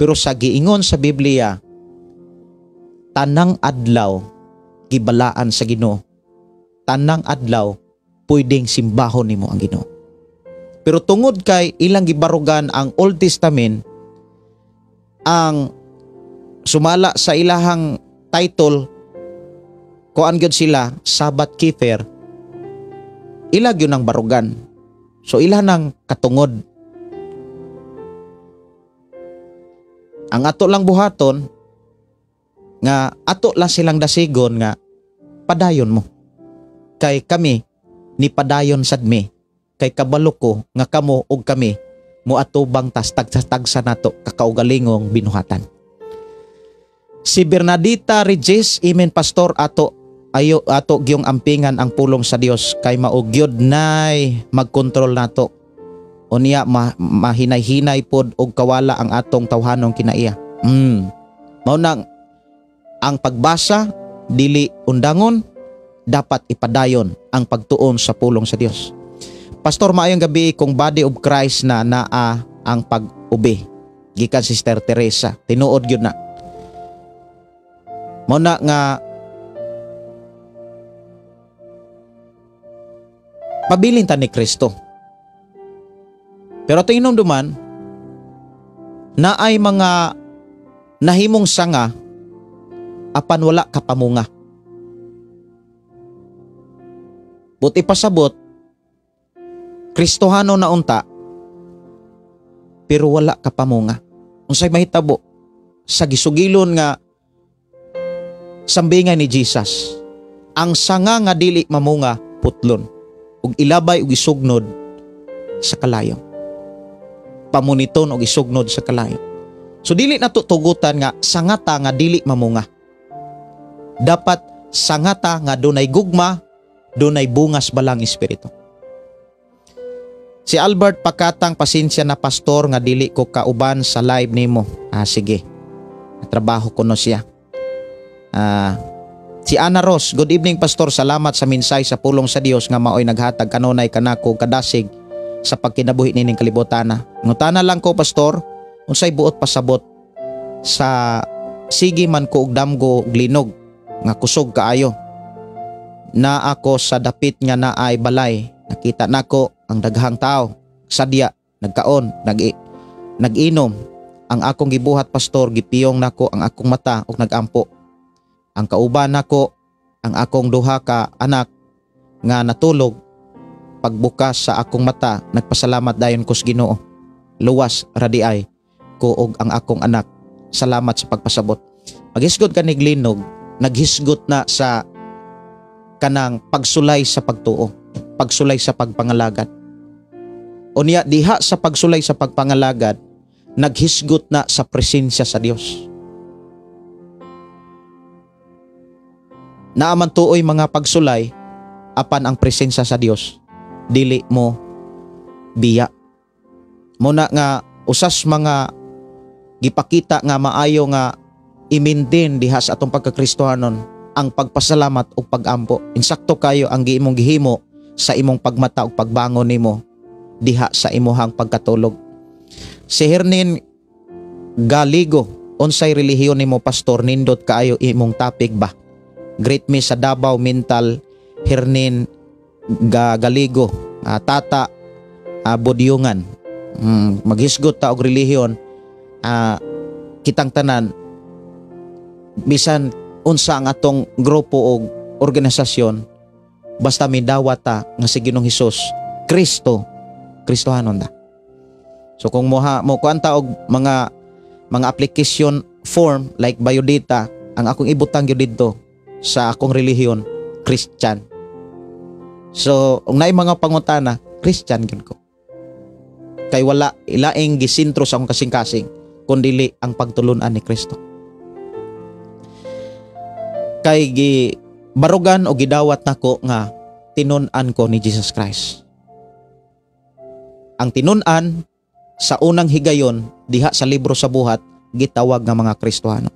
Pero sa giingon sa Biblia, tanang adlaw gibalaan sa Ginoo. Tanang adlaw pwedeng simbahon nimo ang Ginoo. Pero tungod kay ilang gibarugan ang Old Testament, ang sumala sa ilahang title, kuan gyud sila Sabbath keeper, ila gyud ang barugan. So ila nang katungod. Ang ato lang buhaton nga ato lang silang dasigon nga padayon mo. Kay kami ni padayon sad mi, kay kabalo ko nga kamo og kami moatubang tas tagsa nato kakaugalingong binuhatan. Si Bernadita Regis, amen pastor, ato ayo ato gyung ampingan ang pulong sa Dios kay mao gyud nay magkontrol nato. Unya mahinay-hinay pod og kawala ang atong tawhanong kinaiya. Mao nang ang pagbasa dili undangon, dapat ipadayon ang pagtuon sa pulong sa Dios. Pastor, maayong gabi, kung body of Christ na naa ang pag-ubi. Gikan Sister Teresa, tinuod gyud na. Mao na nga pabilin ta ni Kristo. Pero tingnom duman, naay mga nahimong sanga apan wala kapamunga. Buti pasabot, Kristohano na unta, pero wala kapamunga. Unsay mahitabo sa gisugilon nga sambingay ni Jesus, ang sanga nga dili mamunga putlon ug ilabay ug isugnod sa kalayo. Pamuniton og isugnod sa kalayo. So dili na tugutan nga sangata nga dili mamunga. Dapat sangata nga dunay gugma, dunay bungas balang espiritu. Si Albert Pakatang, pasensya na pastor nga dili ko kauban sa live nimo. Sige. Trabaho ko no siya. Si Ana Ros, good evening pastor, salamat sa minsay sa pulong sa Dios nga maoy naghatag kanunay kanako kadasig sa pagkinabuhi nining kalibotana. Ngutana lang ko pastor, unsay buot pasabot sa sige man ko og damgo og linog nga kusog kaayo. Na ako sa dapit nga naay balay, nakita nako ang daghang tao sadya nagkaon, nag-inom. Ang akong gibuhat pastor, gipiyong nako ang akong mata ug nagampo. Ang kauban nako, ang akong duha ka anak nga natulog. Pagbukas sa akong mata, nagpasalamat dayon ko sa Ginoo. Luwas radiay ko og ang akong anak. Salamat sa pagpasabot. Maghisgot ka ni Glinog, naghisgot na sa kanang pagsulay sa pagtuo, pagsulay sa pagpangalagad. Unya diha sa pagsulay sa pagpangalagad, naghisgot na sa presensya sa Dios. Naaman tuoy mga pagsulay apan ang presensya sa Dios dili mo biya. Muna nga usas mga gipakita nga maayo nga imindin diha sa atong pagkakristohanon ang pagpasalamat ug pagampo. Insakto kayo ang giimong gihimo sa imong pagmata ug pagbangon nimo diha sa imuhang pagkatulog. Si Hernin Galigo, unsay relihiyon nimo pastor, nindot kaayo imong topic ba? Greet me sa Davao Mental Hernin Galigo, Tata Bodyungan. Maghisgot ta og relihiyon, kitang tanan bisan unsa ang atong grupo o organisasyon, basta midawat ta nga si Ginoong Hesus Kristo, Kristohanon ta. So kung moha mo kuan ta og mga application form like biodata, ang akong ibutang gyud didto sa akong relihiyon, Christian. So kung naay mga pangutana, Christian gyud ko. Kay wala ilaing gisintro sa akong kasing-kasing kun dili ang pagtulun-an ni Kristo. Kay gi barugan o gidawat nako nga tinun-an ko ni Jesus Christ. Ang tinun-an sa unang higayon diha sa libro sa buhat gitawag nga mga Kristohano.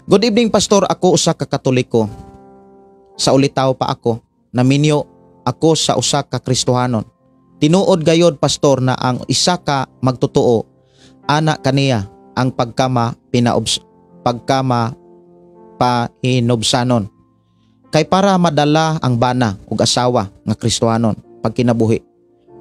Good evening, Pastor, ako usa ka Katoliko. Sa ulitaw pa ako, naminyo ako sa usa ka Kristohanon. Tinuod gayod, Pastor, na ang isa ka magtotoo ana kaniya ang pagkama pinaobs pagkama pahinobsanon. Kay para madala ang bana ug asawa nga Kristohanon pagkinabuhi.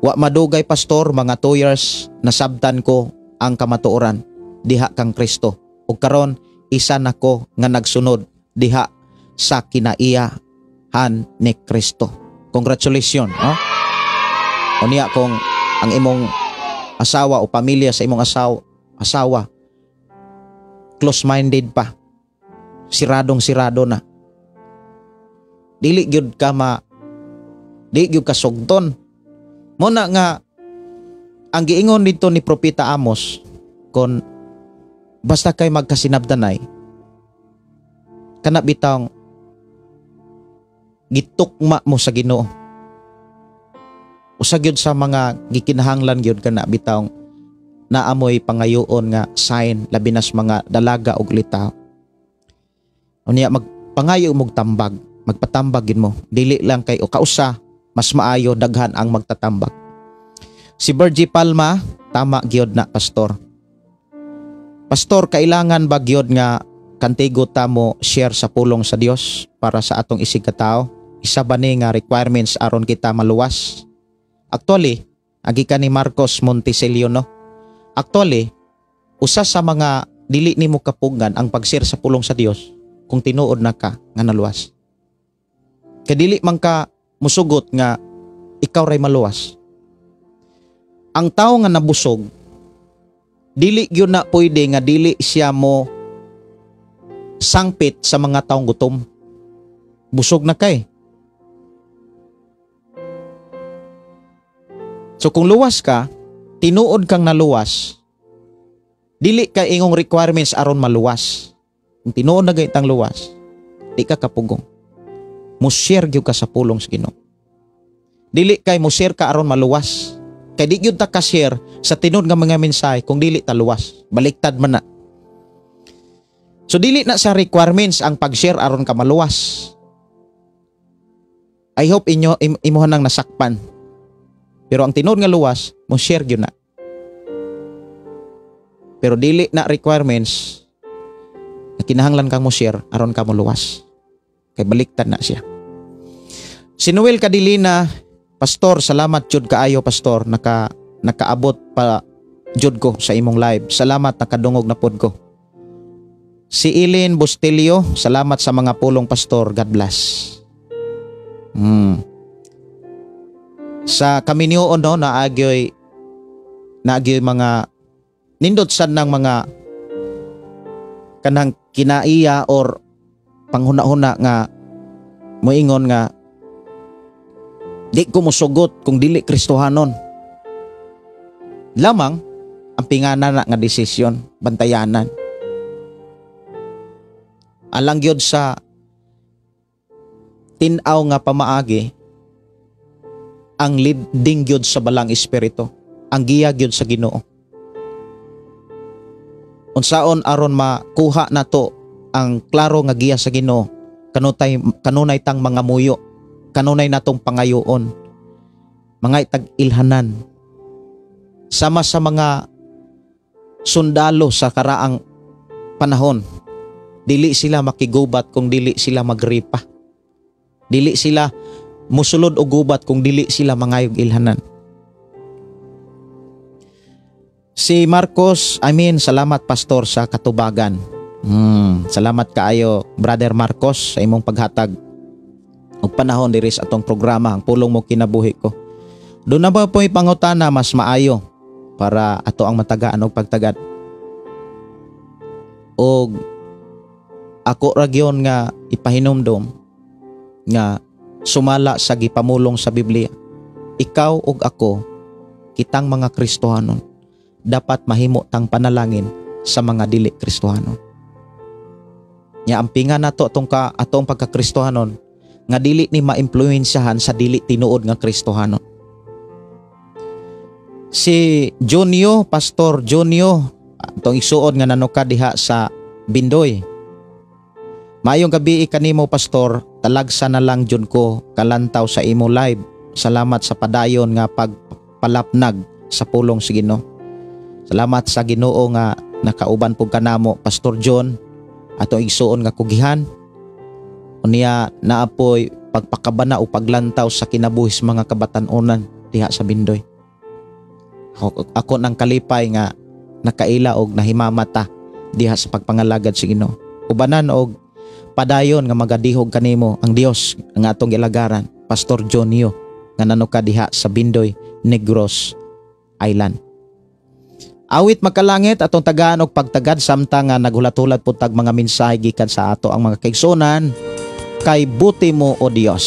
Wa madugay, Pastor, mga 2 years nasabtan ko ang kamatuoran diha kang Kristo. Ug karon isa nako nga nagsunod diha sa kinaiyahan ni Kristo. Congratulations, no? Unya kung ang imong asawa o pamilya sa imong asawa close-minded pa, siradong sirado na, dili gyud ka ma di gyud ka sugton. Mo na nga ang giingon dito ni Propeta Amos, kon basta kay magkasinabtanay kana bitawng gitukma mo sa Ginoo. Usa gyud sa mga gikinahanglan gyud kana bitawng naamoy pangayoon nga sign, labi nas mga dalaga og litaw. Unya magpangayo mog tambag, magpatambag gid mo. Dili lang kay o kausa, mas maayo daghan ang magtatambag. Si Virgie Palma, tama gyud na, Pastor. Pastor, kailangan ba gyud nga kantigo ta mo share sa pulong sa Dios para sa atong isig katao? Isa ba ni nga requirements aron kita maluwas? Actually, agi ka ni Marcos Montesilio, no? Actually, usa sa mga dili nimo kapugngan ang pag-share sa pulong sa Dios kung tinuod na ka nga naluwas. Kay dili man ka musugot nga ikaw ray maluwas. Ang tawo nga nabusog, dili gyud na pwede nga dili siya mo sangpit sa mga taong gutom. Busog na kay. So kung luwas ka, tinuod kang naluwas, dili ka ingong requirements aron maluwas. Kung tinuod na gaytang luwas, di ka kapugong. Mo-share gyud ka sa pulong sa Ginoo. Dili kay mo-share ka aron maluwas. Kay di gyud ta ka-share sa tinuod nga mga mensahe kung dili ta luwas. Baliktad man na. So dili na sa requirements ang pag-share aron ka maluwas. I hope inyo imuha nang nasakpan. Pero ang tinuod nga luwas, mo-share gyud na. Pero dili na requirements na kinahanglan kang mo-share aron ka moluwas. Kay baliktad na siya. Si Noel Cadilina, Pastor, salamat jud kaayo, Pastor, nakaabot pa jud ko sa imong live. Salamat, nakadungog na pod ko. Si Eileen Bustillo, salamat sa mga pulong, Pastor. God bless. Sa kaminyoon, no, naagyoy mga nindot sad ng mga kanang kinaiya or panghuna-huna nga moingon nga di ko mosugot kung dili Kristohanon. Lamang ang pingana na nga desisyon, bantayanan. Alang gyud sa tin-aw nga pamaagi ang leading gyud sa balang espiritu, ang giya gyud sa Ginoo. Unsaon aron makuha nato ang klaro nga giya sa Ginoo, kanunay tang mga muyo, kanunay natong pangayoon, mga itag-ilhanan. Sama sa mga sundalo sa karaang panahon, dili sila makigubat kung dili sila magripa. Dili sila Musulod og gubat kung dili sila mangayog ilhanan. Si Marcos, I mean, salamat pastor sa katubagan. Salamat kaayo Brother Marcos sa imong paghatag og panahon diri sa atong programa, ang Pulong Mo Kinabuhi Ko. Doon na ba po'y pangutana mas maayo para ato ang matagaan og pagtagad. Og ako ra gyon nga ipahinumdom nga sumala sa gipamulong sa Biblia. Ikaw ug ako, kitang mga Kristohanon, dapat mahimo tang panalangin sa mga dili Kristohanon. Nya ampingan nato atong atong pagkakristohanon nga dili ni maimpluwensyahan sa dili tinuod nga Kristohanon. Si Junio, Pastor Junio, atong igsuon nga nanuka diha sa Bindoy. Maayong gabi kanimo pastor, talagsa na lang jud ko kalantaw sa imo live. Salamat sa padayon nga pagpalapnag sa pulong sa Ginoo. Salamat sa Ginoo nga nakauban pug kanamo Pastor John, atong igsuon nga kugihan. Unya naapoy pagpakabana o paglantaw sa kinabuhi sa mga kabatan-onan diha sa Bindoy. Ako nang kalipay nga nakaila og nahimamata diha sa pagpangalagad sa Ginoo. Ubanan og padayon nga magadihog kanimo ang Dios ang atong gilagaran, Pastor Jonio nga nanuka diha sa Bindoy, Negros Island. Awit makalangit atong tagaan og pagtagad samtang nga naghulat-hulat pud tag mga mensahe gikan sa ato ang mga kaigsuonan kay buti mo o Dios.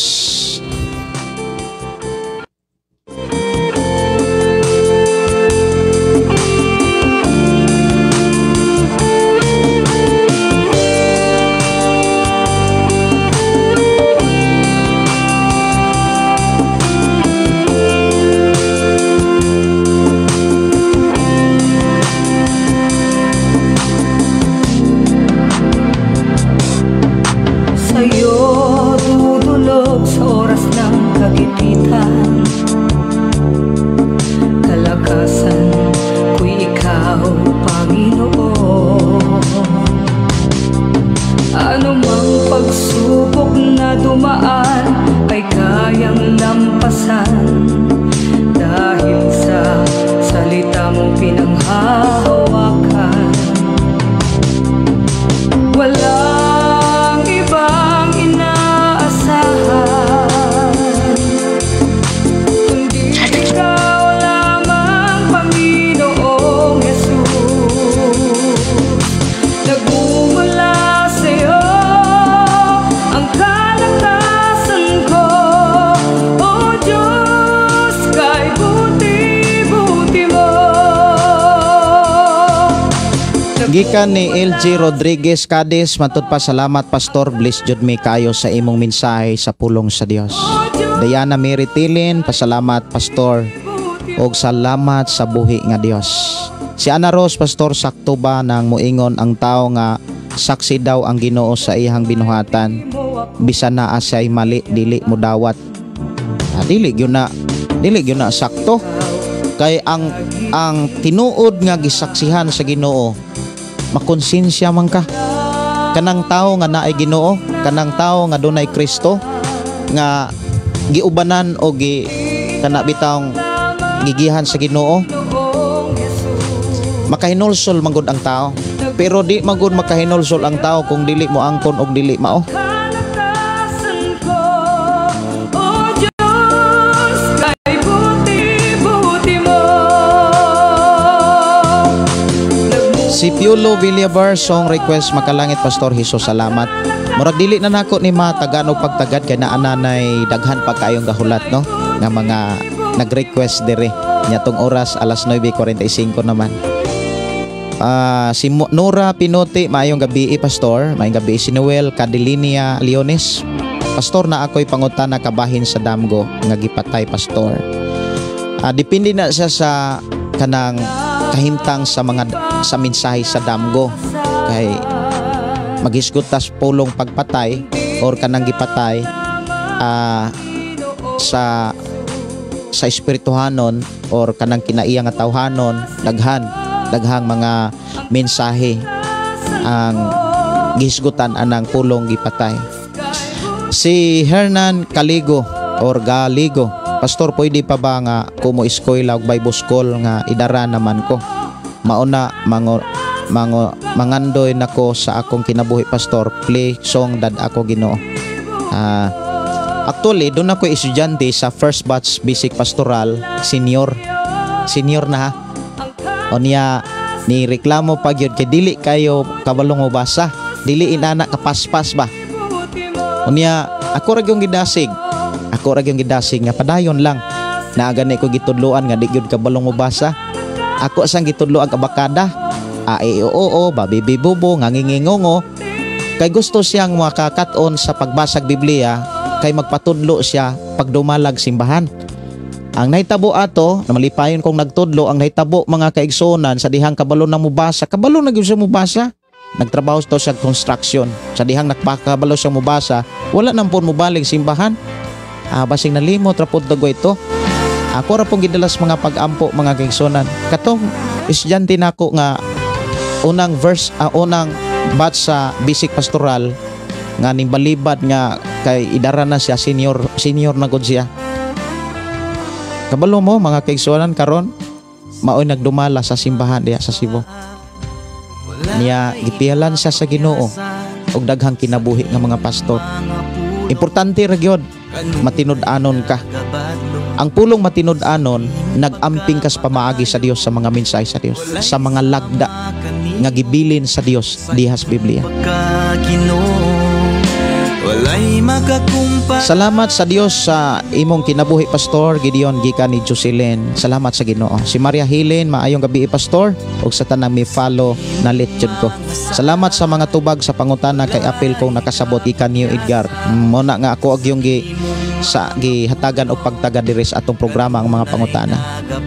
Gikan ni LG Rodriguez Cadiz, matud pa salamat Pastor, bless jud mi kayo sa imong mensahe sa pulong sa Dios. Diana Mary Tilin, pasalamat Pastor og salamat sa buhi nga Dios. Si Ana Rose, Pastor, sakto ba nang moingon ang tao nga saksi daw ang Ginoo sa iyang binuhatan bisan naa siya'y mali dili mo dawat? Dili gyud na, dili gyud na sakto kay ang tinuod nga gisaksihan sa Ginoo makonsensya man ka. Kanang tao nga naay Ginoo, kanang tao nga dunay Kristo nga giubanan o gi kana bitawng gigihan sa Ginoo, makahinulsol man gud ang tao. Pero di man gud makahinulsol ang tao kung dili mo angkon og dili mao. Si Piolo Villabar, song request makalangit Pastor Jesus, salamat. Murag dili na nako ni matagan og pagtagad kay naananay daghan pa kayong gahulat no nga mga nag-request dire nya tong oras alas 9:45 naman. Si Nora Pinote, maayong gabi Pastor, maayong gabi si Noel Cadelinia Leones. Pastor, na ako'y pangutana kabahin sa damgo nga gipatay Pastor. Depende na siya sa kanang kahimtang sa mga sa mensahe sa damgo kay maghisgot tas pulong pagpatay or kanang gipatay sa espirituhanon or kanang kinaiya nga tawhanon, daghang mga mensahe ang gihisgutan anang pulong gipatay. Si Hernan Caligo Or Galigo. Pastor, pwede pa ba nga ko mo eskwela og Bible school nga idara naman ko? Mauna mango mango mangandoy nako sa akong kinabuhi, pastor. Play song dad ako Ginoo. Actually, doon ako estudyante sa first batch basic pastoral, senior. Senior na ha. O niya, ni reklamo pa gyud kay dili kayo kabalong mobasa. Dili inana kapaspas ba. Unya, ako ra gyud gidasig. Ako ra gyud gidasig nga padayon lang. Naa gani ko gitudloan nga di gyud kabalong mobasa. Ako sang gitudloan abakada. A e o o o, ba bi bi bo bo, ngangingingongo. Kay gusto siyang makakat-on sa pagbasag Biblia kay magpatudlo siya pagdumalag simbahan. Ang nahitabo ato, na malipayon kong nagtudlo, ang nahitabo, mga kaigsunan, sa dihang kabalo na mubasa, kabalo na gyud siya mubasa. Nagtrabaho to sa construction. Sa dihang nakakabalo siya mubasa, wala nang pon mubalig simbahan. Basing nalimot ra pod dagoy ito. Ako ra pong gidalas mga pag-ampo, mga kaigsunan. Katong estudyante nako nga unang verse, unang batch sa basic pastoral nga ning balibad nga kay idara na siya, senior, senior na gud siya. Kabalo mo, mga kaigsuonan, karon maoy nagdumala sa simbahan diha sa Cebu. Niya gipiyalan siya sa Ginoo og daghang kinabuhi nga mga pastor. Importante ra gyud matinud-anon ka. Ang pulong matinud-anon, nag-amping kas pamaagi sa Dios, sa mga mensahe sa Dios, sa mga lagda nga gibilin sa Dios diha sa Biblia. Walay makakumpara. Salamat sa Dios sa imong kinabuhi, Pastor Gideon, gikan ni Jocelyn. Salamat sa Ginoo. Si Maria Helen, maayong gabi, Pastor, ug sa tanang mi follow na jud ko. Salamat sa mga tubag sa pangutana kay apil kong nakasabot, gikan niyo Edgar. Mo na nga ako ag yung gi sa gihatagan og pagtaga diri sa atong programa ang mga pangutana.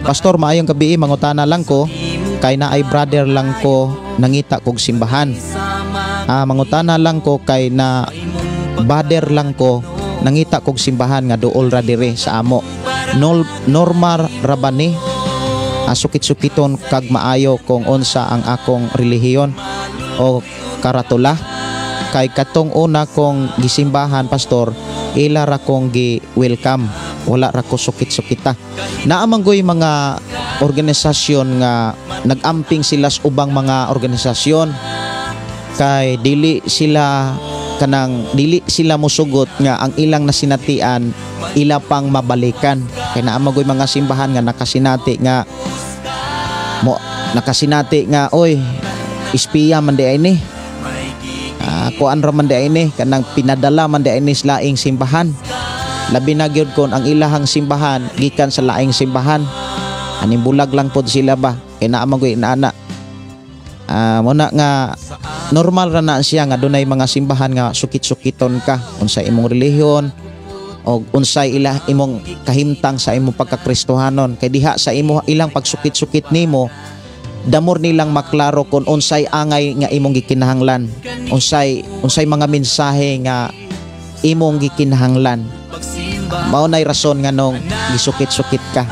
Pastor, maayong gabi, mangutana lang ko kay naay brother lang ko nangita kog simbahan. Mangutana lang ko kay na brother lang ko nangita kog simbahan nga duol ra dire sa amo. Normal ra ba ni? Sukit-sukiton kag maayo kung unsa ang akong relihiyon o karatula? Kay katong una kong gisimbahan, pastor, ila ra kong gi-welcome, wala ra ko sukit-sukita. Naa man goy mga organisasyon nga nag-amping sila sa ubang mga organisasyon kay dili sila kanang dili sila musugot nga ang ilang nasinatian ila pang mabalikan, kay naa man goy mga simbahan nga nakasinati nga mo nakasinati nga, "Oy, espiya man di ay ni, kuan ra man di ay ni, kanang pinadala man di ay ni sa laing simbahan." Labi na gyud kon ang ilahang simbahan gikan sa laing simbahan, aning bulag lang pod sila ba, kay naa man goy inaana. Mo na nga normal ra na siya nga dunay mga simbahan nga sukit-sukiton ka unsa imong relihiyon o unsay ila imong kahimtang sa imong pagkakristohanon, kay diha sa imo ilang pagsukit-sukit nimo, damor nilang maklaro kung unsay angay nga imong gikinahanglan, unsay mga mensahe nga imong gikinahanglan. Mao nay rason nga nung gisukit-sukit ka.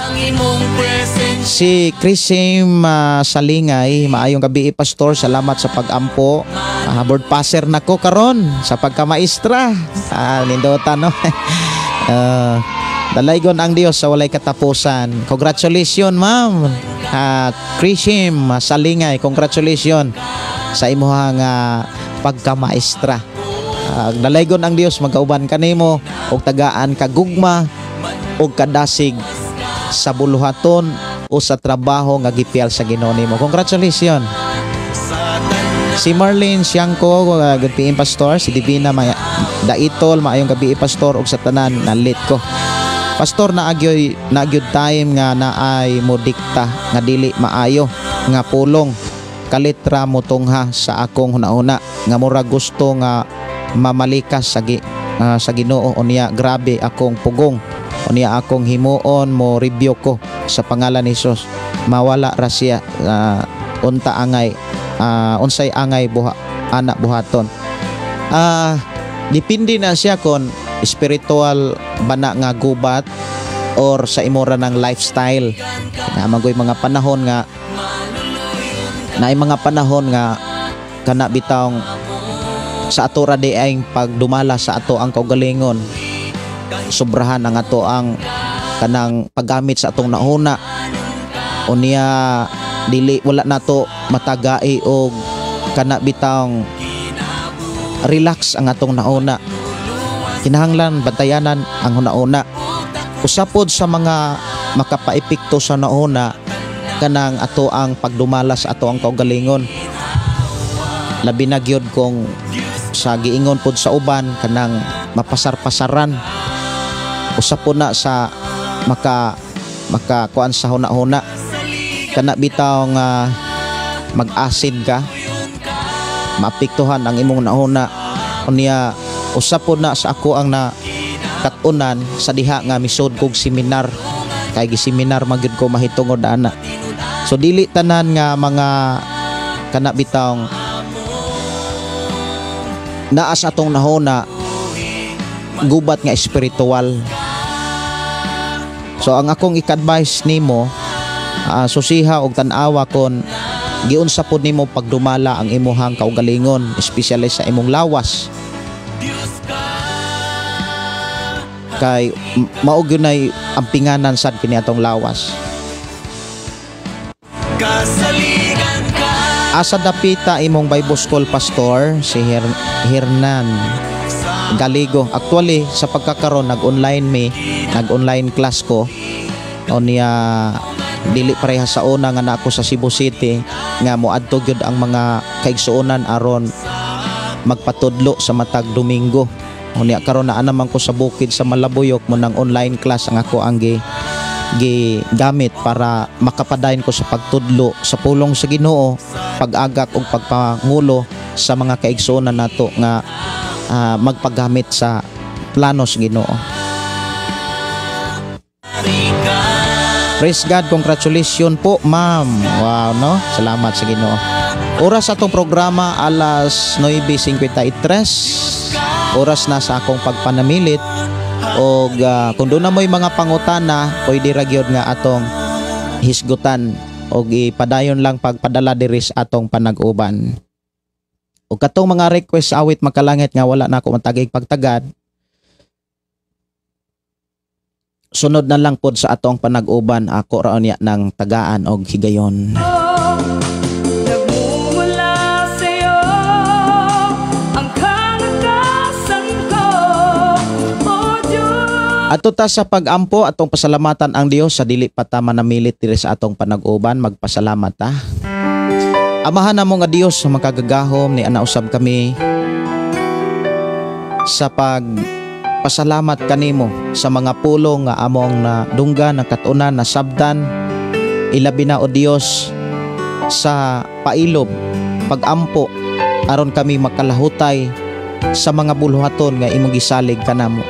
Si Chrisim Salingay, maayong gabi, pastor, salamat sa pag-ampo. Board passer na ko karon sa pagkamaestra. Nindota no. Dalaygon ang Dios sa walay katapusan. Congratulations, ma'am. Chrisim Salingay, congratulations sa imuhang pagkamaestra. Dalaygon ang Dios magauban kanimo og tagaan ka gugma og kadasig sa buluhaton o sa trabaho nga gipiyal sa Ginoo nimo. Congratulations. Si Marlene Siangco, good PM, pastor. Si Divina Maya, Daitol, maayong gabi, pastor, ug sa tanan na late ko. Pastor, naagyoy naagyod time nga naay mo dikta nga dili maayo nga pulong, kalitra mo tungha sa akong hunahuna nga mura gusto nga mamalikas sa Ginoo. Unya grabe akong pugong. Unya akong himuon mo review ko sa pangalan ni Jesus, mawala ra siya. Unta angay unsay angay buha ana buhaton? Depende na siya kon spiritual bana nga gubat or sa imora ng lifestyle na magoy mga panahon nga naay mga panahon nga kana bitawng sa ato ra di ay pagdumala sa ato ang kaugalingon. Sobrahan ang ato ang kanang paggamit sa atong nahuna. Unya dili, wala nato matagai og kana bitang relax ang atong nauna. Kinahanglan bantayanan ang hunauna. Usa pod sa mga makapaepekto sa nauna, kanang ato ang pagdumala sa ato ang kaugalingon. Labi na gyud kung sa giingon pod sa uban, kanang mapasar-pasaran. Usa po na sa maka maka kuan sa huna-huna, kana bitaw nga mag-acid ka, maapektuhan ang imong nahuna. Unya usa po na sa ako ang na katunan sa diha nga misud kog seminar, kay giseminar magyud ko mahitungod ana. So dili tanan nga mga kana bitawng naa sa atong nahuna gubat nga espiritual. So ang akong ik-advise nimo, susiha og tan-awa kon giunsa pod nimo pagdumala ang imuhang kaugalingon, especially sa imong lawas, kay mao gyud nay ampinganan sad kini atong lawas. Asa dapita imong Bible School, Pastor? Si Hernan Galigo. Actually, sa pagkakaron nag-online mi, nag-online class ko. O niya dili pareha sa una nga na ako sa Cebu City nga moadto gyud ang mga kaigsuonan aron magpatudlo sa matag Domingo. Unya karon naa naman ko sa bukid sa Malabuyok, mo nang online class ang ako ang gigamit para makapadayon ko sa pagtudlo sa pulong sa Ginoo, pag-agak ug pagpangulo sa mga kaigsuonan nato nga magpagamit sa plano sa Ginoo. Praise God, congratulations po, ma'am. Wow, no? Salamat sa Ginoo. Oras atong programa alas 9:53. Oras na sa akong pagpanamilit. Og kung doon na mo'y mga pangutana, pwede ra gyud nga atong hisgutan og ipadayon lang pagpadala diri sa atong panag-uban. Og katong mga request sa awit makalangit nga wala na ako matagig pagtagad, sunod na lang pod sa atong panag-uban, ako ra unya ng tagaan og higayon. Nagmumula sa'yo ang kalakasan ko, O Diyos. Ato ta sa pag-ampo, atong pasalamatan ang Dios sa dili pa ta manamilit diri sa atong panag-uban. Magpasalamat ta. Amahan namo nga Dios sa makagagahom, ni ana usab kami sa pagpasalamat kanimo sa mga pulong nga among nadunggan, nakatunan, nasabdan. Ilabi na o Dios sa pailob, pag-ampo aron kami makalahutay sa mga buluhaton nga imong gisalig kanamo.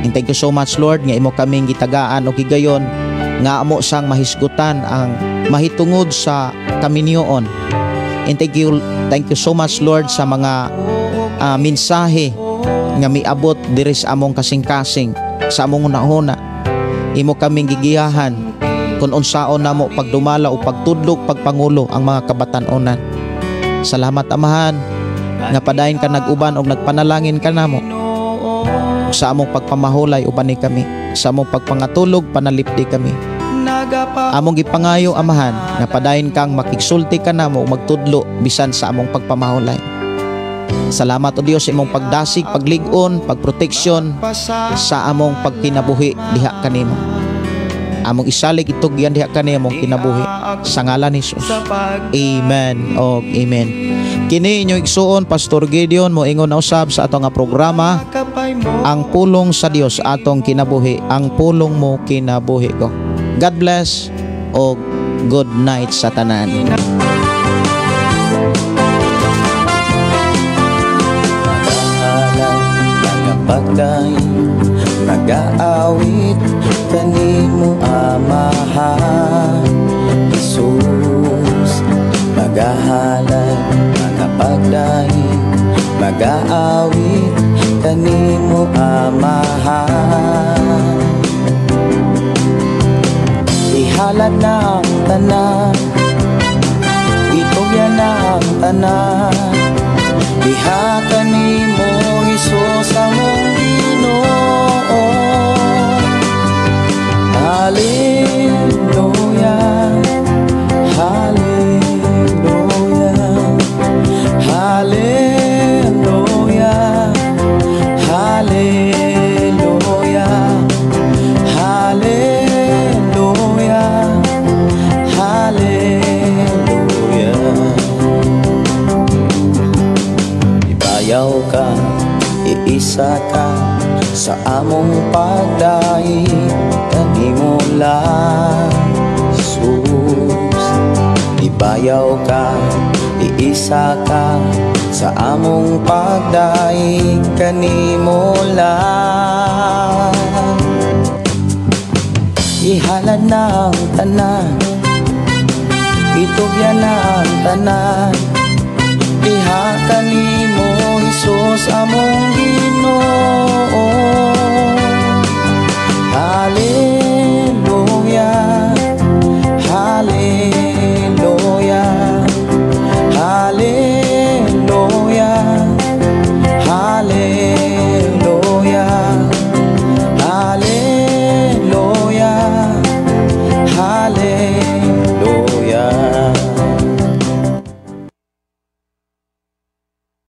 And thank you so much, Lord, nga imo kaming gitagaan og higayon nga amo sang mahisgutan ang mahitungod sa kaminyoon. And thank you so much, Lord, sa mga mensahe nga miabot diri sa among kasing-kasing, sa among hunahuna. Imo kaming gigiyahan kung unsaon namo pagdumala o pagtudlok, pagpangulo ang mga kabatan-onan. Salamat, Amahan, nga padayon ka nag-uban og nagpanalangin ka namo. Sa among pagpamahulay uban ni kami, sa among pagpangatulog panalipdi kami. Among gipangayo, Amahan, nga padayon kang makigsulti ka namo ug magtudlo bisan sa among pagpamahulay. Salamat o Dios sa imong pagdasig, paglig-on, pagproteksyon sa among pagkinabuhi diha kanimo. Among isalig itugyan diha kanimo among kinabuhi sa ngalan ni Jesus. Amen og amen. Kini inyong igsuon, Pastor Gideon, moingon na usab sa atong nga programa, ang pulong sa Dios atong kinabuhi, ang pulong mo kinabuhi ko. God bless og good night sa tanan. Pagdaing nagaawit kanimo, Amahan Jesus. Magahalay, magapagdaing, magaawit kanimo, Amahan. Ihalad na ang tanan, itugyan na ang tanan, diha kanimo, Hesus among Ginoo. Hallelujah. Hallelujah. Hallelujah. Hallelujah. Hallelujah. Hallelujah. Ibayaw ka, iisa ka sa among pagdaig kanimo lang, Jesus. Ibayaw ka, iisa ka sa among pagdaig kanimo lang. Ihalad na ang tanan, itugyan na ang tanan diha kanimo, Hesus, among Ginoo. Hallelujah.